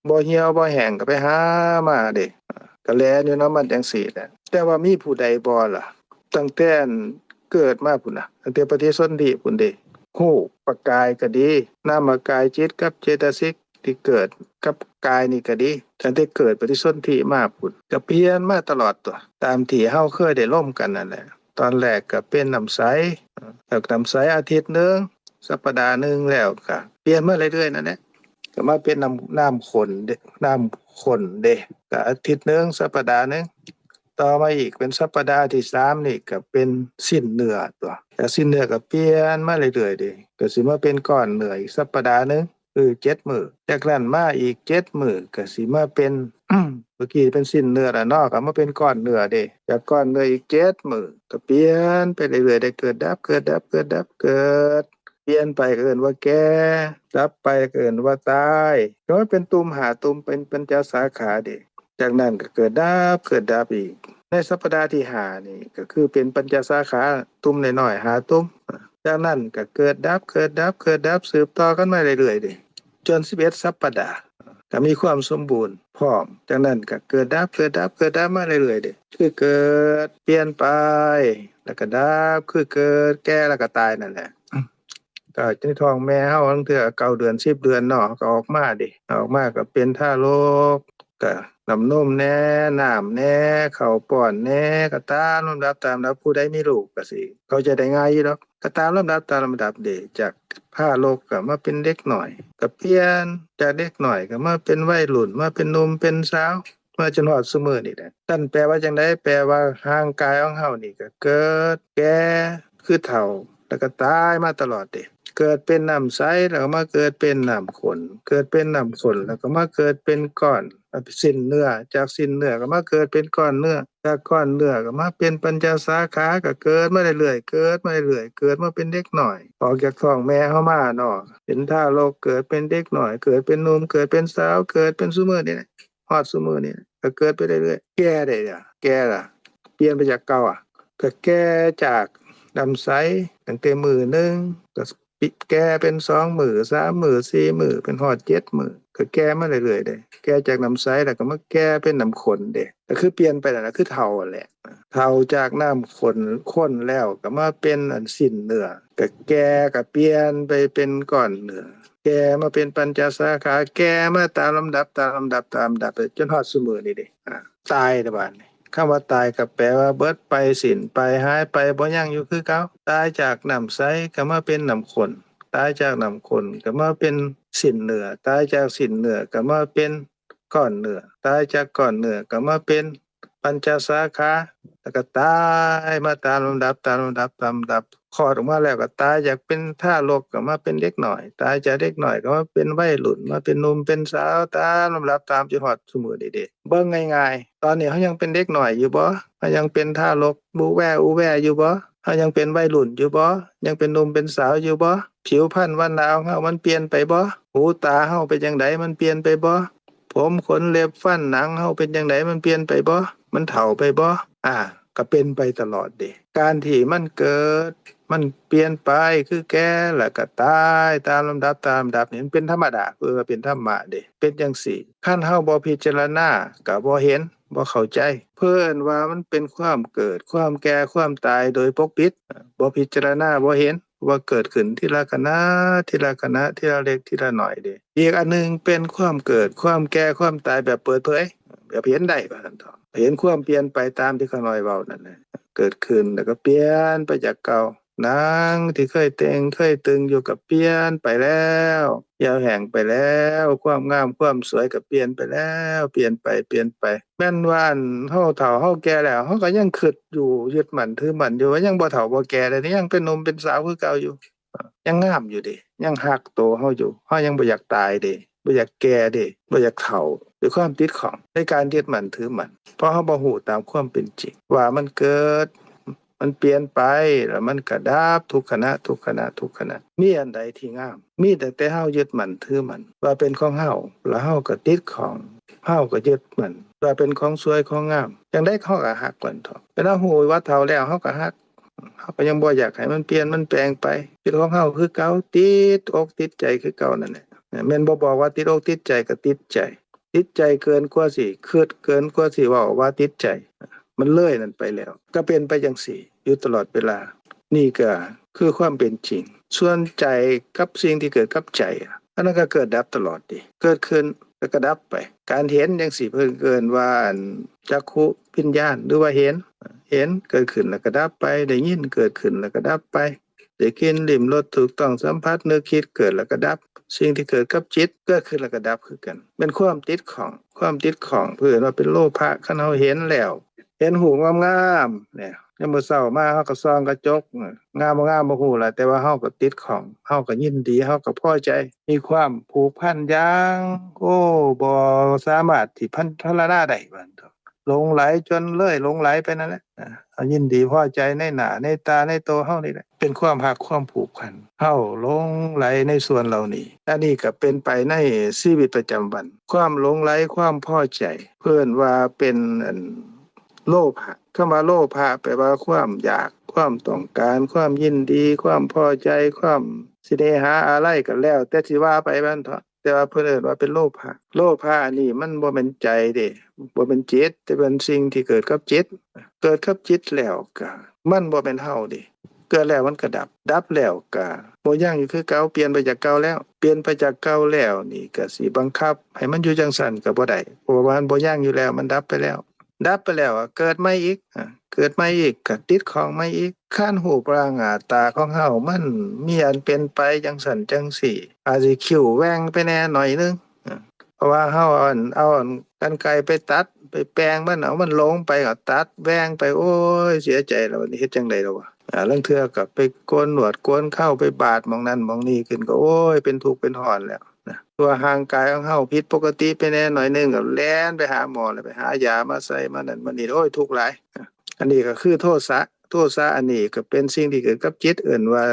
ບໍ່ຫ່ຽວບໍ່ແຫ້ງກໍໄປຫາມາເດ້ ກໍແລ່ນຢູ່ນຳມັນຈັ່ງຊີ້ແຫຼະ. ແຕ່ວ່າມີຜູ້ໃດບໍ່ລະ ຕັ້ງແຕ່ເກີດມາພຸ້ນນະ ຕັ້ງແຕ່ປະຕິສົນທິພຸ້ນເດ້ ຮູບປະກາຍກໍດີ ນາມະກາຍ ຈິດກັບເຈຕະສິກ ທີ່ເກີດກັບກາຍນີ້ກໍດີ ຕັ້ງແຕ່ເກີດປະຕິສົນທິມາພຸ້ນ ກໍປ່ຽນມາຕະຫຼອດຕົວະ ຕາມທີ່ເຮົາເຄີຍໄດ້ລົມກັນນັ້ນແຫຼະ. ຕອນແລກກໍເປັນນ້ຳໃສ ແລ້ວນ້ຳໃສອາທິດໜຶ່ງ ສັບປະດາໜຶ່ງ ແລ້ວກໍປ່ຽນມາເລື້ອຍໆນັ້ນແຫຼະ ກໍມາເປັນນ້ຳ ນ້ຳຂຸ້ນເດ້ ນ້ຳຂຸ້ນເດ້ ກໍອາທິດໜຶ່ງ ສັບປະດາໜຶ່ງ. ຕໍ່ມາອີກເປັນສັບປະດາທີສາມນີ້ກໍເປັນຊີ້ນເນື້ອຕົວະ ແລ້ວຊີ້ນເນື້ອກໍປ່ຽນມາເລື້ອຍໆເດ້ ກໍຊິມາເປັນກ້ອນເນື້ອອີກສັບປະດາໜຶ່ງ ຄືເຈັດມື້. ຈາກນັ້ນມາອີກເຈັດມື້ກໍຊິມາເປັນ ເມື່ອກີ້ເປັນຊີ້ນເນື້ອແລ້ວເນາະ ກໍມາເປັນກ້ອນເນື້ອເດ້ ຈາກກ້ອນເນື້ອອີກເຈັດມື້ ກໍປ່ຽນໄປເລື້ອຍໆ ໄດ້ເກີດດັບ ເກີດດັບ ເກີດດັບ ເກີດ ປ່ຽນໄປກໍເອີ້ນວ່າແກ່ ດັບໄປກໍເອີ້ນວ່າຕາຍ ກໍມາເປັນຕຸ່ມຫ້າຕຸ່ມ ເປັນປັນຈະສາຂາເດ້. ຈາກນັ້ນກໍເກີດດັບ ເກີດດັບອີກ. ໃນສັບປະດາທີຫ້ານີ້ກໍຄືເປັນປັນຈະສາຂາ ຕຸ່ມນ້ອຍໆຫ້າຕຸ່ມ. ຈາກນັ້ນກໍເກີດດັບ ເກີດດັບ ເກີດດັບ ສືບຕໍ່ກັນມາເລື້ອຍໆເດ້ ຈົນສິບເອັດສັບປະດາ ກໍມີຄວາມສົມບູນພ້ອມ. ຈາກນັ້ນກໍເກີດດັບ ເກີດດັບ ເກີດດັບມາເລື້ອຍໆເດ້ ຄືເກີດ ປ່ຽນໄປ ແລ້ວກໍດັບ ຄືເກີດ ແກ່ ແລ້ວກໍຕາຍນັ້ນແຫຼະ. ກໍໃນທ້ອງແມ່ເຮົາ ລາງເທື່ອເກົ້າເດືອນ ສິບເດືອນເນາະ ກໍອອກມາເດ້ ອອກມາກໍເປັນທາລົກ ກໍນ້ຳນົມແດ່ ນ້ຳແດ່ ເຂົ້າປ້ອນແດ່ ກໍຕາມລຳດັບ ຕາມລຳດັບ. ຜູ້ໃດມີລູກກໍຊິເຂົ້າໃຈໄດ້ງ່າຍຢູ່ດອກ ກໍຕາມລຳດັບ ຕາມລຳດັບເດ້ ຈາກທາລົກກໍມາເປັນເດັກນ້ອຍ ກໍປ່ຽນຈາກເດັກນ້ອຍກໍມາເປັນໄວລຸ້ນ ມາເປັນໜຸ່ມເປັນສາວ ມາຈົນຮອດຊຸມື້ນີ້ແຫຼະ. ນັ້ນແປວ່າຈັ່ງໃດ? ແປວ່າຮ່າງກາຍຂອງເຮົານີ້ກໍເກີດ ແກ່ ຄືເຖົ້າ ແລ້ວກໍຕາຍມາຕະຫຼອດເດ້. ເກີດເປັນນ້ຳໃສ ແລ້ວກໍມາເກີດເປັນນ້ຳຂຸ້ນ ເກີດເປັນນ້ຳຂຸ້ນ ແລ້ວກໍມາເກີດເປັນກ້ອນ ເປັນຊີ້ນເນື້ອ ຈາກຊີ້ນເນື້ອກໍມາເກີດເປັນກ້ອນເນື້ອ ຈາກກ້ອນເນື້ອກໍມາເປັນປັນຈະສາຂາ ກໍເກີດມາເລື້ອຍໆ ເກີດມາເລື້ອຍໆ ເກີດມາເປັນເດັກນ້ອຍ ອອກຈາກທ້ອງແມ່ເຮົາມາເນາະ ເປັນທາລົກ ເກີດເປັນເດັກນ້ອຍ ເກີດເປັນໜຸ່ມ ເກີດເປັນສາວ ເກີດເປັນຊຸມື້ນີ້ແຫຼະ ຮອດຊຸມື້ນີ້ກໍເກີດໄປເລື້ອຍໆ ແກ່ໄດ້ລະ ແກ່ລະ ປ່ຽນໄປຈາກເກົ່າອະ ກໍແກ່ຈາກນ້ຳໃສ ຕັ້ງແຕ່ມື້ໜຶ່ງ ກໍແກ່ເປັນສອງມື້ ສາມມື້ ສີ່ມື້ ເປັນຮອດເຈັດມື້ ກໍແກ່ມາເລື້ອຍໆເດ້ ແກ່ຈາກນ້ຳໃສ ແລ້ວກໍມາແກ່ເປັນນ້ຳຂຸ້ນເດ້ ກໍຄືປ່ຽນໄປນັ້ນລະ ຄືເຖົ້າຫັ້ນແຫຼະ. ເຖົ້າຈາກນ້ຳຂຸ້ນ ຂຸ້ນແລ້ວກໍມາເປັນອັນຊີ້ນເນື້ອ ກໍແກ່ ກໍປ່ຽນໄປເປັນກ້ອນເນື້ອ ແກ່ມາເປັນປັນຈະສາຂາ ແກ່ມາຕາມລຳດັບ ຕາມລຳດັບ ຕາມລຳດັບ ຈົນຮອດຊຸມື້ນີ້ເດ້ ອາ ຕາຍແລ້ວບາດນີ້. ຄຳວ່າຕາຍກໍແປວ່າເບິດໄປ ສິ້ນໄປ ຫາຍໄປ ບໍ່ຍັງຢູ່ຄືເກົ່າ. ຕາຍຈາກນ້ຳໃສກໍມາເປັນນ້ຳຂຸ້ນ ຕາຍຈາກນ້ຳຂຸ້ນກໍມາເປັນຊີ້ນເນື້ອ ຕາຍຈາກຊີ້ນເນື້ອກໍມາເປັນ ກ້ອນເນື້ອ ຕາຍຈາກກ້ອນເນື້ອກໍມາເປັນປັນຈະສາຂາ ແລ້ວກໍຕາຍມາຕາມລຳດັບ ຕາມລຳດັບ ຕາມລຳດັບ ຄອດອອກມາແລ້ວກໍຕາຍຈາກເປັນທາລົກກໍມາເປັນເດັກນ້ອຍ ຕາຍຈາກເດັກນ້ອຍກໍມາເປັນໄວລຸ້ນ ມາເປັນໜຸ່ມເປັນສາວ ຕາມລຳດັບຕາມຈົນຮອດຊຸມື້ນີ້ເດ້. ເບິ່ງງ່າຍໆ ຕອນນີ້ເຮົາຍັງເປັນເດັກນ້ອຍຢູ່ບໍ່? ເຮົາຍັງເປັນທາລົກອູແວອູແວຢູ່ບໍ່? ເຮົາຍັງເປັນໄວລຸ້ນຢູ່ບໍ່? ຍັງເປັນໜຸ່ມເປັນສາວຢູ່ບໍ່? ຜິວພັນວັນນະຂອງເຮົາມັນປ່ຽນໄປບໍ່? ຫູຕາເຮົາເປັນຈັ່ງໃດ ມັນປ່ຽນໄປບໍ່? ຜົມ ຂົນ ເລັບ ຟັນ ໜັງເຮົາເປັນຈັ່ງໃດ ມັນປ່ຽນໄປບໍ່? ມັນເຖົ້າໄປບໍ່? ອາ ກໍເປັນໄປຕະຫຼອດເດ້. ການທີ່ມັນເກີດ ມັນປ່ຽນໄປ ຄືແກ່ ແລ້ວກໍຕາຍ ຕາມລຳດັບ ຕາມລຳດັບນີ້ ມັນເປັນທຳມະດາ ເອີ້ນວ່າເປັນທຳມະເດ້ ເປັນຈັ່ງຊີ້. ຄັນເຮົາບໍ່ພິຈາລະນາ ກໍບໍ່ເຫັນ ບໍ່ເຂົ້າໃຈ ເພິ່ນວ່າມັນເປັນຄວາມເກີດ ຄວາມແກ່ ຄວາມຕາຍໂດຍປົກປິດ ບໍ່ພິຈາລະນາ ບໍ່ເຫັນ ວ່າເກີດຂຶ້ນທີລະຂະນະ ທີລະຂະນະ ທີລະເລັກທີລະນ້ອຍເດ້. ອີກອັນໜຶ່ງເປັນຄວາມເກີດ ຄວາມແກ່ ຄວາມຕາຍແບບເປີດເຜີຍ ແບບເຫັນໄດ້ວ່າຊັ້ນເຖາະ ເຫັນຄວາມປ່ຽນໄປຕາມທີ່ຂ້ານ້ອຍເວົ້ານັ້ນແຫຼະ ເກີດຂຶ້ນແລ້ວກໍປ່ຽນໄປຈາກເກົ່າ. ໜັງທີ່ເຄີຍເຕັງເຄີຍຕຶງຢູ່ກໍປ່ຽນໄປແລ້ວ ຫ່ຽວແຫ້ງໄປແລ້ວ ຄວາມງາມຄວາມສວຍກໍປ່ຽນໄປແລ້ວ ປ່ຽນໄປ ປ່ຽນໄປ. ແມ່ນວ່າ ອັນ ເຮົາເຖົ້າເຮົາແກ່ແລ້ວ ເຮົາກໍຍັງຄິດຢູ່ ຍຶດໝັ້ນຖືໝັ້ນຢູ່ວ່າຍັງບໍ່ເຖົ້າບໍ່ແກ່ເດ້ ຍັງເປັນໜຸ່ມເປັນສາວຄືເກົ່າຢູ່ ຍັງງາມຢູ່ເດ້ ຍັງຮັກໂຕເຮົາຢູ່ ເຮົາຍັງບໍ່ຢາກຕາຍເດ້ ບໍ່ຢາກແກ່ເດ້ ບໍ່ຢາກເຖົ້າ ດ້ວຍຄວາມຕິດຂ້ອງໃນການຍຶດໝັ້ນຖືໝັ້ນ ເພາະເຮົາບໍ່ຮູ້ຕາມຄວາມເປັນຈິງວ່າມັນເກີດ ມັນປ່ຽນໄປ ແລ້ວມັນກໍດັບທຸກຂະນະ ທຸກຂະນະ ທຸກຂະນະ. ມີອັນໃດທີ່ງາມ? ມີຕັ້ງແຕ່ເຮົາຍຶດໝັ້ນຖືໝັ້ນວ່າເປັນຂອງເຮົາ ແລ້ວເຮົາກໍຕິດຂ້ອງ ເຮົາກໍຍຶດໝັ້ນວ່າເປັນຂອງສວຍຂອງງາມ ຈັ່ງໃດເຮົາກໍຮັກມັນເຖາະ. ເວລາເຮົາຮູ້ວ່າເຖົ້າແລ້ວ ເຮົາກໍຮັກ ເຮົາກໍຍັງບໍ່ຢາກໃຫ້ມັນປ່ຽນມັນແປງໄປ ເປັນຂອງເຮົາຄືເກົ່າ ຕິດອົກຕິດໃຈຄືເກົ່ານັ້ນແຫຼະ. ແມ່ນບໍ່ ບອກວ່າຕິດອົກຕິດໃຈກໍຕິດໃຈ ຕິດໃຈເກີນກວ່າຊິຄິດ ເກີນກວ່າຊິເວົ້າວ່າຕິດໃຈ ມັນເລີຍນັ້ນໄປແລ້ວ ກໍເປັນໄປຈັ່ງຊີ້ຢູ່ຕະຫຼອດເວລາ. ນີ້ກໍຄືຄວາມເປັນຈິງ. ສ່ວນໃຈກັບສິ່ງທີ່ເກີດກັບໃຈ ອັນນັ້ນກໍເກີດດັບຕະຫຼອດເດ ເກີດຂຶ້ນແລ້ວກໍດັບໄປ. ການເຫັນຈັ່ງຊີ້ ເພິ່ນເອີ້ນວ່າ ອັນ ຈັກຂຸວິນຍານ ຫຼືວ່າເຫັນ ເຫັນເກີດຂຶ້ນແລ້ວກໍດັບໄປ, ໄດ້ຍິນເກີດຂຶ້ນແລ້ວກໍດັບໄປ, ໄດ້ກິ່ນ ລິ້ມ ລົດ ຖືກຕ້ອງສຳຜັດ ນຶກຄິດ ເກີດແລ້ວກໍດັບ. ສິ່ງທີ່ເກີດກັບຈິດ ເກີດຂຶ້ນແລ້ວກໍດັບຄືກັນ. ແມ່ນຄວາມຕິດຂ້ອງ ຄວາມຕິດຂ້ອງ ເພິ່ນວ່າເປັນໂລພະ. ຄັນເຮົາເຫັນແລ້ວ ເຫັນຮູບງາມໆ ແນ່ ຍາມມື້ເຊົ້າມາເຮົາກໍສ່ອງກະຈົກ ງາມບໍ່ງາມບໍ່ຮູ້ລະ ແຕ່ວ່າເຮົາກໍຕິດຂ້ອງ ເຮົາກໍຍິນດີ ເຮົາກໍພໍໃຈ ມີຄວາມຜູກພັນຢ່າງ ໂອ້ ບໍ່ສາມາດທີ່ພັນທະລະນາໄດ້ ວ່າຊັ້ນເຖາະ. ຫຼົງໄຫຼຈົນເລີຍຫຼົງໄຫຼໄປນັ້ນແຫຼະ ອາ ເຮົາຍິນດີພໍໃຈໃນໜ້າ ໃນຕາ ໃນໂຕເຮົານີ້ແຫຼະ ເປັນຄວາມຮັກ ຄວາມຜູກພັນ ເຮົາຫຼົງໄຫຼໃນສ່ວນເຫຼົ່ານີ້. ອັນນີ້ກໍເປັນໄປໃນຊີວິດປະຈຳວັນ ຄວາມຫຼົງໄຫຼ ຄວາມພໍໃຈ ເພິ່ນວ່າເປັນ ອັນ ໂລພະ. ຄຳວ່າໂລພະແປວ່າຄວາມຢາກ ຄວາມຕ້ອງການ ຄວາມຍິນດີ ຄວາມພໍໃຈ ຄວາມສິເນຫາອາໄລ ກໍແລ້ວແຕ່ຊິວ່າໄປວ່າຊັ້ນເຖາະ. ແຕ່ວ່າເພິ່ນເອີ້ນວ່າເປັນໂລພະ. ໂລພະອັນນີ້ມັນບໍ່ແມ່ນໃຈເດ້ ບໍ່ແມ່ນຈິດ ແຕ່ເປັນສິ່ງທີ່ເກີດກັບຈິດ. ເກີດກັບຈິດແລ້ວກະ ມັນບໍ່ແມ່ນເຮົາເດ້ ເກີດແລ້ວມັນກະດັບ ດັບແລ້ວກະບໍ່ຍັງຢູ່ຄືເກົ່າ ປ່ຽນໄປຈາກເກົ່າແລ້ວ. ປ່ຽນໄປຈາກເກົ່າແລ້ວນີ້ກະຊິບັງຄັບໃຫ້ມັນຢູ່ຈັ່ງຊັ້ນກະບໍ່ໄດ້ ເພາະວ່າມັນບໍ່ຍັງຢູ່ແລ້ວ ມັນດັບໄປແລ້ວ. ດັບໄປແລ້ວກໍເກີດໃໝ່ອີກ ອາ ເກີດໃໝ່ອີກ ກໍຕິດຂ້ອງໃໝ່ອີກ. ຄັນຮູບຮ່າງໜ້າຕາຂອງເຮົາມັນມີອັນເປັນໄປຈັ່ງຊັ້ນຈັ່ງຊີ້ ອາດຊິຄິ້ວແຫວ່ງໄປແດ່ໜ້ອຍໜຶ່ງ ອາ ເພາະວ່າເຮົາເອົາອັນ ເອົາອັນກັນໄກໄປຕັດ ໄປແປງມັນ ເອົາມັນຫຼົງໄປ ກໍຕັດແຫວ່ງໄປ ໂອ້ຍ ເສຍໃຈແລ້ວ ບາດນີ້ເຮັດຈັ່ງໃດລະວະ. ອາ ລາງເທື່ອກໍໄປໂກນໜວດໂກນເຄົ້າ ໄປບາດໝ່ອງນັ້ນໝ່ອງນີ້ຂຶ້ນ ກໍ ໂອ້ຍ ເປັນທຸກເປັນຮ້ອນແລ້ວ. ນະ ຕົວຮ່າງກາຍຂອງເຮົາຜິດປົກກະຕິໄປແດ່ໜ້ອຍໜຶ່ງ ກໍແລ່ນໄປຫາໝໍ ແລ້ວໄປຫາຢາມາໃສ່ ມານັ້ນມານີ້ ໂອ້ຍ ທຸກຫຼາຍ. ນະ ອັນນີ້ກໍຄືໂທສະ ໂທສະອັນນີ້ກໍເປັນສິ່ງທີ່ເກີດກັບຈິດ ເອີ້ນວ່າ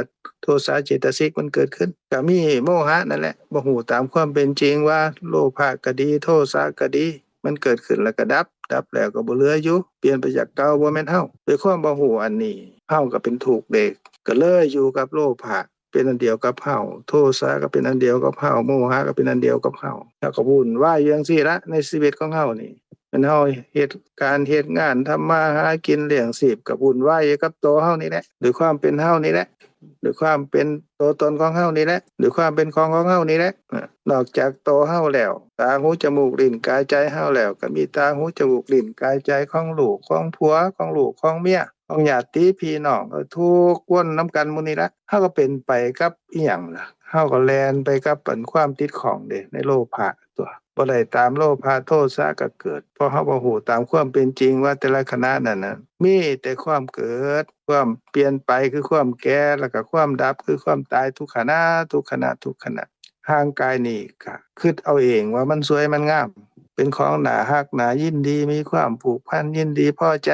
ໂທສະເຈຕະສິກມັນເກີດຂຶ້ນ. ກໍມີໂມຫະນັ້ນແຫຼະ ບໍ່ຮູ້ຕາມຄວາມເປັນຈິງວ່າໂລພະກໍດີ ໂທສະກໍດີ ມັນເກີດຂຶ້ນແລ້ວກໍດັບ ດັບແລ້ວກໍບໍ່ເຫຼືອຢູ່ ປ່ຽນໄປຈາກເກົ່າ ບໍ່ແມ່ນເຮົາ. ດ້ວຍຄວາມບໍ່ຮູ້ອັນນີ້ ເຮົາກໍເປັນທຸກເດ້ ກໍເລີຍຢູ່ກັບໂລພະ ເປັນອັນດຽວກັບເຮົາ ໂທສະກໍເປັນອັນດຽວກັບເຮົາ ໂມຫະກໍເປັນອັນດຽວກັບເຮົາ ແລ້ວກໍວຸ່ນວາຍຢູ່ຈັ່ງຊີ້ລະ ໃນຊີວິດຂອງເຮົານີ້. ແມ່ນເຮົາເຮັດການເຮັດງານ ທຳມາຫາກິນລ້ຽງຊີບ ກໍວຸ່ນວາຍຢູ່ກັບໂຕເຮົານີ້ແຫຼະ ດ້ວຍຄວາມເປັນເຮົານີ້ແຫຼະ ດ້ວຍຄວາມເປັນໂຕຕົນຂອງເຮົານີ້ແຫຼະ ດ້ວຍຄວາມເປັນຂອງຂອງເຮົານີ້ແຫຼະ. ນອກຈາກໂຕເຮົາແລ້ວ ຕາ ຫູ ຈະມູກ ລີ້ນ ກາຍ ໃຈເຮົາແລ້ວ ກໍມີຕາ ຫູ ຈະມູກ ລີ້ນ ກາຍ ໃຈຂອງລູກ ຂອງຜົວ ຂອງລູກ ຂອງເມຍ ຂອງຍາດຕິພີ່ນ້ອງ ເອີ ທຸກວົນນຳກັນໝູ່ນີ້ລະ. ເຮົາກໍເປັນໄປກັບອີ່ຫຍັງລະ? ເຮົາກໍແລ່ນໄປກັບອັນຄວາມຕິດຂ້ອງເດ້ ໃນໂລພະຕົວະ ບໍ່ໄດ້ຕາມໂລພະ ໂທສະກໍເກີດ ເພາະເຮົາບໍ່ຮູ້ຕາມຄວາມເປັນຈິງວ່າແຕ່ລະຂະນະນັ້ນນະ ມີແຕ່ຄວາມເກີດ ຄວາມປ່ຽນໄປຄືຄວາມແກ່ ແລ້ວກໍຄວາມດັບຄືຄວາມຕາຍ ທຸກຂະນະ ທຸກຂະນະ ທຸກຂະນະ. ຮ່າງກາຍນີ້ກະຄິດເອົາເອງວ່າມັນສວຍມັນງາມ ເປັນຂອງໜ້າຮັກໜ້າຍິນດີ ມີຄວາມຜູກພັນ ຍິນດີພໍໃຈ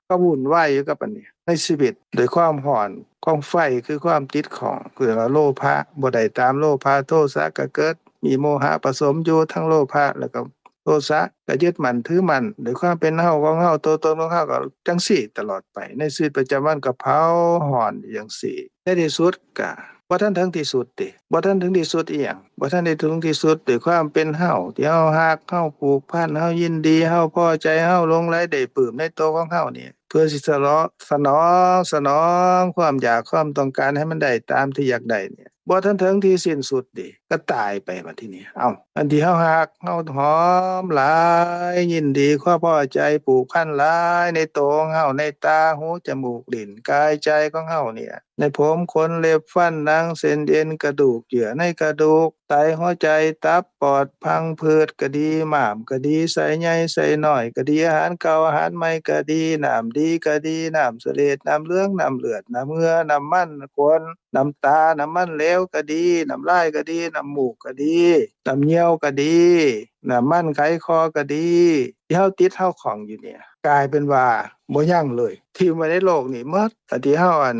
ກໍວຸ່ນວາຍຢູ່ກັບອັນນີ້ໃນຊີວິດ ດ້ວຍຄວາມຮ້ອນຂອງໄຟ ຄືຄວາມຕິດຂ້ອງ ຄືວ່າໂລພະ ບໍ່ໄດ້ຕາມໂລພະ ໂທສະກໍເກີດ ມີໂມຫະປະສົມຢູ່ ທັງໂລພະ ແລ້ວກໍ ໂທສະ ກໍຍຶດໝັ້ນຖືໝັ້ນ ດ້ວຍຄວາມເປັນເຮົາຂອງເຮົາ ໂຕຕົນຂອງເຮົາ ກໍຈັ່ງຊີ້ຕະຫຼອດໄປ ໃນຊີວິດປະຈຳວັນກໍເຜົາຮ້ອນຢູ່ຈັ່ງຊີ້. ໃນທີ່ສຸດກໍບໍ່ທັນເຖິງທີ່ສຸດເດ ບໍ່ທັນເຖິງທີ່ສຸດອີ່ຫຍັງ ບໍ່ທັນໄດ້ເຖິງທີ່ສຸດ ດ້ວຍຄວາມເປັນເຮົາ ທີ່ເຮົາຮັກ ເຮົາຜູກພັນ ເຮົາຍິນດີ ເຮົາພໍໃຈ ເຮົາຫຼົງໄຫຼໄດ້ປຶ້ມໃນໂຕຂອງເຮົານີ້ ເພື່ອຊິສະເລາະ ສະໜອງ ສະໜອງຄວາມຢາກຄວາມຕ້ອງການໃຫ້ມັນໄດ້ຕາມທີ່ຢາກໄດ້ນີ້ ບໍ່ທັນເຖິງທີ່ສິ້ນສຸດເດ ກໍຕາຍໄປບັດທີນີ້. ເອົ້າ ອັນທີ່ເຮົາຮັກ ເຮົາຫອມຫຼາຍ ຍິນດີ ຄວາມພໍໃຈ ຜູກພັນຫຼາຍໃນໂຕຂອງເຮົາ ໃນຕາ ຫູ ຈະມູກ ລີ້ນ ກາຍ ໃຈຂອງເຮົານີ້ ໃນຜົມ ຂົນ ເລັບ ຟັນ ໜັງ ເສັ້ນ ເອັນ ກະດູກ ເຍື່ອໃນກະດູກ ໄຕ ຫົວໃຈ ຕັບ ປອດ ພັງຜືດກໍດີ ມ້າມກໍດີ ໄສ້ໃຫຍ່ ໄສ້ນ້ອຍກໍດີ ອາຫານເກົ່າ ອາຫານໃໝ່ກໍດີ ນ້ຳດີກໍດີ ນ້ຳສະເລັດ ນ້ຳເຫຼືອງ ນ້ຳເລືອດ ນ້ຳເຫື່ອ ນ້ຳມັນ ຂົນ ນ້ຳຕາ ນ້ຳມັນເຫຼວກໍດີ ນ້ຳລາຍກໍດີ ນ້ຳມູກກໍດີ ນ້ຳຍ່ຽວກໍດີ ນ້ຳມັນໄຂຄໍກໍດີ ທີ່ເຮົາຕິດເຮົາຂ້ອງຢູ່ນີ້ ກາຍເປັນວ່າບໍ່ຍັງເລີຍ ຖິ້ມໄວ້ໃນໂລກນີ້ໝົດ. ອັນທີ່ເຮົາ ອັນ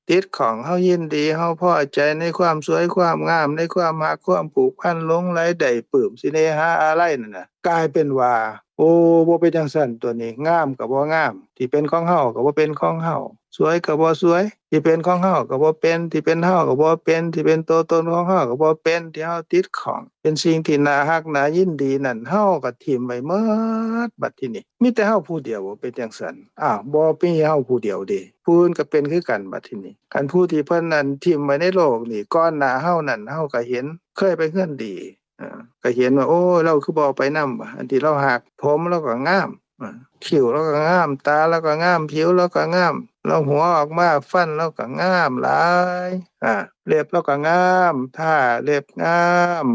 ຕິດຂ້ອງ ເຮົາຍິນດີ ເຮົາພໍໃຈໃນຄວາມສວຍຄວາມງາມ ໃນຄວາມຮັກຄວາມຜູກພັນ ຫຼົງໄຫຼໄດ້ປຶ້ມ ສິເນຫາອາໄລນັ້ນນະ ກາຍເປັນວ່າ ໂອ້ ບໍ່ເປັນຈັ່ງຊັ້ນຕົວນີ້ ງາມກໍບໍ່ງາມ ທີ່ເປັນຂອງເຮົາກໍບໍ່ເປັນຂອງເຮົາ ສວຍກໍບໍ່ສວຍ ທີ່ເປັນຂອງເຮົາກໍບໍ່ເປັນ ທີ່ເປັນເຮົາກໍບໍ່ເປັນ ທີ່ເປັນຕົວຕົນຂອງເຮົາກໍບໍ່ເປັນ ທີ່ເຮົາຕິດຂ້ອງ ເປັນສິ່ງທີ່ໜ້າຮັກໜ້າຍິນດີນັ້ນ ເຮົາກໍຖິ້ມໄວ້ໝົດ. ບັດທີນີ້ມີແຕ່ເຮົາຜູ້ດຽວບໍ່ເປັນຈັ່ງຊັ້ນ? ອ້າວ ບໍ່ມີເຮົາຜູ້ດຽວເດ້ ຜູ້ອື່ນກໍເປັນຄືກັນ. ບັດທີນີ້ ອັນຜູ້ທີ່ເພິ່ນ ອັນ ຖິ້ມໄວ້ໃນໂລກນີ້ ກ່ອນໜ້າເຮົານັ້ນ ເຮົາກໍເຫັນ ເຄີຍໄປເຮືອນດີ ເອີ ກໍເຫັນວ່າ ໂອ້ຍ ລາວຄືບໍ່ເອົາໄປນຳວະ ອັນທີ່ລາວຮັກ. ຜົມລາວກໍງາມ ເອີ ຄິ້ວລາວກໍງາມ ຕາລາວກໍງາມ ຜິວລາວກໍງາມ ລາວຫົວອອກມາ ຟັນລາວກໍງາມຫຼາຍ ອາ ເລັບລາວກໍງາມ ທາເລັບງາມ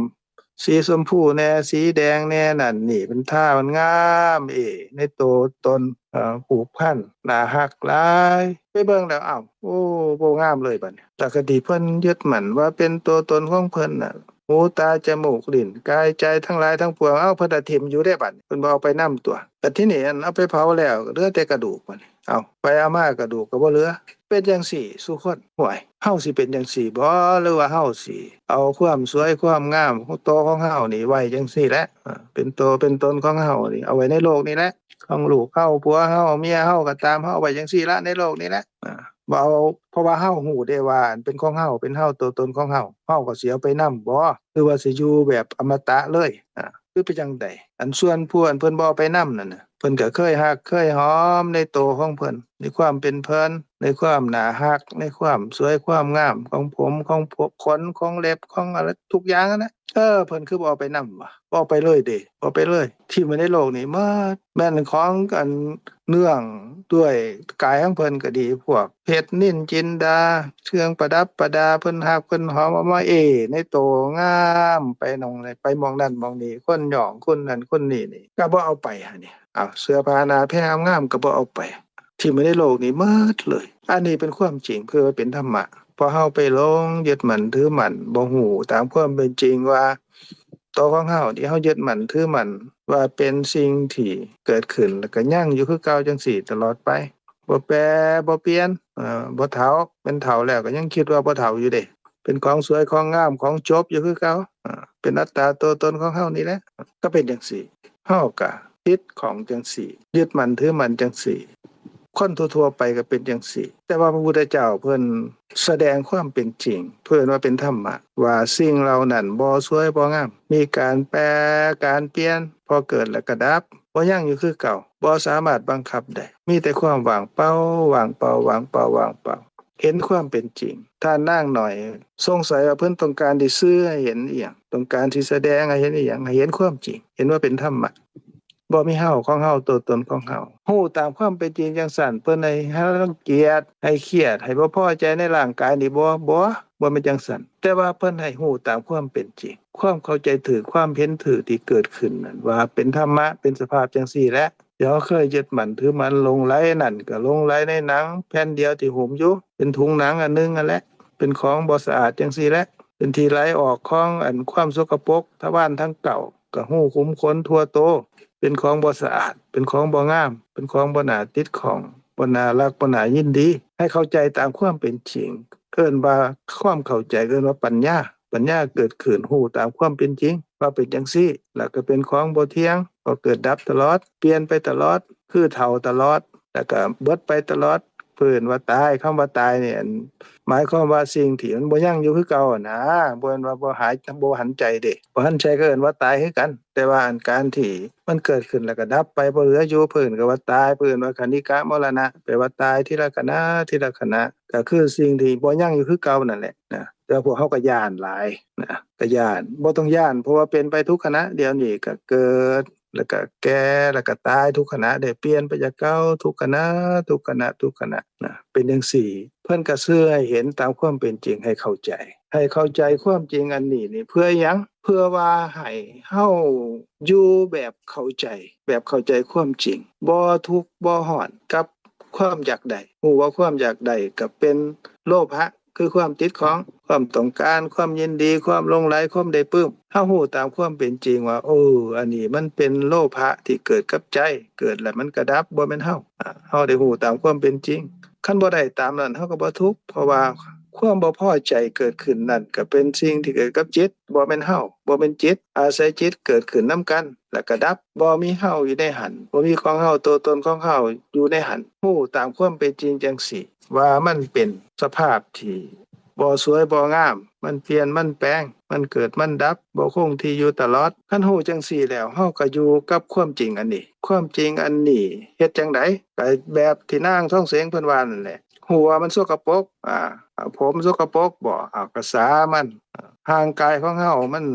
ສີຊົມພູແດ່ ສີແດງແດ່ ນັ້ນນີ້ ເພິ່ນທາມັນງາມເອ ໃນໂຕຕົນ ເອີ ຜູກພັນ ໜ້າຮັກຫຼາຍ. ໄປເບິ່ງແລ້ວ ອ້າວ ໂອ້ ບໍ່ງາມເລີຍບັດນີ້. ແລ້ວກໍທີ່ເພິ່ນຍຶດໝັ້ນວ່າເປັນຕົວຕົນຂອງເພິ່ນນະ ຫູ ຕາ ຈະມູກ ລີ້ນ ກາຍ ໃຈ ທັງຫຼາຍທັງປວງ ເອົາ ເພິ່ນລະຖິ້ມຢູ່ເດ້ບັດນີ້ ເພິ່ນບໍ່ເອົາໄປນຳຕົວະ. ແລ້ວທີນີ້ ອັນ ເອົາໄປເຜົາແລ້ວ ເຫຼືອແຕ່ກະດູກບັດນີ້ ເອົາ ໄປເອົາມາກະດູກກໍບໍ່ເຫຼືອ. ເປັນຈັ່ງຊີ້ສູ່ຄົນ. ຫ້ວຍ ເຮົາຊິເປັນຈັ່ງຊີ້ບໍ ຫຼືວ່າເຮົາຊິເອົາຄວາມສວຍຄວາມງາມຂອງໂຕຂອງເຮົານີ້ໄວ້ຈັ່ງຊີ້ແຫຼະ ເປັນໂຕເປັນຕົນຂອງເຮົານີ້ ເອົາໄວ້ໃນໂລກນີ້ແຫຼະ ຂອງລູກເຮົາ ຜົວເຮົາ ເມຍເຮົາກໍຕາມ ເຮົາເອົາໄວ້ຈັ່ງຊີ້ລະ ໃນໂລກນີ້ແຫຼະ ອາ ບໍ່ເອົາ ເພາະວ່າເຮົາຮູ້ເດ້ວ່າອັນເປັນຂອງເຮົາ ເປັນເຮົາ ຕົວຕົນຂອງເຮົາ ເຮົາກໍຊິເອົາໄປນຳບໍ ຫຼືວ່າຊິຢູ່ແບບອະມະຕະເລີຍ ອາ ຄືເປັນຈັ່ງໃດ? ອັນສ່ວນຜູ້ອັນເພິ່ນບໍ່ເອົາໄປນຳນັ້ນນະ ເພິ່ນກໍເຄີຍຮັກເຄີຍຫອມໃນໂຕຂອງເພິ່ນ ໃນຄວາມເປັນເພິ່ນ ໃນຄວາມໜ້າຮັກ ໃນຄວາມສວຍຄວາມງາມຂອງຜົມ ຂອງຂນ ຂອງເລັບ ຂອງອະໄລທຸກຢ່າງຫັ້ນນະ ເອີ ເພິ່ນຄືບໍ່ເອົາໄປນຳວະ? ບໍ່ເອົາໄປເລີຍເດ້ ບໍ່ເອົາໄປເລີຍ ຖິ້ມໄວ້ໃນໂລກນີ້ໝົດ. ແມ່ນຂອງອັນເນື່ອງດ້ວຍກາຍຂອງເພິ່ນກໍດີ ພວກເພັດນິນຈິນດາ ເຄື່ອງປະດັບປະດາ ເພິ່ນຮັກເພິ່ນຫອມ ເອົາມາເອໃນໂຕງາມ ໄປໜ່ອງ ໄປໝ່ອງນັ້ນໝ່ອງນີ້ ຄົນຍ້ອງຄົນນັ້ນຄົນນີ້ນີ້ ກໍບໍ່ເອົາໄປຫັ້ນນີ້ ເອົາ ເສື້ອຜ້າໜ້າແພງາມໆ ກໍບໍ່ເອົາໄປ ຖິ້ມໄວ້ໃນໂລກນີ້ໝົດເລີຍ. ອັນນີ້ເປັນຄວາມຈິງ ເພື່ອເປັນທຳມະ. ເພາະເຮົາໄປຫຼົງຍຶດໝັ້ນຖືໝັ້ນ ບໍ່ຮູ້ຕາມຄວາມເປັນຈິງວ່າ ໂຕຂອງເຮົາທີ່ເຮົາຍຶດໝັ້ນຖືໝັ້ນວ່າເປັນສິ່ງທີ່ເກີດຂຶ້ນ ແລ້ວກໍຍັງຢູ່ຄືເກົ່າຈັ່ງຊີ້ຕະຫຼອດໄປ ບໍ່ແປບໍ່ປ່ຽນ ເອີ ບໍ່ເຖົ້າ ແມ່ນເຖົ້າແລ້ວກໍຍັງຄິດວ່າບໍ່ເຖົ້າຢູ່ເດ້ ເປັນຂອງສວຍຂອງງາມຂອງຈົບຢູ່ຄືເກົ່າ ເປັນອັດຕາຕົວຕົນຂອງເຮົານີ້ແຫຼະ ກໍເປັນຈັ່ງຊີ້ ເຮົາກະຕິດຂ້ອງຈັ່ງຊີ້ ຍຶດໝັ້ນຖືໝັ້ນຈັ່ງຊີ້ ຄົນທົ່ວໆໄປກໍເປັນຈັ່ງຊີ້ ແຕ່ວ່າພະພຸດທະເຈົ້າເພິ່ນສະແດງຄວາມເປັນຈິງ ເພິ່ນວ່າເປັນທຳມະ ວ່າສິ່ງເຫຼົ່ານັ້ນບໍ່ສວຍບໍ່ງາມ ມີການແປການປ່ຽນ ພໍເກີດແລ້ວກໍດັບ ບໍ່ຍັງຢູ່ຄືເກົ່າ ບໍ່ສາມາດບັງຄັບໄດ້ ມີແຕ່ຄວາມວ່າງເປົ່າ ວ່າງເປົ່າ ວ່າງເປົ່າ ວ່າງເປົ່າ ເຫັນຄວາມເປັນຈິງ. ທ່ານນາງໜ້ອຍສົງໄສວ່າເພິ່ນຕ້ອງການທີ່ສື່ໃຫ້ເຫັນອີ່ຫຍັງ ຕ້ອງການທີ່ສະແດງໃຫ້ເຫັນອີ່ຫຍັງ ໃຫ້ເຫັນຄວາມຈິງ ເຫັນວ່າເປັນທຳມະ ບໍ່ມີເຮົາ ຂອງເຮົາ ຕົວຕົນຂອງເຮົາ ຮູ້ຕາມຄວາມເປັນຈິງຈັ່ງຊັ້ນ ເພິ່ນໃຫ້ ໃຫ້ລັງກຽດ ໃຫ້ຄຽດ ໃຫ້ບໍ່ພໍໃຈໃນຮ່າງກາຍນີ້ບໍ່? ບໍ່ ບໍ່ແມ່ນຈັ່ງຊັ້ນ ແຕ່ວ່າເພິ່ນໃຫ້ຮູ້ຕາມຄວາມເປັນຈິງ ຄວາມເຂົ້າໃຈຖືກ ຄວາມເຫັນຖືກທີ່ເກີດຂຶ້ນນັ້ນ ວ່າເປັນທຳມະ ເປັນສະພາບຈັ່ງຊີ້ແຫຼະ ທີ່ເຮົາເຄີຍຍຶດໝັ້ນຖືໝັ້ນ ຫຼົງໄຫຼນັ້ນກໍຫຼົງໄຫຼໃນໜັງແຜ່ນດຽວທີ່ຫຸ້ມຢູ່ ເປັນຖົງໜັງອັນໜຶ່ງຫັ້ນແຫຼະ ເປັນຂອງບໍ່ສະອາດຈັ່ງຊີ້ແຫຼະ ເປັນທີ່ໄຫຼອອກຂອງອັນຄວາມສົກກະປົກ ທະວານທັງເກົ້າ ກະຮູຂຸມຂົນທົ່ວໂຕ ເປັນຂອງບໍ່ສະອາດ ເປັນຂອງບໍ່ງາມ ເປັນຂອງບໍ່ໜ້າຕິດຂ້ອງ ບໍ່ໜ້າຮັກ ບໍ່ໜ້າຍິນດີ ໃຫ້ເຂົ້າໃຈຕາມຄວາມເປັນຈິງ ເອີ້ນວ່າຄວາມເຂົ້າໃຈ ເອີ້ນວ່າປັນຍາ ປັນຍາເກີດຂຶ້ນ ຮູ້ຕາມຄວາມເປັນຈິງວ່າເປັນຈັ່ງຊີ້ ແລ້ວກໍເປັນຂອງບໍ່ທ່ຽງ ກໍເກີດດັບຕະຫຼອດ ປ່ຽນໄປຕະຫຼອດ ຄືເຖົ້າຕະຫຼອດ ແລ້ວກໍເບິດໄປຕະຫຼອດ ເພິ່ນວ່າຕາຍ ຄຳວ່າຕາຍນີ້ ອັນ ໝາຍຄວາມວ່າສິ່ງທີ່ມັນບໍ່ຍັງຢູ່ຄືເກົ່າຫັ້ນນາ ບໍ່ແມ່ນວ່າບໍ່ຫາຍ ບໍ່ຫັນໃຈເດ້ ບໍ່ຫັນໃຈກໍເອີ້ນວ່າຕາຍຄືກັນ ແຕ່ວ່າອັນການທີ່ມັນເກີດຂຶ້ນແລ້ວກໍດັບໄປ ບໍ່ເຫຼືອຢູ່ ເພິ່ນກໍວ່າຕາຍ ເພິ່ນວ່າຂະນິກະມໍລະນະ ແປວ່າຕາຍທີລະຂະນະ ທີລະຂະນະ ກໍຄືສິ່ງທີ່ບໍ່ຍັງຢູ່ຄືເກົ່ານັ້ນແຫຼະນະ ແຕ່ວ່າພວກເຮົາກໍຢ້ານຫຼາຍນະ ກໍຢ້ານ ບໍ່ຕ້ອງຢ້ານ ເພາະວ່າເປັນໄປທຸກຂະນະ ດຽວນີ້ກໍເກີດ ແລ້ວກໍແກ່ ແລ້ວກໍຕາຍທຸກຂະນະ ໄດ້ປ່ຽນໄປຈາກເກົ່າທຸກຂະນະ ທຸກຂະນະ ທຸກຂະນະນະ ເປັນຈັ່ງຊີ້ ເພິ່ນກໍສື່ໃຫ້ເຫັນຕາມຄວາມເປັນຈິງ ໃຫ້ເຂົ້າໃຈ ໃຫ້ເຂົ້າໃຈຄວາມຈິງອັນນີ້ນີ້ ເພື່ອຫຍັງ? ເພື່ອວ່າໃຫ້ເຮົາຢູ່ແບບເຂົ້າໃຈ ແບບເຂົ້າໃຈຄວາມຈິງ ບໍ່ທຸກບໍ່ຮ້ອນກັບຄວາມຢາກໄດ້ ຮູ້ວ່າຄວາມຢາກໄດ້ກໍເປັນໂລພະ ຄືຄວາມຕິດຂ້ອງ ຄວາມຕ້ອງການ ຄວາມຍິນດີ ຄວາມຫຼົງໄຫຼ ຄວາມໄດ້ປຶ້ມ ເຮົາຮູ້ຕາມຄວາມເປັນຈິງວ່າ ເອີ ອັນນີ້ມັນເປັນໂລພະທີ່ເກີດກັບໃຈ ເກີດແລ້ວມັນກໍດັບ ບໍ່ແມ່ນເຮົາ ອາ ເຮົາໄດ້ຮູ້ຕາມຄວາມເປັນຈິງ ຄັນບໍ່ໄດ້ຕາມນັ້ນ ເຮົາກໍບໍ່ທຸກ ເພາະວ່າ ຄວາມບໍ່ພໍໃຈເກີດຂຶ້ນນັ້ນກໍເປັນສິ່ງທີ່ເກີດກັບຈິດ, ບໍ່ແມ່ນເຮົາ, ບໍ່ແມ່ນຈິດ, ອາໄສຈິດເກີດຂຶ້ນນຳກັນ ແລ້ວກໍດັບ, ບໍ່ມີເຮົາຢູ່ໃນຫັ້ນ, ບໍ່ມີຂອງເຮົາ, ຕົວຕົນຂອງເຮົາຢູ່ໃນຫັ້ນ. ຮູ້ຕາມຄວາມເປັນຈິງຈັ່ງຊີ້ ວ່າມັນເປັນສະພາບທີ່ບໍ່ສວຍບໍ່ງາມ, ມັນປ່ຽນ, ມັນແປງ, ມັນເກີດ, ມັນດັບ, ບໍ່ຄົງທີ່ຢູ່ຕະຫຼອດ. ຄັນຮູ້ຈັ່ງຊີ້ແລ້ວ ເຮົາກໍຢູ່ກັບຄວາມຈິງອັນນີ້. ຄວາມຈິງອັນນີ້ເຮັດຈັ່ງໃດ? ກໍແບບທີ່ນາງທອງເສງເພິ່ນວ່ານັ້ນແຫຼະ. ຮູ້ວ່າມັນສົກກະປົກ, ອາ, ອາ, ຜົມສົກກະປົກບໍ? ອາ, ກໍສາມັນ. ອາ, ຮ່າງກາຍຂອງເຮົາມັນ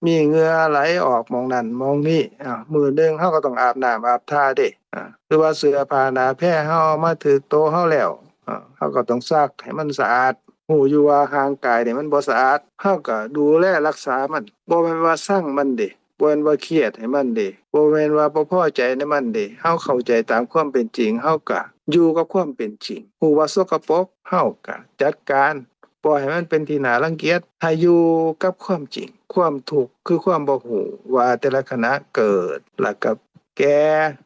ມີເຫື່ອໄຫຼອອກໝ່ອງນັ້ນໝ່ອງນີ້. ອາ, ມື້ໜຶ່ງເຮົາກໍຕ້ອງອາບນ້ຳອາບທ່າເດ້. ອາ, ຫຼືວ່າເສື້ອຜ້າໜ້າແພເຮົາມາຖືກໂຕເຮົາແລ້ວ, ອາ, ເຮົາກໍຕ້ອງຊັກໃຫ້ມັນສະອາດ. ຮູ້ຢູ່ວ່າຮ່າງກາຍນີ້ມັນບໍ່ສະອາດ, ເຮົາກໍດູແລຮັກສາມັນ. ບໍ່ແມ່ນວ່າຊັງມັນເດ້. ບໍ່ແມ່ນວ່າຄຽດໃຫ້ມັນເດ້, ບໍ່ແມ່ນວ່າບໍ່ພໍໃຈໃນມັນເດ້. ເຮົາເຂົ້າໃຈຕາມຄວາມເປັນຈິງ, ເຮົາກະຢູ່ກັບຄວາມເປັນຈິງ. ຮູ້ວ່າສົກກະປົກ, ເຮົາກະຈັດການ, ບໍ່ໃຫ້ມັນເປັນທີ່ໜ້າລັງກຽດ, ໃຫ້ຢູ່ກັບຄວາມຈິງ. ຄວາມທຸກຄືຄວາມບໍ່ຮູ້ວ່າແຕ່ລະຂະນະເກີດ, ແລ້ວກະແກ່,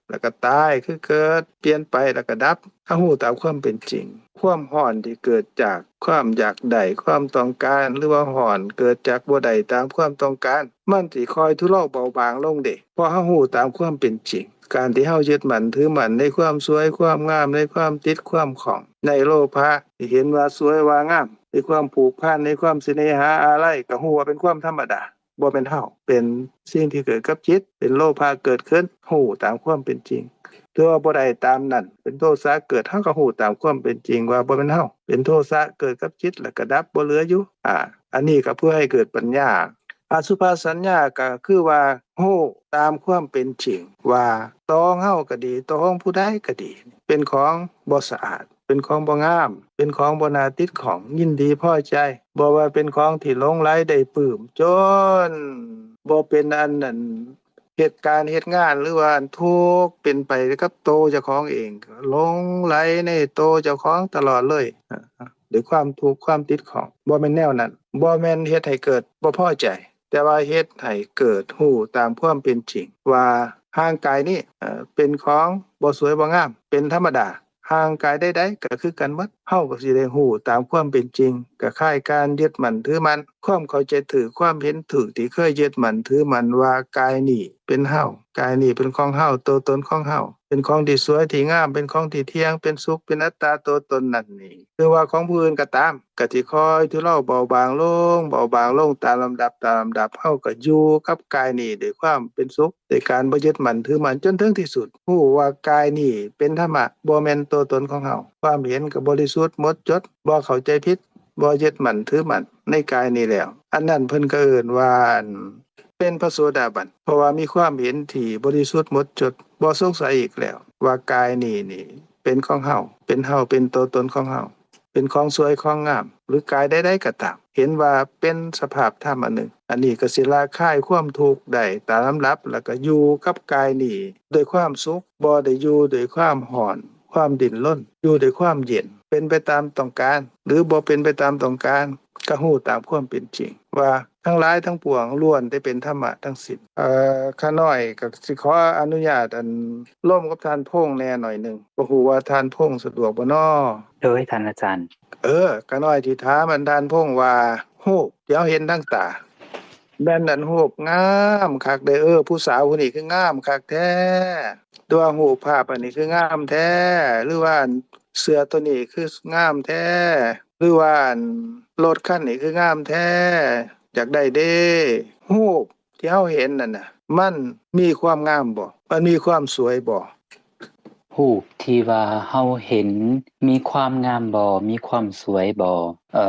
ແລ້ວກະຕາຍ, ຄືເກີດ, ປ່ຽນໄປ, ແລ້ວກະດັບ. ເຮົາຮູ້ຕາມຄວາມເປັນຈິງ. ຄວາມຮ້ອນທີ່ເກີດຈາກຄວາມຢາກໄດ້, ຄວາມຕ້ອງການ, ຫຼືວ່າຮ້ອນເກີດຈາກບໍ່ໄດ້ຕາມຄວາມຕ້ອງການ, ມັນຊິຄ່ອຍທຸເລາເບົາບາງລົງເດ້, ເພາະເຮົາຮູ້ຕາມຄວາມເປັນຈິງ. ການທີ່ເຮົາຍຶດໝັ້ນຖືໝັ້ນໃນຄວາມສວຍຄວາມງາມ, ໃນຄວາມຕິດຄວາມຂ້ອງ, ໃນໂລພະ, ທີ່ເຫັນວ່າສວຍວ່າງາມ, ໃນຄວາມຜູກພັນ, ໃນຄວາມສະເໜຫາອາໄລ, ກໍຮູ້ວ່າເປັນຄວາມທຳມະດາ, ບໍ່ແມ່ນເຮົາ. ເປັນສິ່ງທີ່ເກີດກັບຈິດ, ເປັນໂລພະເກີດຂຶ້ນ, ຮູ້ຕາມຄວາມເປັນຈິງ. ຫຼືວ່າບໍ່ໄດ້ຕາມນັ້ນ, ເປັນໂທສະເກີດ, ເຮົາກໍຮູ້ຕາມຄວາມເປັນຈິງວ່າບໍ່ແມ່ນເຮົາ. ເປັນໂທສະເກີດກັບຈິດ ແລ້ວກໍດັບ, ບໍ່ເຫຼືອຢູ່. ອາ, ອັນນີ້ກໍເພື່ອໃຫ້ເກີດປັນຍາ. ອະສຸພະສັນຍາກໍຄືວ່າຮູ້ຕາມຄວາມເປັນຈິງວ່າໂຕຂອງເຮົາກໍດີ, ໂຕຂອງຜູ້ໃດກໍດີ, ເປັນຂອງບໍ່ສະອາດ, ເປັນຂອງບໍ່ງາມ, ເປັນຂອງບໍ່ໜ້າຕິດຂ້ອງ, ຍິນດີພໍໃຈ, ບໍ່ວ່າເປັນຂອງທີ່ຫຼົງໄຫຼໄດ້ປຶ້ມ ຈົນບໍ່ເປັນອັນນັ້ນ ເຮັດການເຮັດງານ ຫຼືວ່າອັນທຸກ ເປັນໄປກັບໂຕເຈົ້າຂອງເອງ, ຫຼົງໄຫຼໃນໂຕເຈົ້າຂອງຕະຫຼອດເລີຍ, ອາ, ອາ, ດ້ວຍຄວາມທຸກ ຄວາມຕິດຂ້ອງ. ບໍ່ແມ່ນແນວນັ້ນ, ບໍ່ແມ່ນເຮັດໃຫ້ເກີດບໍ່ພໍໃຈ, ແຕ່ວ່າເຮັດໃຫ້ເກີດຮູ້ຕາມຄວາມເປັນຈິງວ່າຮ່າງກາຍນີ້, ເອີ, ເປັນຂອງບໍ່ສວຍບໍ່ງາມ, ເປັນທຳມະດາ. ຮ່າງກາຍໃດໆກໍຄືກັນໝົດ, ເຮົາກໍຊິໄດ້ຮູ້ຕາມຄວາມເປັນຈິງ, ກໍຄ້າຍການຍຶດໝັ້ນຖືໝັ້ນ, ຄວາມເຂົ້າໃຈຖືກ, ຄວາມເຫັນຖືກທີ່ເຄີຍຍຶດໝັ້ນຖືໝັ້ນວ່າກາຍນີ້ເປັນເຮົາ, ກາຍນີ້ເປັນຂອງເຮົາ, ຕົວຕົນຂອງເຮົາ, ເປັນຂອງທີ່ສວຍທີ່ງາມ, ເປັນຂອງທີ່ທ່ຽງ, ເປັນສຸກ, ເປັນອັດຕາຕົວຕົນນັ້ນນີ້ ຫຼືວ່າຂອງຜູ້ອື່ນກໍຕາມ, ກໍຊິຄ່ອຍທຸເລາເບົາບາງລົງ, ເບົາບາງລົງຕາມລຳດັບ, ຕາມລຳດັບ, ເຮົາກໍຢູ່ກັບກາຍນີ້ດ້ວຍຄວາມເປັນສຸກ, ດ້ວຍການບໍ່ຍຶດໝັ້ນຖືໝັ້ນຈົນເຖິງທີ່ສຸດ. ຮູ້ວ່າກາຍນີ້ເປັນທຳມະ, ບໍ່ແມ່ນຕົວຕົນຂອງເຮົາ. ຄວາມເຫັນກໍບໍລິສຸດໝົດຈົດ, ບໍ່ເຂົ້າໃຈຜິດ, ບໍ່ຍຶດໝັ້ນຖືໝັ້ນໃນກາຍນີ້ແລ້ວ. ອັນນັ້ນເພິ່ນກໍເອີ້ນວ່າ ອັນ ເປັນພະໂສດາບັນ, ເພາະວ່າມີຄວາມເຫັນທີ່ບໍລິສຸດໝົດຈົດ, ບໍ່ສົງໄສອີກແລ້ວວ່າກາຍນີ້ນີ້ເປັນຂອງເຮົາ, ເປັນເຮົາ, ເປັນຕົວຕົນຂອງເຮົາ, ເປັນຂອງສວຍຂອງງາມ ຫຼືກາຍໃດໆກໍຕາມ, ເຫັນວ່າເປັນສະພາບທຳອັນໜຶ່ງ. ອັນນີ້ກໍຊິລະຄາຍຄວາມທຸກໄດ້ຕາມລຳດັບ, ແລ້ວກໍຢູ່ກັບກາຍນີ້ດ້ວຍຄວາມສຸກ, ບໍ່ໄດ້ຢູ່ດ້ວຍຄວາມຮ້ອນ, ຄວາມດີ້ນລົນ, ຢູ່ດ້ວຍຄວາມເຢັນ, ເປັນໄປຕາມຕ້ອງການ ຫຼືບໍ່ເປັນໄປຕາມຕ້ອງການ, ກໍຮູ້ຕາມຄວາມເປັນຈິງວ່າ ທັງຫຼາຍທັງປວງລ້ວນແຕ່ເປັນທຳມະທັງສິ້ນ. ເອີ ຂ້ານ້ອຍກໍຊິຂໍອະນຸຍາດ ອັນ ລົມກັບທ່ານພົງແດ່ໜ້ອຍໜຶ່ງ. ບໍ່ຮູ້ວ່າທ່ານພົງສະດວກບໍ່ນໍ? ໂດຍ ທ່ານອາຈານ. ເອີ ຂ້ານ້ອຍຊິຖາມ ອັນ ທ່ານພົງວ່າ ຮູບທີ່ເຮົາເຫັນທາງຕາ ແມ່ນ ອັນ ຮູບງາມຄັກເດ້. ເອີ ຜູ້ສາວຜູ້ນີ້ຄືງາມຄັກແທ້ ຫຼືວ່າຮູບພາບອັນນີ້ຄືງາມແທ້ ຫຼືວ່າ ອັນ ເສື້ອໂຕນີ້ຄືງາມແທ້ ຫຼືວ່າ ອັນ ລົດຄັນນີ້ຄືງາມແທ້ ຢາກໄດ້ເດ້. ຮູບທີ່ເຮົາເຫັນນັ້ນນະ ມັນມີຄວາມງາມບໍ່? ມັນມີຄວາມສວຍບໍ່? ຮູບທີ່ວ່າເຮົາເຫັນມີຄວາມງາມບໍ່? ມີຄວາມສວຍບໍ່? ເອີ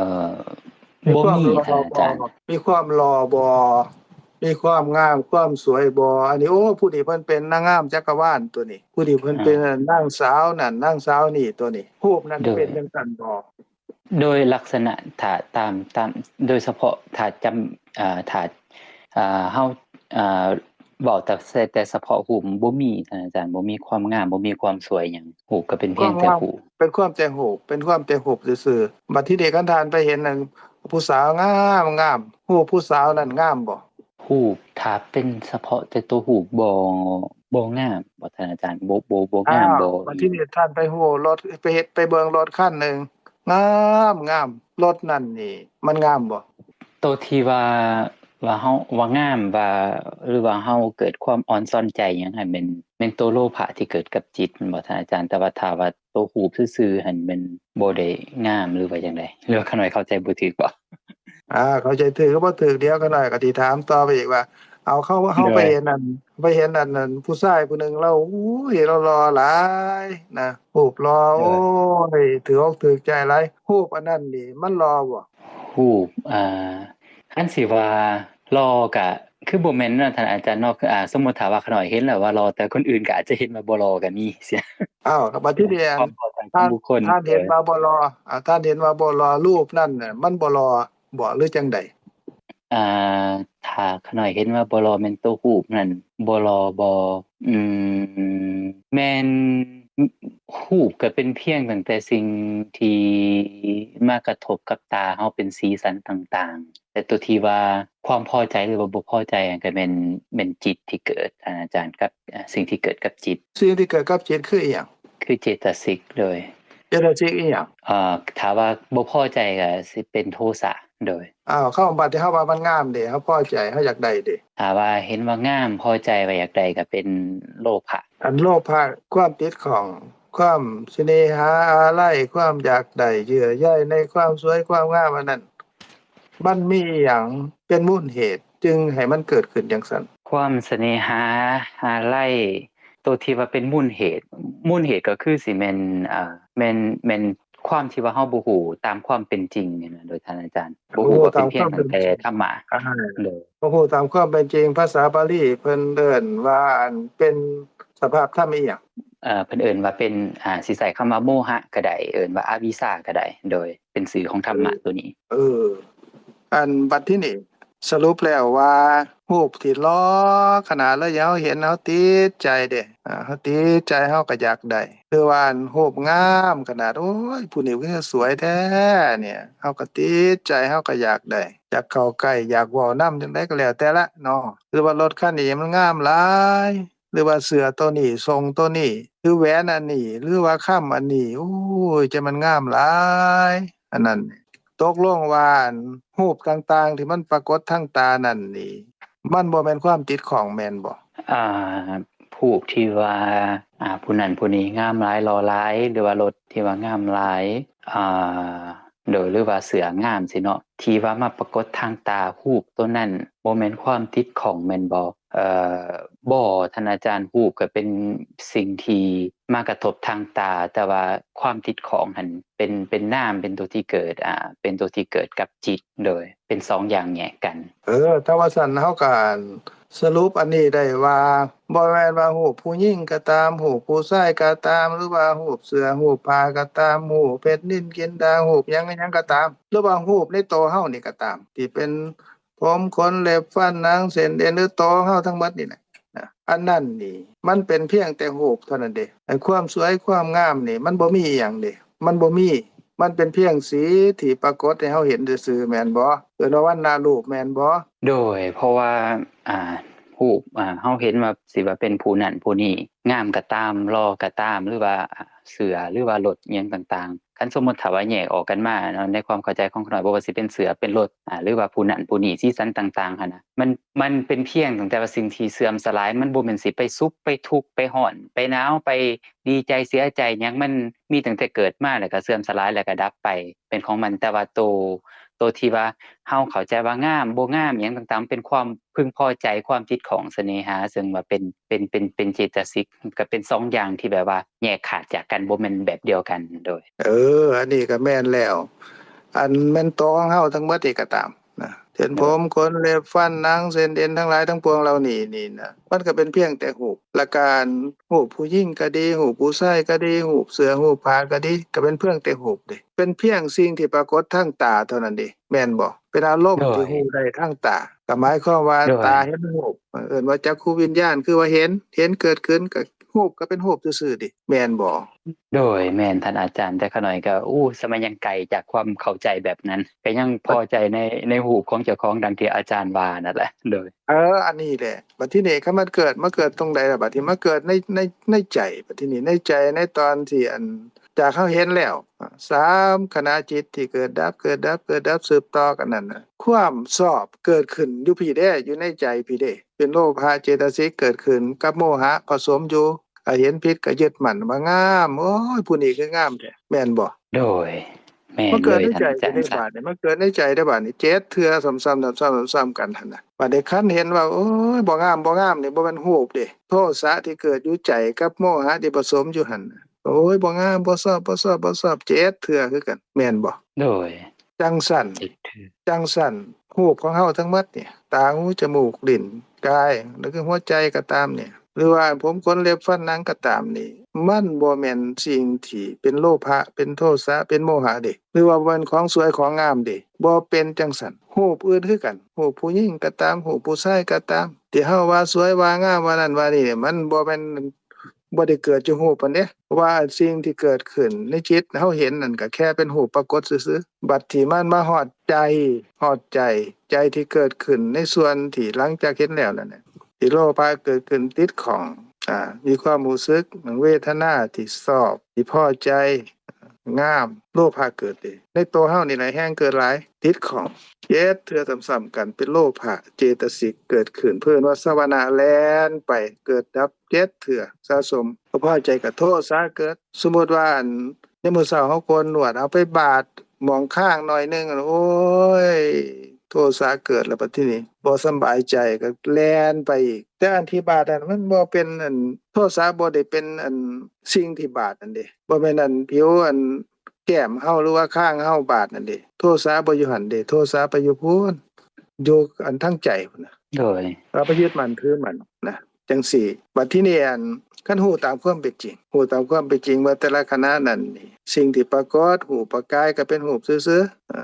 ບໍ່ມີ ທ່ານອາຈານ. ມີຄວາມຫຼໍ່ບໍ່? ມີຄວາມງາມຄວາມສວຍບໍ່? ອັນນີ້ ໂອ້ ຜູ້ນີ້ເພິ່ນເປັນນາງງາມຈັກກະວານຕົວນີ້, ຜູ້ນີ້ເພິ່ນເປັນ ອ່າ ນາງສາວນັ້ນນາງສາວນີ້ຕົວນີ້. ຮູບນັ້ນເປັນຈັ່ງຊັ້ນບໍ່? ໂດຍລັກສະນະ ຖ້າຕາມ ຕາມ ໂດຍສະເພາະຖ້າຈຳ ເອີ ຖ້າ ເອີ ເຮົາ ເອີ ເວົ້າແຕ່ ແຕ່ສະເພາະຮູບ ບໍ່ມີ ທ່ານອາຈານ, ບໍ່ມີຄວາມງາມ ບໍ່ມີຄວາມສວຍຫຍັງ. ຮູບກໍເປັນພຽງແຕ່ຮູບ, ເປັນຄວາມແຕ່ຮູບ, ເປັນຄວາມແຕ່ຮູບຊື່ໆ. ບັດທີນີ້ຄັນທ່ານໄປເຫັນ ອັນ ຜູ້ສາວງາມໆ, ຮູບຜູ້ສາວນັ້ນງາມບໍ່? ຮູບ ຖ້າເປັນສະເພາະແຕ່ຕົວຮູບ ບໍ່ ບໍ່ງາມບໍ່ ທ່ານອາຈານ? ບໍ່ ບໍ່ ບໍ່ງາມ. ອ້າວ ບໍ່ ບັດທີນີ້ທ່ານໄປຮູ້ລົດ ໄປເຮັດ ໄປເບິ່ງລົດຄັນໜຶ່ງ ງາມໆ ລົດນັ້ນນີ້ມັນງາມບໍ່? ໂຕທີ່ວ່າ ວ່າເຮົາ ວ່າງາມ ວ່າ ຫຼືວ່າເຮົາເກີດຄວາມອ່ອນຊອນໃຈຫຍັງຫັ້ນ ແມ່ນ ແມ່ນໂຕໂລພະທີ່ເກີດກັບຈິດແມ່ນບໍ່ທ່ານອາຈານ? ແຕ່ວ່າຖ້າວ່າໂຕຮູບຊື່ໆຫັ້ນ ແມ່ນບໍ່ໄດ້ງາມ ຫຼືວ່າຈັ່ງໃດ? ຫຼືວ່າຂ້ານ້ອຍເຂົ້າໃຈບໍ່ຖືກບໍ່? ອາ ເຂົ້າໃຈຖືກຫຼືບໍ່ຖືກ ດຽວຂ້ານ້ອຍກໍຊິຖາມຕໍ່ໄປອີກວ່າ ເອົາ ເຮົາ ເຮົາໄປເຫັນອັນ ໄປເຫັນອັນ ອັນຜູ້ຊາຍຜູ້ໜຶ່ງ ລາວ ໂອ້ຍ ລາວຫຼໍ່ຫຼາຍນະ ຮູບຫຼໍ່ ໂອ້ຍ ຖືກອົກຖືກໃຈຫຼາຍ ຮູບອັນນັ້ນນີ້ມັນຫຼໍ່ບໍ່? ຮູບ ອ່າ ຄັນຊິວ່າຫຼໍ່ກະຄືບໍ່ແມ່ນເນາະທ່ານອາຈານເນາະ ຄື ອ່າ ສົມມຸດຖ້າວ່າຂ້ານ້ອຍເຫັນແລ້ວວ່າຫຼໍ່ ແຕ່ຄົນອື່ນກໍອາດຈະເຫັນວ່າບໍ່ຫຼໍ່ກໍມີ ເຊັ່ນ ອ້າວ ແລ້ວບັດທີນີ້ ຄວາມພໍໃຈຂອງບຸກຄົນ ທ່ານເຫັນວ່າບໍ່ຫຼໍ່ ອ່າ ທ່ານເຫັນວ່າບໍ່ຫຼໍ່ ຮູບນັ້ນນະມັນບໍ່ຫຼໍ່ບໍ່ ຫຼືຈັ່ງໃດ? ອ່າ ຖ້າຂ້ານ້ອຍເຫັນວ່າບໍ່ຫຼໍ່ແມ່ນໂຕຮູບນັ້ນບໍ່ຫຼໍ່ບໍ່? ອືມ ແມ່ນ ຮູບກໍເປັນພຽງຕັ້ງແຕ່ສິ່ງທີ່ມາກະທົບກັບຕາເຮົາເປັນສີສັນຕ່າງໆ ແຕ່ໂຕທີ່ວ່າຄວາມພໍໃຈ ຫຼືວ່າບໍ່ພໍໃຈຫັ້ນ ກໍແມ່ນ ແມ່ນຈິດທີ່ເກີດ ທ່ານອາຈານ ກັບ ອາ ສິ່ງທີ່ເກີດກັບຈິດ. ສິ່ງທີ່ເກີດກັບຈິດຄືອີ່ຫຍັງ? ຄືເຈດຕະສິກ ໂດຍ ເຈດຕະສິກອີ່ຫຍັງ? ເອີ ຖ້າວ່າບໍ່ພໍໃຈກໍຊິເປັນໂທສະ ໂດຍ. ອ້າວ ເຮົາ ບັດທີ່ເຮົາວ່າມັນງາມເດ ເຮົາພໍໃຈ ເຮົາຢາກໄດ້ເດ? ຖ້າວ່າເຫັນວ່າງາມ ພໍໃຈ ວ່າຢາກໄດ້ ກໍເປັນໂລພະ. ອັນໂລພະ ຄວາມຕິດຂ້ອງ ຄວາມສະເໜຫາອາໄລ ຄວາມຢາກໄດ້ເຍື່ອໃຍໃນຄວາມສວຍຄວາມງາມອັນນັ້ນ ມັນມີອີ່ຫຍັງເປັນມູນເຫດຈຶ່ງໃຫ້ມັນເກີດຂຶ້ນຈັ່ງຊັ້ນ? ຄວາມສະເໜຫາອາໄລ ໂຕທີ່ວ່າເປັນມູນເຫດ ມູນເຫດກໍຄືຊິແມ່ນ ອ່າ ແມ່ນ ແມ່ນຄວາມທີ່ວ່າເຮົາບໍ່ຮູ້ຕາມຄວາມເປັນຈິງນີ້ນະ ໂດຍທ່ານອາຈານ ບໍ່ຮູ້ວ່າເປັນພຽງຕັ້ງແຕ່ທຳມະ ໂດຍ ບໍ່ຮູ້ຕາມຄວາມເປັນຈິງ ພາສາບາລີເພິ່ນເອີ້ນວ່າ ອັນ ເປັນສະພາບທຳອີ່ຫຍັງ? ເອີ ເພິ່ນເອີ້ນວ່າເປັນ ອ່າ ຊິໃຊ້ຄຳວ່າໂມຫະກໍໄດ້ ເອີ້ນວ່າອະວິຊາກໍໄດ້ ໂດຍ ເປັນຊື່ຂອງທຳມະໂຕນີ້. ເອີ ອັນ ບັດທີນີ້ ສະຫຼຸບແລ້ວວ່າ ຮູບທີ່ຫຼໍ່ຂະໜາດເລີຍ ເຮົາເຫັນເຮົາຕິດໃຈເດ້ ເຮົາຕິດໃຈ ເຮົາກໍຢາກໄດ້ ຫຼືວ່າ ອັນ ຮູບງາມຂະໜາດ ໂອ້ຍ ຜູ້ນີ້ຄືສວຍແທ້ນີ້ ເຮົາກໍຕິດໃຈ ເຮົາກໍຢາກໄດ້ ຢາກເຂົ້າໃກ້ ຢາກເວົ້ານຳ ຈັ່ງໃດກໍແລ້ວແຕ່ລະເນາະ ຫຼືວ່າລົດຄັນນີ້ມັນງາມຫຼາຍ ຫຼືວ່າເສື້ອໂຕນີ້ ສົ້ງໂຕນີ້ ຫຼືແຫວນອັນນີ້ ຫຼືວ່າຄຳອັນນີ້ ໂອ້ຍ ຈັ່ງມັນງາມຫຼາຍ ອັນນັ້ນ. ຕົກລົງວ່າ ອັນ ຮູບຕ່າງໆທີ່ມັນປາກົດທາງຕານັ້ນນີ້ ມັນບໍ່ແມ່ນຄວາມຕິດຂ້ອງແມ່ນບໍ່? ອ່າ ຮູບທີ່ວ່າ ອ່າ ຜູ້ນັ້ນຜູ້ນີ້ງາມຫຼາຍ ຫຼໍ່ຫຼາຍ ຫຼືວ່າລົດທີ່ວ່າງາມຫຼາຍ ອ່າ ໂດຍ ຫຼືວ່າເສື້ອງາມຊີ້ເນາະ ທີ່ວ່າມາປາກົດທາງຕາ ຮູບໂຕນັ້ນບໍ່ແມ່ນຄວາມຕິດຂ້ອງແມ່ນບໍ່? ເອີ ບໍ່ ທ່ານອາຈານ ຮູບກໍເປັນສິ່ງທີ່ມາກະທົບທາງຕາ ແຕ່ວ່າຄວາມຕິດຂ້ອງຫັ້ນເປັນ ເປັນນາມ ເປັນໂຕທີ່ເກີດ ອ່າ ເປັນໂຕທີ່ເກີດກັບຈິດ ໂດຍ ເປັນສອງຢ່າງແຍກກັນ. ເອີ ຖ້າວ່າຊັ້ນເຮົາກໍສະຫຼຸບອັນນີ້ໄດ້ວ່າ ບໍ່ແມ່ນວ່າຮູບຜູ້ຍິງກໍຕາມ ຮູບຜູ້ຊາຍກໍຕາມ ຫຼືວ່າຮູບເສື້ອ ຮູບຜ້າກໍຕາມ ຮູບເພັດນິນກິນດາ ຮູບຫຍັງຫຍັງກໍຕາມ ຫຼືວ່າຮູບໃນໂຕເຮົານີ້ກໍຕາມ ທີ່ເປັນ ຜົມ ຂົນ ເລັບ ຟັນ ໜັງ ເສັ້ນ ເອັນ ຫຼືໂຕເຮົາທັງໝົດນີ້ແຫຼະນະ ອັນນັ້ນນີ້ມັນເປັນພຽງແຕ່ຮູບເທົ່ານັ້ນເດ້ ໄອ້ຄວາມສວຍຄວາມງາມນີ້ມັນບໍ່ມີອີ່ຫຍັງເດ້ ມັນບໍ່ມີ ມັນເປັນພຽງສີທີ່ປາກົດໃຫ້ເຮົາເຫັນຊື່ໆ ແມ່ນບໍ່? ເອີ້ນວ່າວັນນະຮູບແມ່ນບໍ່? ໂດຍ ເພາະວ່າ ອ່າ ຮູບ ອ່າ ເຮົາເຫັນວ່າຊິວ່າເປັນຜູ້ນັ້ນຜູ້ນີ້ ງາມກໍຕາມ ຫຼໍ່ກໍຕາມ ຫຼືວ່າ ອ່າ ເສື້ອ ຫຼືວ່າລົດ ອີ່ຫຍັງຕ່າງໆ ຄັນສົມມຸດຖ້າວ່າແຍກອອກກັນມາເນາະ ໃນຄວາມເຂົ້າໃຈຂອງຂ້ານ້ອຍ ບໍ່ວ່າຊິເປັນເສື້ອ ເປັນລົດ ອ່າ ຫຼືວ່າຜູ້ນັ້ນຜູ້ນີ້ ສີສັນຕ່າງໆຫັ້ນນະ ມັນ ມັນເປັນພຽງຕັ້ງແຕ່ວ່າສິ່ງທີ່ເສື່ອມສະຫຼາຍ ມັນບໍ່ແມ່ນຊິໄປສຸກ ໄປທຸກ ໄປຮ້ອນ ໄປໜາວ ໄປດີໃຈ ເສຍໃຈຫຍັງ ມັນມີຕັ້ງແຕ່ເກີດມາ ແລ້ວກໍເສື່ອມສະຫຼາຍ ແລ້ວກໍດັບໄປ ເປັນຂອງມັນ ແຕ່ວ່າໂຕ ໂຕທີ່ວ່າເຮົາເຂົ້າໃຈວ່າງາມ ບໍ່ງາມ ອີ່ຫຍັງຕ່າງໆ ມັນເປັນຄວາມເພິ່ງພໍໃຈ ຄວາມຕິດຂ້ອງ ສະເໜຫາ ເຊິ່ງວ່າເປັນ ເປັນ ເປັນ ເປັນເຈດຕະສິກ ກໍເປັນສອງຢ່າງທີ່ແບບວ່າແຍກຂາດຈາກກັນ ບໍ່ແມ່ນແບບດຽວກັນ. ໂດຍ ເອີ ອັນນີ້ກໍແມ່ນແລ້ວ ອັນແມ່ນໂຕຂອງເຮົາທັງໝົດນີ້ກໍຕາມນະ ເຊັ່ນ ຜົມ ຂົນ ເລັບ ຟັນ ໜັງ ເສັ້ນ ເອັນ ທັງຫຼາຍທັງປວງເຫຼົ່ານີ້ນີ້ນະ ມັນກໍເປັນພຽງແຕ່ຮູບ ລະການ ຮູບຜູ້ຍິງກໍດີ ຮູບຜູ້ຊາຍກໍດີ ຮູບເສື້ອ ຮູບຜ້າກໍດີ ກໍເປັນພຽງແຕ່ຮູບເດ້ ເປັນພຽງສິ່ງທີ່ປາກົດທາງຕາເທົ່ານັ້ນເດ້ ແມ່ນບໍ່? ເປັນອາລົມທີ່ຮູ້ໄດ້ທາງຕາ ກໍໝາຍຄວາມວ່າຕາເຫັນຮູບ ເອີ້ນວ່າຈັກຂຸວິນຍານ ຄືວ່າເຫັນ ເຫັນເກີດຂຶ້ນ ກໍຮູບກໍເປັນຮູບຊື່ໆເດ້ ແມ່ນບໍ່? ໂດຍ ແມ່ນທ່ານອາຈານ ແຕ່ຂ້ານ້ອຍກໍ ໂອ້ ສະໄໝຍັງໄກຈາກຄວາມເຂົ້າໃຈແບບນັ້ນ ກໍຍັງພໍໃຈໃນ ໃນຮູບຂອງເຈົ້າຂອງ ດັ່ງທີ່ອາຈານວ່ານັ້ນແຫຼະ. ໂດຍ ເອີ ອັນນີ້ແຫຼະ ບັດທີນີ້ຄັນມັນເກີດ ມາເກີດຕົງໃດລະ ບັດທີມາເກີດໃນ ໃນ ໃນໃຈ ບັດທີນີ້ໃນໃຈ ໃນຕອນທີ່ອັນ ຈາກເຮົາເຫັນແລ້ວ ສາມຂະນະຈິດທີ່ເກີດດັບ ເກີດດັບ ເກີດດັບ ສືບຕໍ່ກັນນັ້ນນະ ຄວາມຊອບເກີດຂຶ້ນຢູ່ພີ້ເດ້ ຢູ່ໃນໃຈພີ້ເດ້ ເປັນໂລພະເຈຕະສິກເກີດຂຶ້ນກັບໂມຫະປະສົມຢູ່ ຖ້າເຫັນຜິດກໍຍຶດໝັ້ນວ່າງາມ ໂອ້ຍ ຜູ້ນີ້ຄືງາມແທ້ ແມ່ນບໍ່? ໂດຍ ແມ່ນເລີຍທ່ານອາຈານ. ມັນເກີດໃນໃຈເດ້ບາດນີ້ ມັນເກີດໃນໃຈເດ້ບາດນີ້ ເຈັດເທື່ອຊ້ຳໆ ຊ້ຳໆ ຊ້ຳໆກັນຫັ້ນນະ. ບາດນີ້ຄັນເຫັນວ່າ ໂອ້ຍ ບໍ່ງາມ ບໍ່ງາມນີ້ ບໍ່ແມ່ນຮູບເດ້ ໂທສະທີ່ເກີດຢູ່ໃຈກັບໂມຫະທີ່ປະສົມຢູ່ຫັ້ນນະ ໂອ້ຍ ບໍ່ງາມ ບໍ່ຊອບ ບໍ່ຊອບ ບໍ່ຊອບ ເຈັດເທື່ອຄືກັນ ແມ່ນບໍ່? ໂດຍ ຈັ່ງຊັ້ນ ເຈັດເທື່ອ ຈັ່ງຊັ້ນ ຮູບຂອງເຮົາທັງໝົດນີ້ ຕາ ຫູ ຈະມູກ ລີ້ນ ກາຍ ຫຼືຄືຫົວໃຈກໍຕາມນີ້ ຫຼືວ່າຜົມ ຂົນ ເລັບ ຟັນ ໜັງ ກໍຕາມນີ້ ມັນບໍ່ແມ່ນສິ່ງທີ່ເປັນໂລພະ ເປັນໂທສະ ເປັນໂມຫະເດ້ ຫຼືວ່າບໍ່ແມ່ນຂອງສວຍຂອງງາມເດ້ ບໍ່ເປັນຈັ່ງຊັ້ນ. ຮູບອື່ນຄືກັນ ຮູບຜູ້ຍິງກໍຕາມ ຮູບຜູ້ຊາຍກໍຕາມ ທີ່ເຮົາວ່າສວຍວ່າງາມ ວ່ານັ້ນວ່ານີ້ ມັນບໍ່ແມ່ນ ບໍ່ໄດ້ເກີດຢູ່ຮູບຫັ້ນເດ້ ເພາະວ່າສິ່ງທີ່ເກີດຂຶ້ນໃນຈິດເຮົາເຫັນນັ້ນ ກໍແຄ່ເປັນຮູບປາກົດຊື່ໆ. ບັດທີ່ມັນມາຮອດໃຈ ຮອດໃຈ ໃຈທີ່ເກີດຂຶ້ນໃນສ່ວນທີ່ຫຼັງຈາກເຫັນແລ້ວນັ້ນນະ ທີ່ໂລພະເກີດຂຶ້ນ ຕິດຂ້ອງ ອາ ມີຄວາມຮູ້ສຶກ ເວທະນາທີ່ຊອບ ທີ່ພໍໃຈ ງາມ ໂລພະເກີດເດ້ ໃນໂຕເຮົານີ້ແຫຼະແຮງເກີດຫຼາຍ ຕິດຂ້ອງ ເຈັດເທື່ອຊ້ຳໆກັນ ເປັນໂລພະເຈຕະສິກເກີດຂຶ້ນ ເພິ່ນວ່າສະວະນະແລ່ນໄປ ເກີດດັບເຈັດເທື່ອ ສະສົມ ບໍ່ພໍໃຈກໍໂທສະເກີດ. ສົມມຸດວ່າ ອັນ ຍາມມື້ເຊົ້າເຮົາໂກນໜວດ ເອົາໄປບາດໝ່ອງຄາງໜ້ອຍໜຶ່ງ ໂອ້ຍ ໂທສະເກີດແລ້ວ ບັດທີນີ້ບໍ່ສຳບາຍໃຈກໍແລ່ນໄປອີກ. ແຕ່ອັນທີ່ບາດນັ້ນມັນບໍ່ເປັນ ອັນ ໂທສະບໍ່ໄດ້ເປັນ ອັນ ສິ່ງທີ່ບາດນັ້ນເດ້ ບໍ່ແມ່ນ ອັນ ຜິວ ອັນ ແກ້ມເຮົາ ຫຼືວ່າຄາງເຮົາບາດນັ້ນເດ້ ໂທສະບໍ່ຢູ່ຫັ້ນເດ້ ໂທສະໄປຢູ່ພຸ້ນ ຢູ່ອັນທາງໃຈພຸ້ນນະ ໂດຍ ເຮົາໄປຍຶດໝັ້ນຖືໝັ້ນນະ ຈັ່ງຊີ້. ບັດທີນີ້ ອັນ ຄັນຮູ້ຕາມຄວາມເປັນຈິງ ຮູ້ຕາມຄວາມເປັນຈິງວ່າແຕ່ລະຂະນະນັ້ນນີ້ ສິ່ງທີ່ປາກົດ ຮູບປະກາຍກໍເປັນຮູບຊື່ໆ ເອີ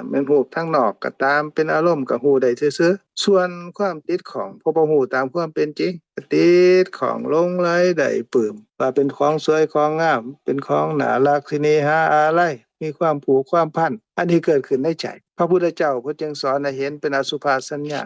ແມ່ນຮູບທາງນອກກໍຕາມ ເປັນອາລົມກໍຮູ້ໄດ້ຊື່ໆ. ສ່ວນຄວາມຕິດຂ້ອງ ເພາະບໍ່ຮູ້ຕາມຄວາມເປັນຈິງ ກໍຕິດຂ້ອງຫຼົງໄຫຼໄດ້ປຶ້ມ ວ່າເປັນຂອງສວຍຂອງງາມ ເປັນຂອງໜ້າຮັກ ສິເນຫາອາໄລ ມີຄວາມຜູກຄວາມພັນ ອັນນີ້ເກີດຂຶ້ນໃນໃຈ. ພະພຸດທະເຈົ້າເພິ່ນຈຶ່ງສອນໃຫ້ເຫັນເປັນອະສຸພະສັນຍາ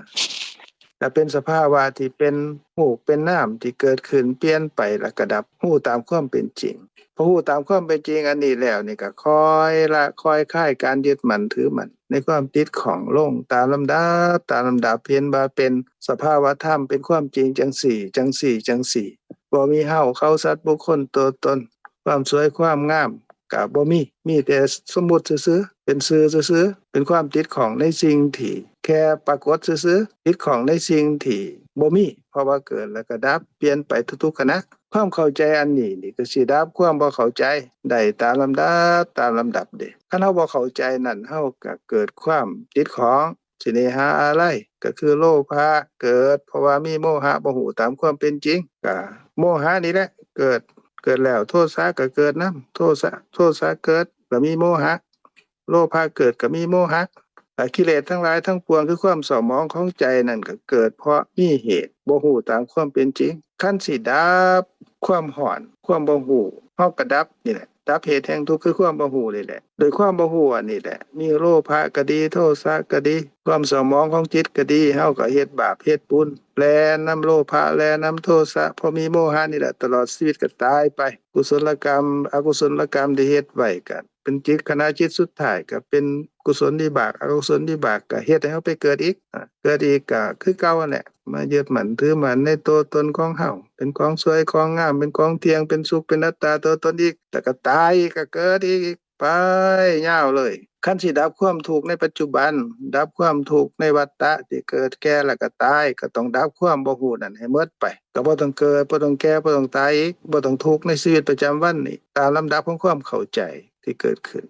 ແລະ ເປັນສະພາວະທີ່ເປັນຮູບເປັນນາມທີ່ເກີດຂຶ້ນ ປ່ຽນໄປ ແລ້ວກໍດັບ ຮູ້ຕາມຄວາມເປັນຈິງ. ພໍຮູ້ຕາມຄວາມເປັນຈິງອັນນີ້ແລ້ວນີ້ ກໍຄ່ອຍລະຄ່ອຍຄາຍການຍຶດໝັ້ນຖືໝັ້ນ ໃນຄວາມຕິດຂ້ອງລົງຕາມລຳດັບ ຕາມລຳດັບ ເຫັນວ່າເປັນສະພາວະທຳ ເປັນຄວາມຈິງຈັ່ງຊີ້ ຈັ່ງຊີ້ ຈັ່ງຊີ້ ບໍ່ມີເຮົາ ເຂົາ ສັດ ບຸກຄົນ ຕົວຕົນ ຄວາມສວຍຄວາມງາມກໍບໍ່ມີ ມີແຕ່ສົມມຸດຊື່ໆ ເປັນຊື່ຊື່ໆ ເປັນຄວາມຕິດຂ້ອງໃນສິ່ງທີ່ແຄ່ປາກົດຊື່ໆ ຕິດຂ້ອງໃນສິ່ງທີ່ບໍ່ມີ ເພາະວ່າເກີດແລ້ວກໍດັບ ປ່ຽນໄປທຸກໆຂະນະ. ຄວາມເຂົ້າໃຈອັນນີ້ນີ້ກໍຊິດັບຄວາມບໍ່ເຂົ້າໃຈໄດ້ຕາມລຳດັບ ຕາມລຳດັບເດ້. ຄັນເຮົາບໍ່ເຂົ້າໃຈນັ້ນ ເຮົາກໍເກີດຄວາມຕິດຂ້ອງ ສິເນຫາອາໄລ ກໍຄືໂລພະເກີດ ເພາະວ່າມີໂມຫະ ບໍ່ຮູ້ຕາມຄວາມເປັນຈິງ ກໍໂມຫະນີ້ແຫຼະເກີດ ເກີດແລ້ວໂທສະກໍເກີດນຳ ໂທສະ ໂທສະເກີດກໍມີໂມຫະ ໂລພະເກີດກໍມີໂມຫະ ແລະ ກິເລດທັງຫຼາຍທັງປວງ ຄືຄວາມເສົ້າໝອງຂອງໃຈນັ້ນ ກໍເກີດເພາະມີເຫດ ບໍ່ຮູ້ຕາມຄວາມເປັນຈິງ. ຄັນຊິດັບຄວາມຮ້ອນ ຄວາມບໍ່ຮູ້ ເຮົາກໍດັບນີ້ແຫຼະ ດັບເຫດແຫ່ງທຸກ ຄືຄວາມບໍ່ຮູ້ນີ້ແຫຼະ. ໂດຍຄວາມບໍ່ຮູ້ອັນນີ້ແຫຼະ ມີໂລພະກໍດີ ໂທສະກໍດີ ຄວາມເສົ້າໝອງຂອງຈິດກໍດີ ເຮົາກໍເຮັດບາບເຮັດບຸນ ແລ່ນນຳໂລພະ ແລ່ນນຳໂທສະ ເພາະມີໂມຫະນີ້ແຫຼະ ຕະຫຼອດຊີວິດກໍຕາຍໄປ. ກຸສົນລະກຳ ອະກຸສົນລະກຳທີ່ເຮັດໄວ້ກໍ ເປັນຈິດ ຂະນະຈິດສຸດທ້າຍກໍເປັນກຸສົນວິບາກ ອະກຸສົນວິບາກກໍເຮັດໃຫ້ເຮົາໄປເກີດອີກ ອາ ເກີດອີກກໍຄືເກົ່າຫັ້ນແຫຼະ ມາຍຶດໝັ້ນຖືໝັ້ນໃນຕົວຕົນຂອງເຮົາ ເປັນຂອງສວຍຂອງງາມ ເປັນຂອງທ່ຽງ ເປັນສຸກ ເປັນອັດຕາຕົວຕົນອີກ ແລ້ວກໍຕາຍອີກ ກໍເກີດອີກ ໄປຍາວເລີຍ. ຄັນຊິດັບຄວາມທຸກໃນປັດຈຸບັນ ດັບຄວາມທຸກໃນວັດຕະທີ່ເກີດແກ່ແລ້ວກໍຕາຍ ກໍຕ້ອງດັບຄວາມບໍ່ຮູ້ນັ້ນໃຫ້ໝົດໄປ ກໍບໍ່ຕ້ອງເກີດ ບໍ່ຕ້ອງແກ່ ບໍ່ຕ້ອງຕາຍອີກ ບໍ່ຕ້ອງທຸກໃນຊີວິດປະຈຳວັນນີ້ ຕາມລຳດັບຂອງຄວາມເຂົ້າໃຈ ທີ່ເກີດຂຶ້ນ.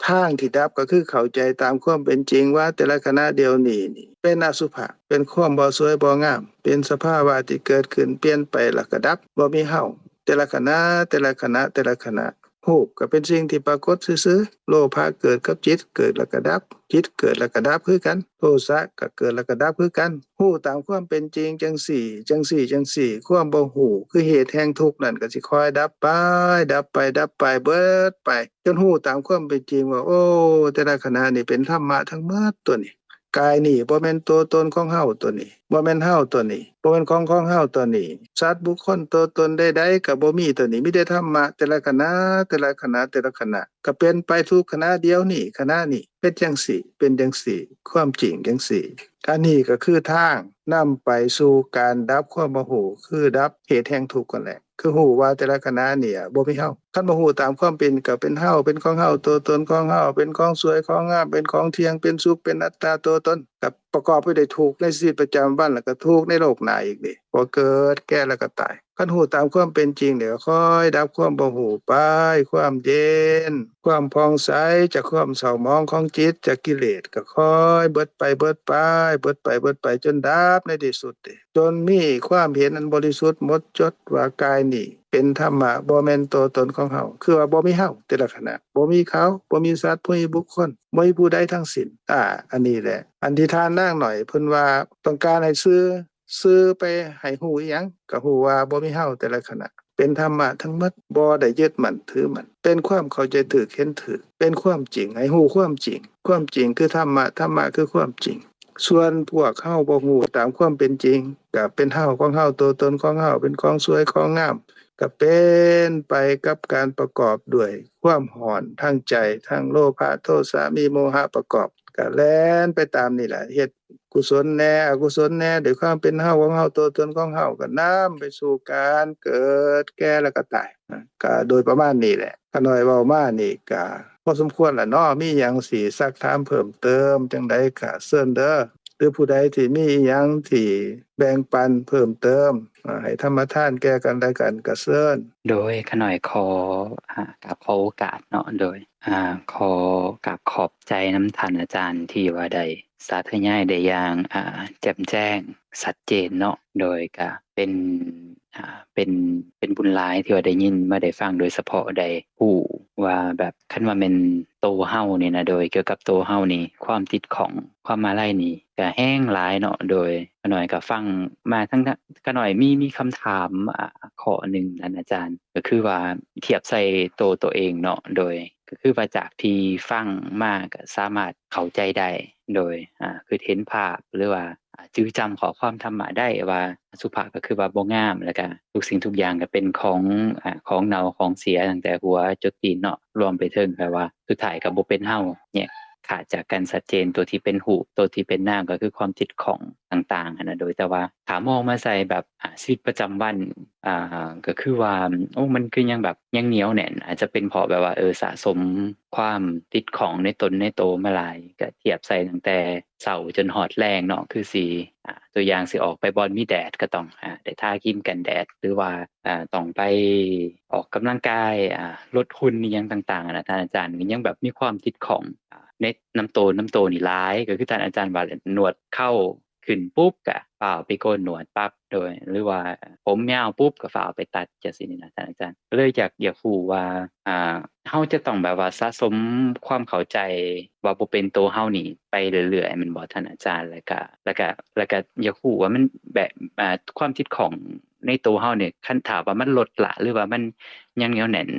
ທາງທີ່ດັບກໍຄືເຂົ້າໃຈຕາມຄວາມເປັນຈິງວ່າແຕ່ລະຂະນະດຽວນີ້ນີ້ເປັນອະສຸພະ ເປັນຄວາມບໍ່ສວຍບໍ່ງາມ ເປັນສະພາວະທີ່ເກີດຂຶ້ນປ່ຽນໄປແລ້ວກໍດັບ ບໍ່ມີເຮົາ ແຕ່ລະຂະນະ ແຕ່ລະຂະນະ ແຕ່ລະຂະນະ. ຮູບກໍເປັນສິ່ງທີ່ປາກົດຊື່ໆ ໂລພະເກີດກັບຈິດ ເກີດແລ້ວກໍດັບ ຈິດເກີດແລ້ວກໍດັບຄືກັນ ໂທສະກໍເກີດແລ້ວກໍດັບຄືກັນ. ຮູ້ຕາມຄວາມເປັນຈິງຈັ່ງຊີ້ ຈັ່ງຊີ້ ຈັ່ງຊີ້ ຄວາມບໍ່ຮູ້ຄືເຫດແຫ່ງທຸກນັ້ນກໍຊິຄ່ອຍດັບໄປ ດັບໄປ ດັບໄປ ເບີດໄປ ຈົນຮູ້ຕາມຄວາມເປັນຈິງວ່າ ໂອ້ ແຕ່ລະຂະນະນີ້ເປັນທຳມະທັງໝົດຕົວນີ້ ກາຍນີ້ບໍ່ແມ່ນໂຕຕົນຂອງເຮົາໂຕນີ້, ບໍ່ແມ່ນເຮົາໂຕນີ້, ບໍ່ແມ່ນຂອງຂອງເຮົາໂຕນີ້, ສັດບຸກຄົນໂຕຕົນໃດໆກໍບໍ່ມີໂຕນີ້, ມີແຕ່ທຳມະແຕ່ລະຂະນະ ແຕ່ລະຂະນະ ແຕ່ລະຂະນະ ກໍເປັນໄປທຸກຂະນະດຽວນີ້ ຂະນະນີ້ ເປັນຈັ່ງຊີ້ ເປັນຈັ່ງຊີ້ ຄວາມຈິງຈັ່ງຊີ້. ອັນນີ້ກໍຄືທາງນຳໄປສູ່ການດັບຄວາມບໍ່ຮູ້ ຄືດັບເຫດແຫ່ງທຸກນັ້ນແຫຼະ. ຄືຮູ້ວ່າແຕ່ລະຂະນະນີ້ບໍ່ມີເຮົາ. ຄັນບໍ່ຮູ້ຕາມຄວາມເປັນ ກໍເປັນເຮົາ ເປັນຂອງເຮົາ ໂຕຕົນຂອງເຮົາ ເປັນຂອງສວຍຂອງງາມ ເປັນຂອງທ່ຽງ ເປັນສຸກ ເປັນອັດຕາໂຕຕົນ ກໍປະກອບໄປດ້ວຍທຸກໃນຊີວິດປະຈຳວັນ ແລ້ວກໍທຸກໃນໂລກໜ້າອີກນີ້ ເພາະເກີດ ແກ່ ແລ້ວກໍຕາຍ. ຄັນຮູ້ຕາມຄວາມເປັນຈິງແລ້ວ ຄ່ອຍດັບຄວາມບໍ່ຮູ້ໄປ ຄວາມເຢັນ ຄວາມຜ່ອງໃສ ຈາກຄວາມເສົ້າໝອງຂອງຈິດ ຈາກກິເລດ ກໍຄ່ອຍເບິດໄປເບິດໄປ ເບິດໄປເບິດໄປ ຈົນດັບໃນທີ່ສຸດເດ ຈົນມີຄວາມເຫັນອັນບໍລິສຸດໝົດຈົດວ່າກາຍນີ້ເປັນທຳມະ ບໍ່ແມ່ນໂຕຕົນຂອງເຮົາ ຄືວ່າບໍ່ມີເຮົາແຕ່ລະຂະນະ ບໍ່ມີເຂົາ ບໍ່ມີສັດ ບໍ່ມີບຸກຄົນ ບໍ່ມີຜູ້ໃດທັງສິ້ນ. ອາ ອັນນີ້ແຫຼະ ອັນທີ່ທ່ານນາງໜ້ອຍເພິ່ນວ່າຕ້ອງການໃຫ້ສື່ ສື່ໄປໃຫ້ຮູ້ອີ່ຫຍັງ ກໍຮູ້ວ່າບໍ່ມີເຮົາແຕ່ລະຂະນະ ເປັນທຳມະທັງໝົດ ບໍ່ໄດ້ຍຶດໝັ້ນຖືໝັ້ນ ເປັນຄວາມເຂົ້າໃຈຖືກເຫັນຖືກ ເປັນຄວາມຈິງ ໃຫ້ຮູ້ຄວາມຈິງ ຄວາມຈິງຄືທຳມະ ທຳມະຄືຄວາມຈິງ. ສ່ວນພວກເຮົາບໍ່ຮູ້ຕາມຄວາມເປັນຈິງ ກໍເປັນເຮົາຂອງເຮົາ ໂຕຕົນຂອງເຮົາ ເປັນຂອງສວຍຂອງງາມ ກໍເປັນໄປກັບການປະກອບດ້ວຍຄວາມຮ້ອນທາງໃຈ ທັງໂລພະ ໂທສະ ມີໂມຫະປະກອບ ກໍແລ່ນໄປຕາມນີ້ແຫຼະ ເຮັດ ກຸສົນແດ່ ອະກຸສົນແດ່ ດ້ວຍຄວາມເປັນເຮົາຂອງເຮົາ ຕົວຕົນຂອງເຮົາ ກໍນຳໄປສູ່ການເກີດ ແກ່ ແລ້ວກໍຕາຍ. ນະ ກໍໂດຍປະມານນີ້ແຫຼະ. ຂ້ານ້ອຍເວົ້າມານີ້ກໍພໍສົມຄວນລະເນາະ. ມີຫຍັງຊິຊັກຖາມເພີ່ມເຕີມຈັ່ງໃດກໍເຊີນເດີ ຫຼືຜູ້ໃດທີ່ມີອີ່ຫຍັງທີ່ແບ່ງປັນເພີ່ມເຕີມ ອາ ໃຫ້ທຳມະທານແກ່ກັນແລະກັນກໍເຊີນ. ໂດຍ ຂ້ານ້ອຍຂໍ ອາ ກາບຂໍໂອກາດເນາະ ໂດຍ ອາ ຂໍກາບຂອບໃຈນຳທ່ານອາຈານທີ່ວ່າໄດ້ ສາທະຍາຍໄດ້ຢ່າງ ອ່າ ແຈ່ມແຈ້ງ ຊັດເຈນເນາະ ໂດຍກະເປັນ ອ່າ ເປັນ ເປັນບຸນຫຼາຍທີ່ວ່າໄດ້ຍິນມາໄດ້ຟັງ ໂດຍສະເພາະໄດ້ຮູ້ວ່າແບບ ຄັນວ່າແມ່ນໂຕເຮົານີ້ນະ ໂດຍກ່ຽວກັບໂຕເຮົານີ້ ຄວາມຕິດຂ້ອງ ຄວາມມາໄລນີ້ກະແຮງຫຼາຍເນາະ ໂດຍຂ້ານ້ອຍກະຟັງມາທັງ ຂ້ານ້ອຍມີ ມີຄຳຖາມ ອ່າ ຂໍ້ໜຶ່ງ ທ່ານອາຈານ ກໍຄືວ່າທຽບໃສ່ໂຕໂຕເອງເນາະ ໂດຍ ກໍຄືວ່າຈາກທີ່ຟັງມາກໍສາມາດເຂົ້າໃຈໄດ້ ໂດຍ ອ່າ ຄິດເຫັນພາບ ຫຼືວ່າ ອ່າ ຈື່ຈຳຂໍ້ຄວາມທຳມະໄດ້ວ່າ ອະສຸພະກໍຄືວ່າບໍ່ງາມ ແລ້ວກໍທຸກສິ່ງທຸກຢ່າງກໍເປັນຂອງ ອ່າ ຂອງເນົ່າຂອງເສຍຕັ້ງແຕ່ຫົວຈົດຕີນເນາະ ລວມໄປເຖິງແບບວ່າສຸດທ້າຍກໍບໍ່ເປັນເຮົາ ແຍກຂາດຈາກກັນຊັດເຈນ ຕົວທີ່ເປັນຮູບ ຕົວທີ່ເປັນນາມ ກໍຄືຄວາມຕິດຂ້ອງຕ່າງໆຫັ້ນນະ ໂດຍ ແຕ່ວ່າຖ້າມອງມາໃສ່ແບບ ອ່າ ຊີວິດປະຈຳວັນ ອ່າ ກໍຄືວ່າ ໂອ້ ມັນຄືຍັງແບບ ຍັງໜຽວແໜ້ນ ອາດຈະເປັນເພາະແບບວ່າ ເອີ ສະສົມຄວາມຕິດຂ້ອງໃນຕົນໃນໂຕມາຫຼາຍ ກໍທຽບໃສ່ຕັ້ງແຕ່ເຊົ້າຈົນຮອດແລງເນາະ ຄືຊິ ອ່າ ຕົວຢ່າງຊິອອກໄປບ່ອນມີແດດ ກໍຕ້ອງ ອ່າ ໄດ້ທາຄຣີມກັນແດດ ຫຼືວ່າ ອ່າ ຕ້ອງໄປອອກກຳລັງກາຍ ອ່າ ລົດຫຸ່ນອີ່ຫຍັງຕ່າງໆນະ ທ່ານອາຈານ ກໍຍັງແບບມີຄວາມຕິດຂ້ອງ ອ່າ ໃນ ນຳໂຕ ນຳໂຕນີ້ຫຼາຍ ກໍຄືທ່ານອາຈານວ່າແຫຼະ ໜວດເຄົ້າ ຂຶ້ນປຸບກະຟ້າວໄປໂກນໜວດປັບ ໂດຍ ຫຼືວ່າຜົມຍາວປຸບກະຟ້າວໄປຕັດ ຈັ່ງຊີ້ນີ້ນະທ່ານອາຈານ. ກໍເລີຍຢາກ ຢາກຮູ້ວ່າ ອ່າ ເຮົາຈະຕ້ອງແບບວ່າສະສົມຄວາມເຂົ້າໃຈວ່າບໍ່ເປັນໂຕເຮົານີ້ໄປເລື້ອຍໆ ແມ່ນບໍ່ທ່ານອາຈານ? ແລ້ວກະ ແລ້ວກະ ແລ້ວກະຢາກຮູ້ວ່າມັນແບບ ອ່າ ຄວາມຕິດຂ້ອງໃນໂຕເຮົານີ້ ຄັນຖ້າວ່າມັນລົດລະ ຫຼືວ່າມັນຍັງໜຽວແໜ້ນ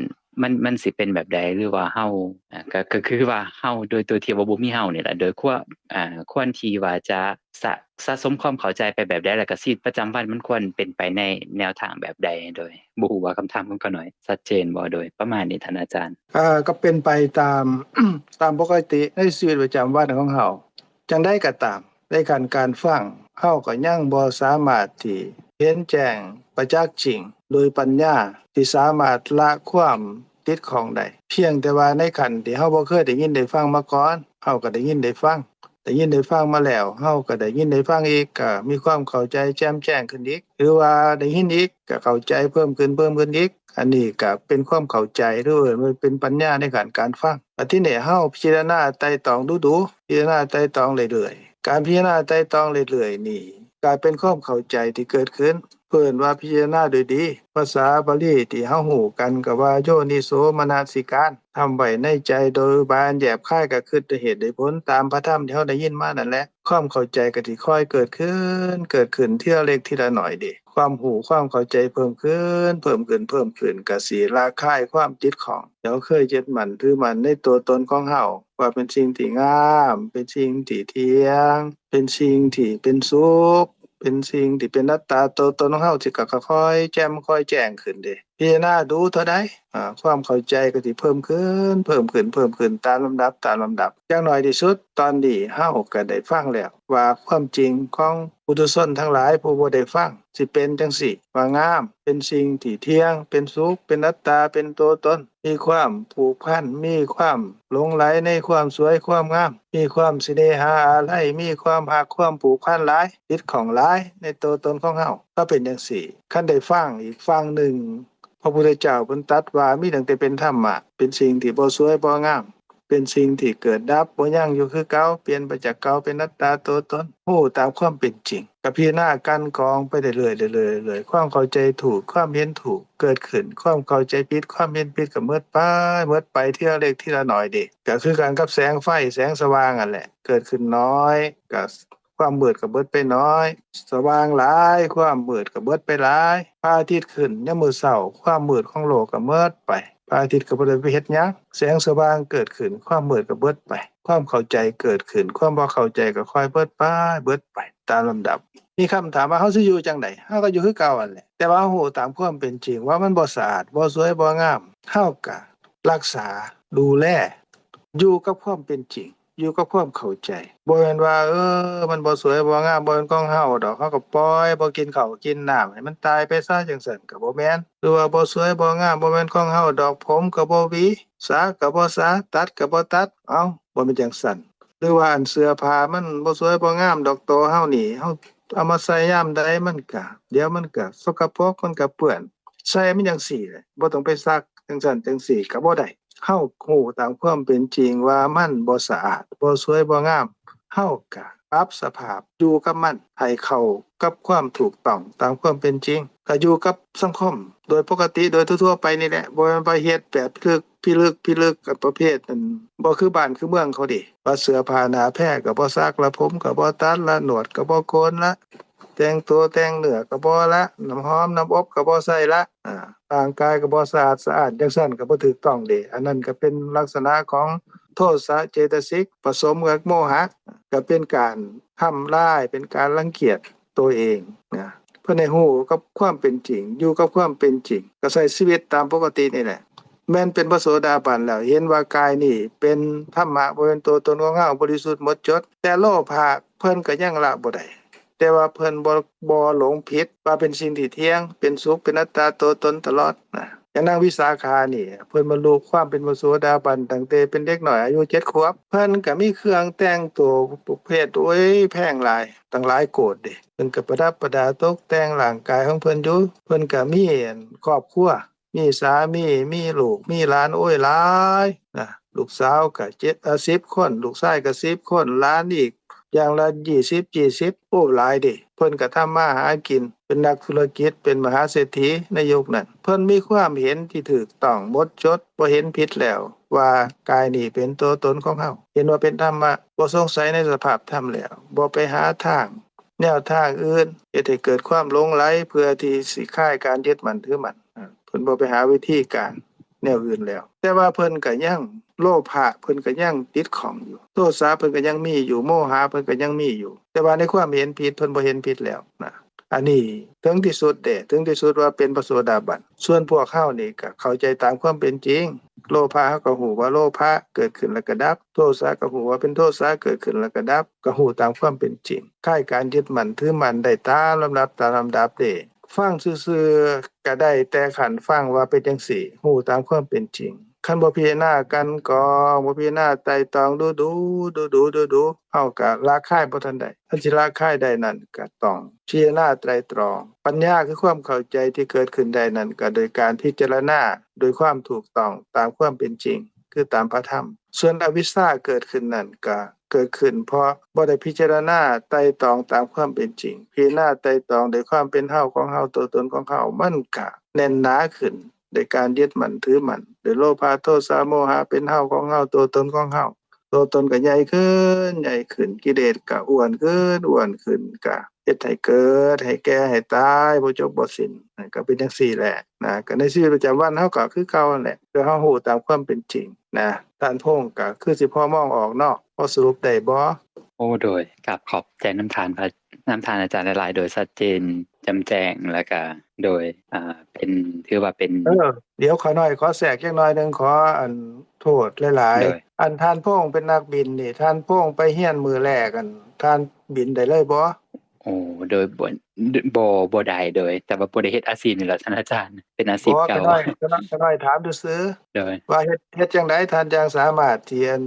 ມັນ ມັນຊິເປັນແບບໃດ ຫຼືວ່າເຮົາ ອ່າ ກໍ ກໍຄືວ່າເຮົາໂດຍ ໂດຍທີ່ວ່າບໍ່ມີເຮົານີ້ແຫຼະ ໂດຍຄວນ ອ່າ ຄວນທີ່ວ່າຈະສະ ສະສົມຄວາມເຂົ້າໃຈໄປແບບໃດ ແລ້ວກໍຊີວິດປະຈຳວັນມັນຄວນເປັນໄປໃນແນວທາງແບບໃດ ໂດຍ ບໍ່ຮູ້ວ່າຄຳຖາມຂອງຂ້ານ້ອຍຊັດເຈນບໍ່ ໂດຍ ປະມານນີ້ທ່ານອາຈານ. ເອີ ກໍເປັນໄປຕາມ ຕາມປົກກະຕິໃນຊີວິດປະຈຳວັນຂອງເຮົາ. ຈັ່ງໃດກໍຕາມ ໃນຂັ້ນການຟັງ ເຮົາກໍຍັງບໍ່ສາມາດທີ່ເຫັນແຈ້ງປະຈັກຈິງໂດຍປັນຍາ ທີ່ສາມາດລະຄວາມຕິດຂ້ອງໄດ້. ພຽງແຕ່ວ່າໃນຂັ້ນທີ່ເຮົາບໍ່ເຄີຍໄດ້ຍິນໄດ້ຟັງມາກ່ອນ ເຮົາກໍໄດ້ຍິນໄດ້ຟັງ ໄດ້ຍິນໄດ້ຟັງມາແລ້ວ ເຮົາກໍໄດ້ຍິນໄດ້ຟັງອີກ ກໍມີຄວາມເຂົ້າໃຈແຈ່ມແຈ້ງຂຶ້ນອີກ ຫຼືວ່າໄດ້ຍິນອີກ ກໍເຂົ້າໃຈເພີ່ມຂຶ້ນ ເພີ່ມຂຶ້ນອີກ. ອັນນີ້ກໍເປັນຄວາມເຂົ້າໃຈ ຫຼືວ່າເປັນປັນຍາໃນຂັ້ນການຟັງ. ບັດທີນີ້ເຮົາພິຈາລະນາໄຕ່ຕອງດູໆ ພິຈາລະນາໄຕ່ຕອງເລື້ອຍໆ ການພິຈາລະນາໄຕ່ຕອງເລື້ອຍໆນີ້ ກາຍເປັນຄວາມເຂົ້າໃຈທີ່ເກີດຂຶ້ນ ເອີ້ນວ່າພິຈາລະນາໂດຍດີ. ພາສາບາລີທີ່ເຮົາຮູ້ກັນກໍວ່າ ໂຍນິໂສມະນະສິການ ທຳໄວ້ໃນໃຈໂດຍອຸບາຍອັນແຍບຄາຍ ກໍຄິດດ້ວຍເຫດດ້ວຍຜົນຕາມພະທຳທີ່ເຮົາໄດ້ຍິນມານັ້ນແຫຼະ. ຄວາມເຂົ້າໃຈກໍຊິຄ່ອຍເກີດຂຶ້ນ ເກີດຂຶ້ນເທື່ອເລັກທີລະນ້ອຍເດ. ຄວາມຮູ້ຄວາມເຂົ້າໃຈເພີ່ມຂຶ້ນ ເພີ່ມຂຶ້ນ ເພີ່ມຂຶ້ນ ກໍຊິລະຄາຍຄວາມຕິດຂ້ອງທີ່ເຮົາເຄີຍຍຶດໝັ້ນຖືໝັ້ນໃນຕົວຕົນຂອງເຮົາ ວ່າເປັນສິ່ງທີ່ງາມ, ເປັນສິ່ງທີ່ທ່ຽງ, ເປັນສິ່ງທີ່ເປັນສຸກ, ເປັນສິ່ງທີ່ເປັນອັດຕາໂຕຕົນຂອງເຮົາ ທີ່ກໍຄ່ອຍໆແຈ່ມຄ່ອຍແຈ້ງຂຶ້ນເດ້. ພິຈາລະນາດູເທົ່າໃດ, ອາ, ຄວາມເຂົ້າໃຈກໍຊິເພີ່ມຂຶ້ນ, ເພີ່ມຂຶ້ນ, ເພີ່ມຂຶ້ນຕາມລຳດັບ, ຕາມລຳດັບ. ຢ່າງໜ້ອຍທີ່ສຸດ ຕອນນີ້ເຮົາກໍໄດ້ຟັງແລ້ວວ່າຄວາມຈິງຂອງ ປຸຖຸຊົນທັງຫຼາຍຜູ້ບໍ່ໄດ້ຟັງ ຊິເປັນຈັ່ງຊີ້ ວ່າງາມ, ເປັນສິ່ງທີ່ທ່ຽງ, ເປັນສຸກ, ເປັນອັດຕາ, ເປັນຕົວຕົນ, ມີຄວາມຜູກພັນ, ມີຄວາມຫຼົງໄຫຼໃນຄວາມສວຍຄວາມງາມ, ມີຄວາມສະເໜຫາອາໄລ, ມີຄວາມຮັກຄວາມຜູກພັນຫຼາຍ, ຕິດຂ້ອງຫຼາຍໃນຕົວຕົນຂອງເຮົາ. ກໍເປັນຈັ່ງຊີ້, ຄັນໄດ້ຟັງອີກຝັ່ງໜຶ່ງ, ພະພຸດທະເຈົ້າເພິ່ນຕັດວ່າມີຕັ້ງແຕ່ເປັນທຳມະ, ເປັນສິ່ງທີ່ບໍ່ສວຍບໍ່ງາມ, ເປັນສິ່ງທີ່ເກີດດັບບໍ່ຍັງຢູ່ຄືເກົ່າ, ປ່ຽນໄປຈາກເກົ່າເປັນອັດຕາຕົວຕົນ, ຮູ້ຕາມຄວາມເປັນຈິງ, ກໍພິຈາລະນາກັ່ນກອງໄປເລື້ອຍໆ, ເລື້ອຍໆ, ເລື້ອຍໆ, ຄວາມເຂົ້າໃຈຖືກ, ຄວາມເຫັນຖືກເກີດຂຶ້ນ, ຄວາມເຂົ້າໃຈຜິດ, ຄວາມເຫັນຜິດກໍໝົດໄປ, ໝົດໄປເທື່ອເລັກທີລະໜ້ອຍເດ້. ກໍຄືກັນກັບແສງໄຟ, ແສງສະຫວ່າງຫັ້ນແຫຼະ, ເກີດຂຶ້ນໜ້ອຍ, ກໍ ຄວາມມືດກໍເບິດໄປໜ້ອຍ, ສະຫວ່າງຫຼາຍ, ຄວາມມືດກໍເບິດໄປຫຼາຍ. ພະອາທິດຂຶ້ນຍາມມື້ເຊົ້າ, ຄວາມມືດຂອງໂລກກໍເໝິດໄປ, ພະອາທິດກໍບໍ່ໄດ້ໄປເຮັດຫຍັງ. ແສງສະຫວ່າງເກີດຂຶ້ນ, ຄວາມມືດກໍເບິດໄປ, ຄວາມເຂົ້າໃຈເກີດຂຶ້ນ, ຄວາມບໍ່ເຂົ້າໃຈກໍຄ່ອຍເບິດໄປ, ເບິດໄປຕາມລຳດັບ. ມີຄຳຖາມວ່າ ເຮົາຊິຢູ່ຈັ່ງໃດ? ເຮົາກໍຢູ່ຄືເກົ່າຫັ້ນແຫຼະ, ແຕ່ວ່າເຮົາຮູ້ຕາມຄວາມເປັນຈິງວ່າມັນບໍ່ສະອາດ, ບໍ່ສວຍ, ບໍ່ງາມ, ເຮົາກໍຮັກສາ, ດູແລ, ຢູ່ກັບຄວາມເປັນຈິງ. ຢູ່ກັບຄວາມເຂົ້າໃຈ, ບໍ່ແມ່ນວ່າ ເອີ ມັນບໍ່ສວຍບໍ່ງາມ, ບໍ່ແມ່ນຂອງເຮົາດອກ, ເຮົາກໍປ່ອຍ, ບໍ່ກິນເຂົ້າກິນນ້ຳ, ໃຫ້ມັນຕາຍໄປຊະ, ຈັ່ງຊັ້ນກໍບໍ່ແມ່ນ. ຫຼືວ່າບໍ່ສວຍບໍ່ງາມ, ບໍ່ແມ່ນຂອງເຮົາດອກ, ຜົມກໍບໍ່ຫວີ, ສະກໍບໍ່ສະ, ຕັດກໍບໍ່ຕັດ, ເອົ້າ, ບໍ່ແມ່ນຈັ່ງຊັ້ນ. ຫຼືວ່າອັນເສື້ອຜ້າມັນບໍ່ສວຍບໍ່ງາມດອກ, ໂຕເຮົານີ້, ເຮົາເອົາມາໃສ່ຍາມໃດ ມັນກະ, ດຽວມັນກະສົກກະປົກ, ມັນກະເປື້ອນ. ໃສ່ມັນຈັ່ງຊີ້ແຫຼະ, ບໍ່ຕ້ອງໄປຊັກຈັ່ງຊັ້ນຈັ່ງຊີ້ກໍບໍ່ໄດ້. ເຮົາຮູ້ຕາມຄວາມເປັນຈິງວ່າມັນບໍ່ສະອາດ, ບໍ່ສວຍ, ບໍ່ງາມ, ເຮົາກໍປັບສະພາບຢູ່ກັບມັນໃຫ້ເຂົ້າກັບຄວາມຖືກຕ້ອງຕາມຄວາມເປັນຈິງ, ກໍຢູ່ກັບສັງຄົມໂດຍປົກກະຕິໂດຍທົ່ວໆໄປນີ້ແຫຼະ, ບໍ່ແມ່ນວ່າເຮັດແບບພິລຶກພິລຶກພິລຶກ ປະເພດອັນບໍ່ຄືບ້ານຄືເມືອງເຂົາເດ້, ວ່າເສື້ອຜ້າໜ້າແພກໍບໍ່ຊັກລະ, ຜົມກໍບໍ່ຕັດລະ, ໜວດກໍບໍ່ໂກນລະ. ແຕ່ງຕົວແຕ່ງເນື້ອກໍບໍ່ລະ, ນ້ຳຫອມນ້ຳອົບກໍບໍ່ໃສ່ລະ, ອາ, ຮ່າງກາຍກໍບໍ່ສະອາດສະອ້ານ, ຈັ່ງຊັ້ນກໍບໍ່ຖືກຕ້ອງເດ້. ອັນນັ້ນກໍເປັນລັກສະນະຂອງໂທສະເຈຕະສິກປະສົມກັບໂມຫະ, ກໍເປັນການທຳລາຍ, ເປັນການລັງກຽດຕົວເອງນະ. ເພິ່ນໃຫ້ຮູ້ກັບຄວາມເປັນຈິງ, ຢູ່ກັບຄວາມເປັນຈິງ, ກໍໃຊ້ຊີວິດຕາມປົກກະຕິນີ້ແຫຼະ. ແມ່ນເປັນພະໂສດາບັນແລ້ວ, ເຫັນວ່າກາຍນີ້ເປັນທຳມະ, ບໍ່ແມ່ນຕົວຕົນຂອງເຮົາ, ບໍລິສຸດໝົດຈົດ, ແຕ່ໂລພະເພິ່ນກໍຍັງລະບໍ່ໄດ້. ແຕ່ວ່າເພິ່ນບໍ່ ບໍ່ຫຼົງຜິດວ່າເປັນສິ່ງທີ່ທ່ຽງ, ເປັນສຸກ, ເປັນອັດຕາຕົວຕົນຕະຫຼອດນະ. ຢ່າງນາງວິສາຂານີ້, ເພິ່ນບັນລຸຄວາມເປັນພະໂສດາບັນຕັ້ງແຕ່ເປັນເດັກນ້ອຍອາຍຸເຈັດຂວບ. ເພິ່ນກໍມີເຄື່ອງແຕ່ງຕົວປະເພດ, ໂອ້ຍ, ແພງຫຼາຍ, ຕັ້ງຫຼາຍໂກດເດ້. ເພິ່ນກໍປະດັບປະດາຕົກແຕ່ງຮ່າງກາຍຂອງເພິ່ນຢູ່. ເພິ່ນກໍມີ ອັນ ຄອບຄົວ, ມີສາມີ, ມີລູກ, ມີຫຼານ, ໂອ້ຍ, ຫຼາຍນະ. ລູກສາວກໍເຈັດ ເອີ ສິບຄົນ, ລູກຊາຍກໍສິບຄົນ, ຫຼານອີກຢ່າງລະຊາວ ຊາວ ຊາວ ໂອ້ ຫຼາຍເດ້. ເພິ່ນກໍທຳມາຫາກິນ, ເປັນນັກທຸລະກິດ, ເປັນມະຫາເສດຖີໃນຍຸກນັ້ນ. ເພິ່ນມີຄວາມເຫັນທີ່ຖືກຕ້ອງໝົດຈົດ, ບໍ່ເຫັນຜິດແລ້ວວ່າກາຍນີ້ເປັນຕົວຕົນຂອງເຮົາ, ເຫັນວ່າເປັນທຳມະ, ບໍ່ສົງໄສໃນສະພາບທຳແລ້ວ, ບໍ່ໄປຫາທາງ ແນວທາງອື່ນເຮັດໃຫ້ເກີດຄວາມຫຼົງໄຫຼ ເພື່ອທີ່ຊິຄາຍການຍຶດໝັ້ນຖືໝັ້ນ. ເພິ່ນບໍ່ໄປຫາວິທີການແນວອື່ນແລ້ວ, ແຕ່ວ່າເພິ່ນກໍຍັງໂລພະ, ເພິ່ນກໍຍັງຕິດຂ້ອງຢູ່, ໂທສະເພິ່ນກໍຍັງມີຢູ່, ໂມຫະເພິ່ນກໍຍັງມີຢູ່, ແຕ່ວ່າໃນຄວາມເຫັນຜິດ ເພິ່ນບໍ່ເຫັນຜິດແລ້ວນະ. ອັນນີ້ເຖິງທີ່ສຸດເດ້, ເຖິງທີ່ສຸດວ່າເປັນພະໂສດາບັນ. ສ່ວນພວກເຮົານີ້ກໍເຂົ້າໃຈຕາມຄວາມເປັນຈິງ, ໂລພະເຮົາກໍຮູ້ວ່າໂລພະເກີດຂຶ້ນແລ້ວກໍດັບ, ໂທສະກໍຮູ້ວ່າເປັນໂທສະເກີດຂຶ້ນແລ້ວກໍດັບ, ກໍຮູ້ຕາມຄວາມເປັນຈິງ. ຄາຍການຍຶດໝັ້ນຖືໝັ້ນໄດ້ຕາມລຳດັບ, ຕາມລຳດັບເດ້. ຟັງຊື່ໆກໍໄດ້ແຕ່ຂັ້ນຟັງວ່າເປັນຈັ່ງຊີ້, ຮູ້ຕາມຄວາມເປັນຈິງ. ຄັນບໍ່ພິຈາລະນາກັ່ນກອງ, ບໍ່ພິຈາລະນາໄຕ່ຕອງດູໆ, ດູໆ, ດູໆ, ເຮົາກໍລະຄາຍບໍ່ທັນໄດ້. ອັນຊິລະຄາຍໄດ້ນັ້ນກໍຕ້ອງພິຈາລະນາໄຕຣະຕຣອງ. ປັນຍາຄືຄວາມເຂົ້າໃຈທີ່ເກີດຂຶ້ນໄດ້ນັ້ນ ກໍໂດຍການພິຈາລະນາໂດຍຄວາມຖືກຕ້ອງຕາມຄວາມເປັນຈິງ, ຄືຕາມພະທຳ. ສ່ວນອະວິຊຊາເກີດຂຶ້ນນັ້ນ ກໍເກີດຂຶ້ນເພາະບໍ່ໄດ້ພິຈາລະນາໄຕ່ຕອງຕາມຄວາມເປັນຈິງ. ພິຈາລະນາໄຕ່ຕອງໂດຍຄວາມເປັນເຮົາ, ຂອງເຮົາ, ຕົວຕົນຂອງເຮົາ, ມັນກະແໜ້ນໜາຂຶ້ນ ໂດຍການຍຶດໝັ້ນຖືໝັ້ນ, ໂດຍໂລພະ, ໂທສະ, ໂມຫະ, ເປັນເຮົາ, ຂອງເຮົາ, ຕົວຕົນຂອງເຮົາ. ຕົວຕົນກະໃຫຍ່ຂຶ້ນ, ໃຫຍ່ຂຶ້ນ, ກິເລດກະອ້ວນຂຶ້ນ, ອ້ວນຂຶ້ນ, ກະ ເຮັດໃຫ້ເກີດ ໃຫ້ແກ່ ໃຫ້ຕາຍ ບໍ່ຈົບບໍ່ສິ້ນ ກໍເປັນຈັ່ງຊີ້ແຫຼະນະ. ກໍໃນຊີວິດປະຈຳວັນເຮົາກໍຄືເກົ່າຫັ້ນແຫຼະ ແຕ່ເຮົາຮູ້ຕາມຄວາມເປັນຈິງນະ. ທ່ານພົງກໍຄືຊິພໍມອງອອກເນາະ ພໍສະຫຼຸບໄດ້ບໍ່? ໂອ້ ໂດຍ ກາບຂອບໃຈນຳທ່ານ ນຳທ່ານອາຈານຫຼາຍໆ ໂດຍຊັດເຈນ ແຈ່ມແຈ້ງ ແລ້ວກະ ໂດຍ ອ່າ ເປັນ ຖືວ່າເປັນ ເອີ ດຽວຂ້ານ້ອຍຂໍແຊກຈັກໜ້ອຍໜຶ່ງ ຂໍ ອັນ ໂທດຫຼາຍໆ. ໂດຍ ອັນ ທ່ານພົງເປັນນັກບິນນີ້ ທ່ານພົງໄປຮຽນມື້ແລກ ອັນ ທ່ານບິນໄດ້ເລີຍບໍ່? ໂອ້ ໂດຍ ບໍ່ ບໍ່ ບໍ່ໄດ້ ໂດຍ ແຕ່ວ່າບໍ່ໄດ້ເຮັດອາຊີບນີ້ແຫຼະທ່ານອາຈານ ເປັນອາຊີບເກົ່າ. ຂ້ານ້ອຍ ຂ້ານ້ອຍຖາມຊື່ໆ ໂດຍ ວ່າເຮັດ ເຮັດຈັ່ງໃດທ່ານຈັ່ງສາມາດທີ່ ອັນ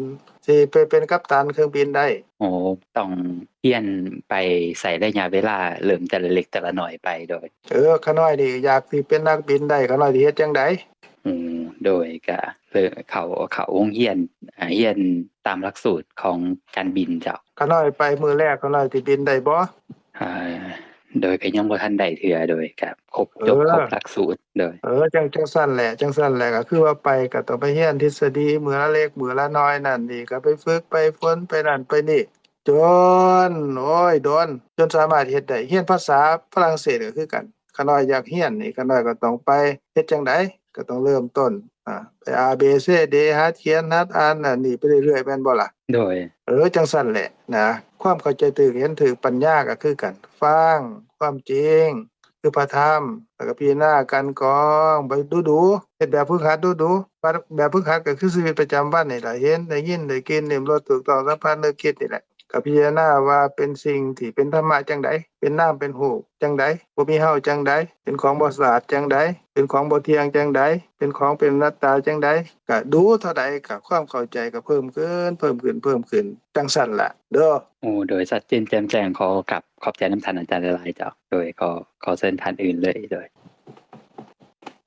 ຊິໄປເປັນກັບຕັນເຄື່ອງບິນໄດ້? ໂອ້ ຕ້ອງຮຽນໄປໃຊ້ໄລຍະເວລາ ເລີ່ມແຕ່ລະເລັກແຕ່ລະນ້ອຍໄປ. ໂດຍ ເອີ ຂ້ານ້ອຍນີ້ຢາກຊິເປັນນັກບິນໄດ້ ຂ້ານ້ອຍຊິເຮັດຈັ່ງໃດ? ໂດຍ ກະເລີຍເຂົ້າ ເຂົ້າໂຮງຮຽນ ອາ ຮຽນຕາມຫຼັກສູດຂອງການບິນເຈົ້າ. ຂ້ານ້ອຍໄປມື້ແລກ ຂ້ານ້ອຍຊິບິນໄດ້ບໍ່? ອາ ໂດຍ ກໍຍັງບໍ່ທັນໄດ້ເທື່ອ ໂດຍ ກໍຄົບ ຈົບຄົບຫຼັກສູດ. ໂດຍ ເອີ ຈັ່ງ ຈັ່ງຊັ້ນແຫຼະ ຈັ່ງຊັ້ນແຫຼະ ກໍຄືວ່າໄປກໍຕ້ອງໄປຮຽນທິດສະດີມື້ລະເລັກມື້ລະນ້ອຍນັ້ນນີ້ ກໍໄປຝຶກໄປຝົນໄປນັ້ນໄປນີ້ ຈົນ ໂອ້ຍ ດົນ ຈົນສາມາດເຮັດໄດ້. ຮຽນພາສາຝຣັ່ງເສດກໍຄືກັນ ຂ້ານ້ອຍຢາກຮຽນນີ້ ຂ້ານ້ອຍກໍຕ້ອງໄປ ເຮັດຈັ່ງໃດ? ກໍຕ້ອງເລີ່ມຕົ້ນ ອາ ໄປ A B C D ຫັດຂຽນຫັດອ່ານ ອັນນີ້ໄປເລື້ອຍໆ ແມ່ນບໍ່ລະ? ໂດຍ ເອີ ຈັ່ງຊັ້ນແຫຼະນະ ຄວາມເຂົ້າໃຈຖືກເຫັນຖືກ ປັນຍາກໍຄືກັນ ຟັງຄວາມຈິງ ຄືພະທຳ ແລ້ວກໍພິຈາລະນາກັ່ນກອງໄປດູໆ ເຮັດແບບຝຶກຫັດດູໆ. ແບບ ແບບຝຶກຫັດກໍຄືຊີວິດປະຈຳວັນນີ້ລະ ເຫັນ ໄດ້ຍິນ ໄດ້ກິ່ນ ລິ້ມລົດ ຖືກຕ້ອງ ສຳຜັດ ນຶກຄິດນີ້ແຫຼະ ກໍພິຈາລະນາວ່າເປັນສິ່ງທີ່ເປັນທຳມະຈັ່ງໃດ? ເປັນນາມເປັນຮູບຈັ່ງໃດ? ບໍ່ມີເຮົາຈັ່ງໃດ? ເປັນຂອງບໍ່ສະອາດຈັ່ງໃດ? ເປັນຂອງບໍ່ທ່ຽງຈັ່ງໃດ? ເປັນຂອງເປັນອະນັດຕາຈັ່ງໃດ? ກະດູເທົ່າໃດ ກະຄວາມເຂົ້າໃຈກະເພີ່ມຂຶ້ນ ເພີ່ມຂຶ້ນ ເພີ່ມຂຶ້ນ ຈັ່ງຊັ້ນລະເດີ. ໂອ້ ໂດຍ ຊັດເຈນແຈ່ມແຈ້ງ ຂໍ ຂອບ ຂອບໃຈນຳທ່ານອາຈານຫຼາຍໆ ເຈົ້າ. ໂດຍ ຂໍ ຂໍເຊີນທ່ານອື່ນເລີຍ. ໂດຍ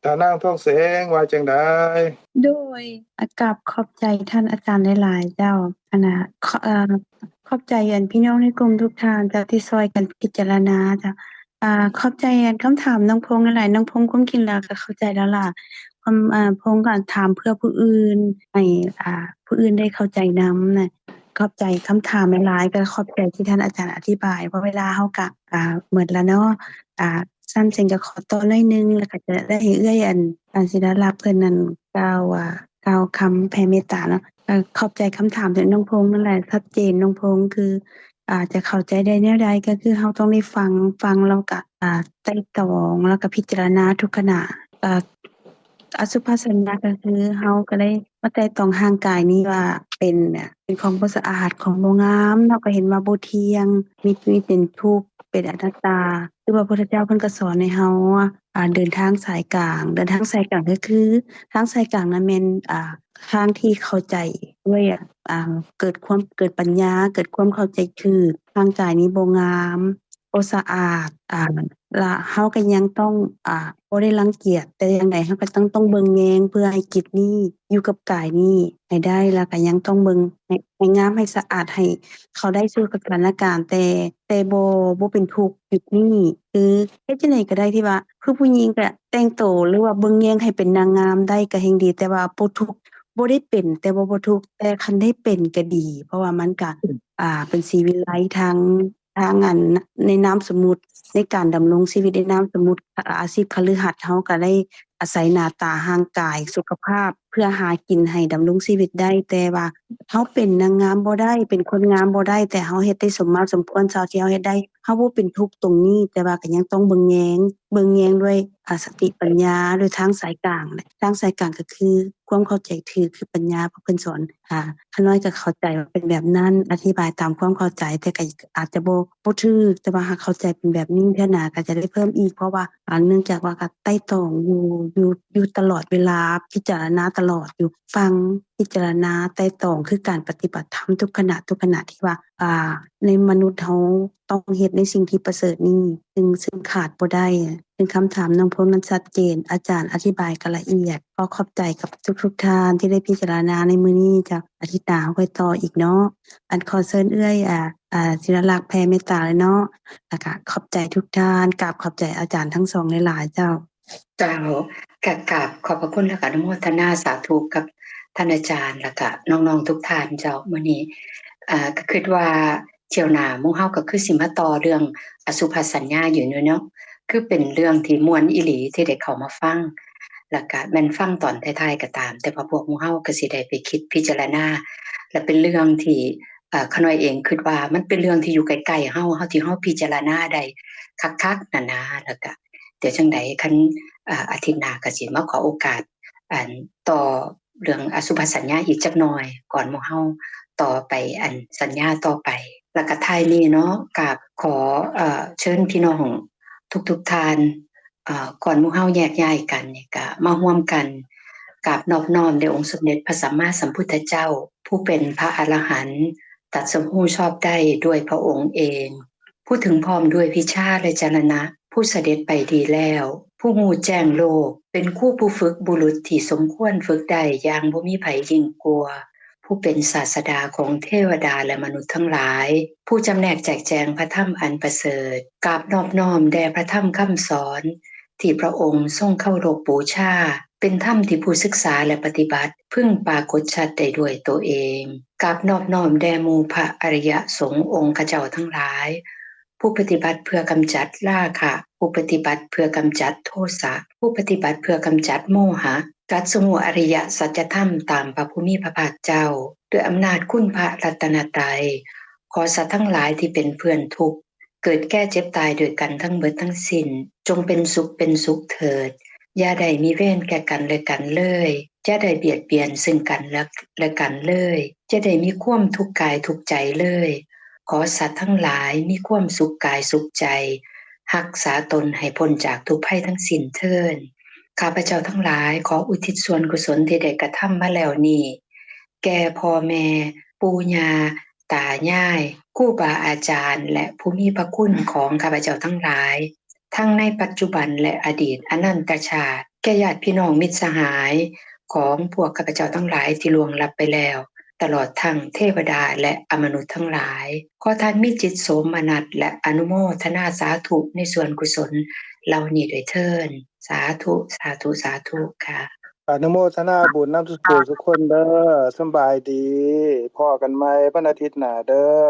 ທ່ານນາງທອງແສງວ່າຈັ່ງໃດ? ໂດຍ ອາ ກາບຂອບໃຈທ່ານອາຈານຫຼາຍໆ ເຈົ້າ. ອັນນະ ຂອບ ເອີ ຂອບໃຈອັນພີ່ນ້ອງໃນກຸ່ມທຸກທ່ານເຈົ້າ ທີ່ຊ່ອຍກັນພິຈາລະນາເຈົ້າ. ອາ ຂອບໃຈອັນຄຳຖາມນ້ອງພົງຫຼາຍໆ ນ້ອງພົງຄວາມຈິງແລ້ວກໍເຂົ້າໃຈແລ້ວລະ ຄວາມ ອາ ພົງກໍຖາມເພື່ອຜູ້ອື່ນ ໃຫ້ ອາ ຜູ້ອື່ນໄດ້ເຂົ້າໃຈນຳນະ. ຂອບໃຈຄຳຖາມຫຼາຍໆ ກໍຂອບໃຈທີ່ທ່ານອາຈານອະທິບາຍ ເພາະເວລາເຮົາກໍ ອາ ໝົດລະເນາະ. ອາ ຊັ້ນເສັງກໍຂໍຕໍ່ໜ້ອຍໜຶ່ງ ແລ້ວກໍຈະໄດ້ໃຫ້ເອື້ອຍ ອັນ ອາ ສິດາລັກເພິ່ນນັ້ນກ່າວ ອາ ກ່າວຄຳແຜ່ເມດຕາເນາະ. ເອີ ຂອບໃຈຄຳຖາມຈາກນ້ອງພົງນັ້ນແຫຼະ ຊັດເຈນ ນ້ອງພົງ ຄື ອາ ຈະເຂົ້າໃຈໄດ້ແນວໃດ ກໍຄືເຮົາຕ້ອງໄດ້ຟັງ ຟັງແລ້ວກະ ອາ ໄຕ່ຕອງ ແລ້ວກະພິຈາລະນາທຸກຂະນະ. ອາ ອະສຸພາສັນຍາກໍຄືເຮົາກໍໄດ້ມາໄຕ່ຕອງຮ່າງກາຍນີ້ວ່າເປັນ ເປັນຂອງບໍ່ສະອາດ ຂອງບໍ່ງາມເນາະ ກໍເຫັນວ່າບໍ່ທ່ຽງ ມີ ມີເປັນທຸກ ເປັນອະນັດຕາ. ຄືວ່າພຸດທະເຈົ້າເພິ່ນກໍສອນໃຫ້ເຮົາ ອາ ເດີນທາງສາຍກາງ ເດີນທາງສາຍກາງກໍຄື ທາງສາຍກາງນັ້ນແມ່ນ ອາ ທາງທີ່ເຂົ້າໃຈດ້ວຍ ອາ ເກີດຄວາມ ເກີດປັນຍາ ເກີດຄວາມເຂົ້າໃຈຖືກ ທາງກາຍນີ້ບໍ່ງາມ ບໍ່ສະອາດ ອາ ລະເຮົາກໍຍັງຕ້ອງ ອາ ບໍ່ໄດ້ລັງກຽດແຕ່ຢ່າງໃດ ເຮົາກໍຕ້ອງ ຕ້ອງເບິ່ງແຍງເພື່ອໃຫ້ຈິດນີ້ຢູ່ກັບກາຍນີ້ໃຫ້ໄດ້ ລະກໍຍັງຕ້ອງເບິ່ງໃຫ້ ໃຫ້ງາມ ໃຫ້ສະອາດ ໃຫ້ເຂົ້າໄດ້ສູ່ສະຖານະການ ແຕ່ ແຕ່ບໍ່ ບໍ່ເປັນທຸກຈຸດນີ້. ຄືເຮັດຈັ່ງໃດກໍໄດ້ທີ່ວ່າ ຄືຜູ້ຍິງກໍແຕ່ງໂຕ ຫຼືວ່າເບິ່ງແຍງໃຫ້ເປັນນາງງາມໄດ້ກໍແຮ່ງດີ ແຕ່ວ່າບໍ່ທຸກ ບໍ່ໄດ້ເປັນ ແຕ່ວ່າບໍ່ທຸກ ແຕ່ຄັນໄດ້ເປັນກໍດີ ເພາະວ່າມັນກໍ ອືມ ອ່າ ເປັນສີວິໄລທາງ ທາງອັນ ໃນນາມສົມມຸດ ໃນການດຳລົງຊີວິດໃນນາມສົມມຸດ ອາ ອາຊີບຄະລືຫັດ ເຮົາກໍໄດ້ອາໄສໜ້າຕາ ຮ່າງກາຍ ສຸຂະພາບ ເພື່ອຫາກິນໃຫ້ດຳລົງຊີວິດໄດ້ ແຕ່ວ່າເຮົາເປັນນາງງາມບໍ່ໄດ້ ເປັນຄົນງາມບໍ່ໄດ້ ແຕ່ເຮົາເຮັດໄດ້ສົມມາສົມຄວນເທົ່າທີ່ເຮົາເຮັດໄດ້ ເຮົາບໍ່ເປັນທຸກຕົງນີ້ ແຕ່ວ່າກໍຍັງຕ້ອງເບິ່ງແຍງ ເບິ່ງແຍງດ້ວຍ ອາ ສະຕິປັນຍາ ໂດຍທາງສາຍກາງ ທາງສາຍກາງກໍຄືຄວາມເຂົ້າໃຈຖືກ ຄືປັນຍາ ເພິ່ນສອນ ອາ ຂ້ານ້ອຍກໍເຂົ້າໃຈວ່າເປັນແບບນັ້ນ ອະທິບາຍຕາມຄວາມເຂົ້າໃຈ ແຕ່ກໍອາດຈະບໍ່ ບໍ່ຖືກ ແຕ່ວ່າຫາກເຂົ້າໃຈເປັນແບບນີ້ ເທື່ອໜ້າກໍຈະໄດ້ເພີ່ມອີກ ເພາະວ່າ ອາ ເນື່ອງຈາກວ່າກໍໄຕ່ຕອງຢູ່ ຢູ່ ຢູ່ຕະຫຼອດເວລາ ພິຈາລະນາຕະຫຼອດຢູ່ ຟັງ ພິຈາລະນາ ໄຕ່ຕອງ ຄືການປະຕິບັດທຳທຸກຂະນະ ທຸກຂະນະທີ່ວ່າ ອາ ໃນມະນຸດເຮົາຕ້ອງເຮັດໃນສິ່ງທີ່ປະເສີດນີ້ ຊຶ່ງ ຊຶ່ງຂາດບໍ່ໄດ້ ຊຶ່ງຄຳຖາມນ້ອງພົງນັ້ນຊັດເຈນ ອາຈານອະທິບາຍກໍລະອຽດ. ຂໍຂອບໃຈກັບທຸກໆທ່ານທີ່ໄດ້ພິຈາລະນາໃນມື້ນີ້ເຈົ້າ. ອາທິດໜ້າເຮົາຄ່ອຍຕໍ່ອີກເນາະ. ອັນ ຂໍເຊີນເອື້ອຍ ອາ ອາ ສິລະລັກແຜ່ເມດຕາເລີຍເນາະ. ແລ້ວກະຂອບໃຈທຸກທ່ານ, ກາບຂອບໃຈອາຈານທັງສອງຫຼາຍໆເຈົ້າ. ເຈົ້າ ກະກາບຂອບພະຄຸນ ແລ້ວກະອະນຸໂມທະນາສາທຸກັບທ່ານອາຈານ ແລ້ວກະນ້ອງໆທຸກທ່ານເຈົ້າ. ມື້ນີ້ ອາ ກະຄິດວ່າ เที่ยวหน้าหมู่เฮาก็คือสิมาต่อเรื่องอสุภสัญญาอยู่เนาะ คือเป็นเรื่องที่ม่วนอีหลีที่ได้เข้ามาฟัง แล้วก็แม่นฟังตอนท้ายๆ ก็ตาม แต่ว่าพวกหมู่เฮาก็สิได้ไปคิดพิจารณา และเป็นเรื่องที่ เอ่อ ขะน้อยเองคิดว่ามันเป็นเรื่องที่อยู่ใกล้ๆ เฮา เฮา ที่เฮาพิจารณาได้คักๆ นั่นนะ แล้วก็เดี๋ยวจั่งใดคัน เอ่อ อาทิตย์หน้าก็สิมาขอโอกาส อัน ต่อเรื่องอสุภสัญญาอีกจักหน่อย ก่อนหมู่เฮาต่อไป อัน สัญญาต่อไป แล้วก็ท้ายนี้เนาะ กราบขอ เอ่อ เชิญพี่น้องทุกๆ ท่าน เอ่อ ก่อนหมู่เฮาแยกย้ายกันนี่ก็มาร่วมกันกราบนอบน้อมแด่องค์สมเด็จพระสัมมาสัมพุทธเจ้า ผู้เป็นพระอรหันต์ ตรัสรู้ชอบได้ด้วยพระองค์เอง ผู้ถึงพร้อมด้วยวิชชาและจรณะ ผู้เสด็จไปดีแล้ว ผู้ฮู้แจ้งโลก เป็นครูผู้ฝึกบุรุษที่สมควรฝึกได้อย่างบ่มีไผยิ่งกว่า ผู้เป็นศาสดาของเทวดาและมนุษย์ทั้งหลาย ผู้จำแนกแจกแจงพระธรรมอันประเสริฐ กราบนอบน้อมแด่พระธรรมคำสอน ที่พระองค์ทรงเคารพบูชา เป็นธรรมที่ผู้ศึกษาและปฏิบัติ พึงปรากฏชัดได้ด้วยตัวเอง กราบนอบน้อมแด่หมู่พระอริยสงฆ์องค์ข้าเจ้าทั้งหลาย ผู้ปฏิบัติเพื่อกำจัดราคะ ผู้ปฏิบัติเพื่อกำจัดโทสะ ผู้ปฏิบัติเพื่อกำจัดโมหะ ตรัสรู้อริยสัจธรรมตามพระผู้มีพระภาคเจ้า ด้วยอำนาจคุณพระรัตนตรัย ขอสัตว์ทั้งหลายที่เป็นเพื่อนทุกข์ เกิดแก่เจ็บตายด้วยกันทั้งหมดทั้งสิ้น จงเป็นสุขเป็นสุขเถิด อย่าได้มีเวรแก่กันและกันเลย อย่าได้เบียดเบียนซึ่งกันและ และกันเลย อย่าได้มีความทุกข์กายทุกข์ใจเลย ขอสัตว์ทั้งหลายมีความสุขกายสุขใจ รักษาตนให้พ้นจากทุกข์ภัยทั้งสิ้นเทิน ข้าพเจ้าทั้งหลายขออุทิศส่วนกุศลที่ได้กระทำมาแล้วนี้ แก่พ่อแม่ ปู่ย่า ตายาย ครูบาอาจารย์ และผู้มีพระคุณของข้าพเจ้าทั้งหลาย ทั้งในปัจจุบันและอดีตอนันตชาติ แก่ญาติพี่น้องมิตรสหายของพวกข้าพเจ้าทั้งหลายที่ล่วงลับไปแล้ว ตลอดทั้งเทวดาและอมนุษย์ทั้งหลาย ขอท่านมีจิตโสมนัสและอนุโมทนาสาธุในส่วนกุศลเหล่านี้ด้วยเทิน สาธุ สาธุ สาธุค่ะ อนุโมทนาบุญนำทุกผู้ทุกคนเด้อ สำบายดี พ้อกันใหม่วันอาทิตย์หน้าเด้อ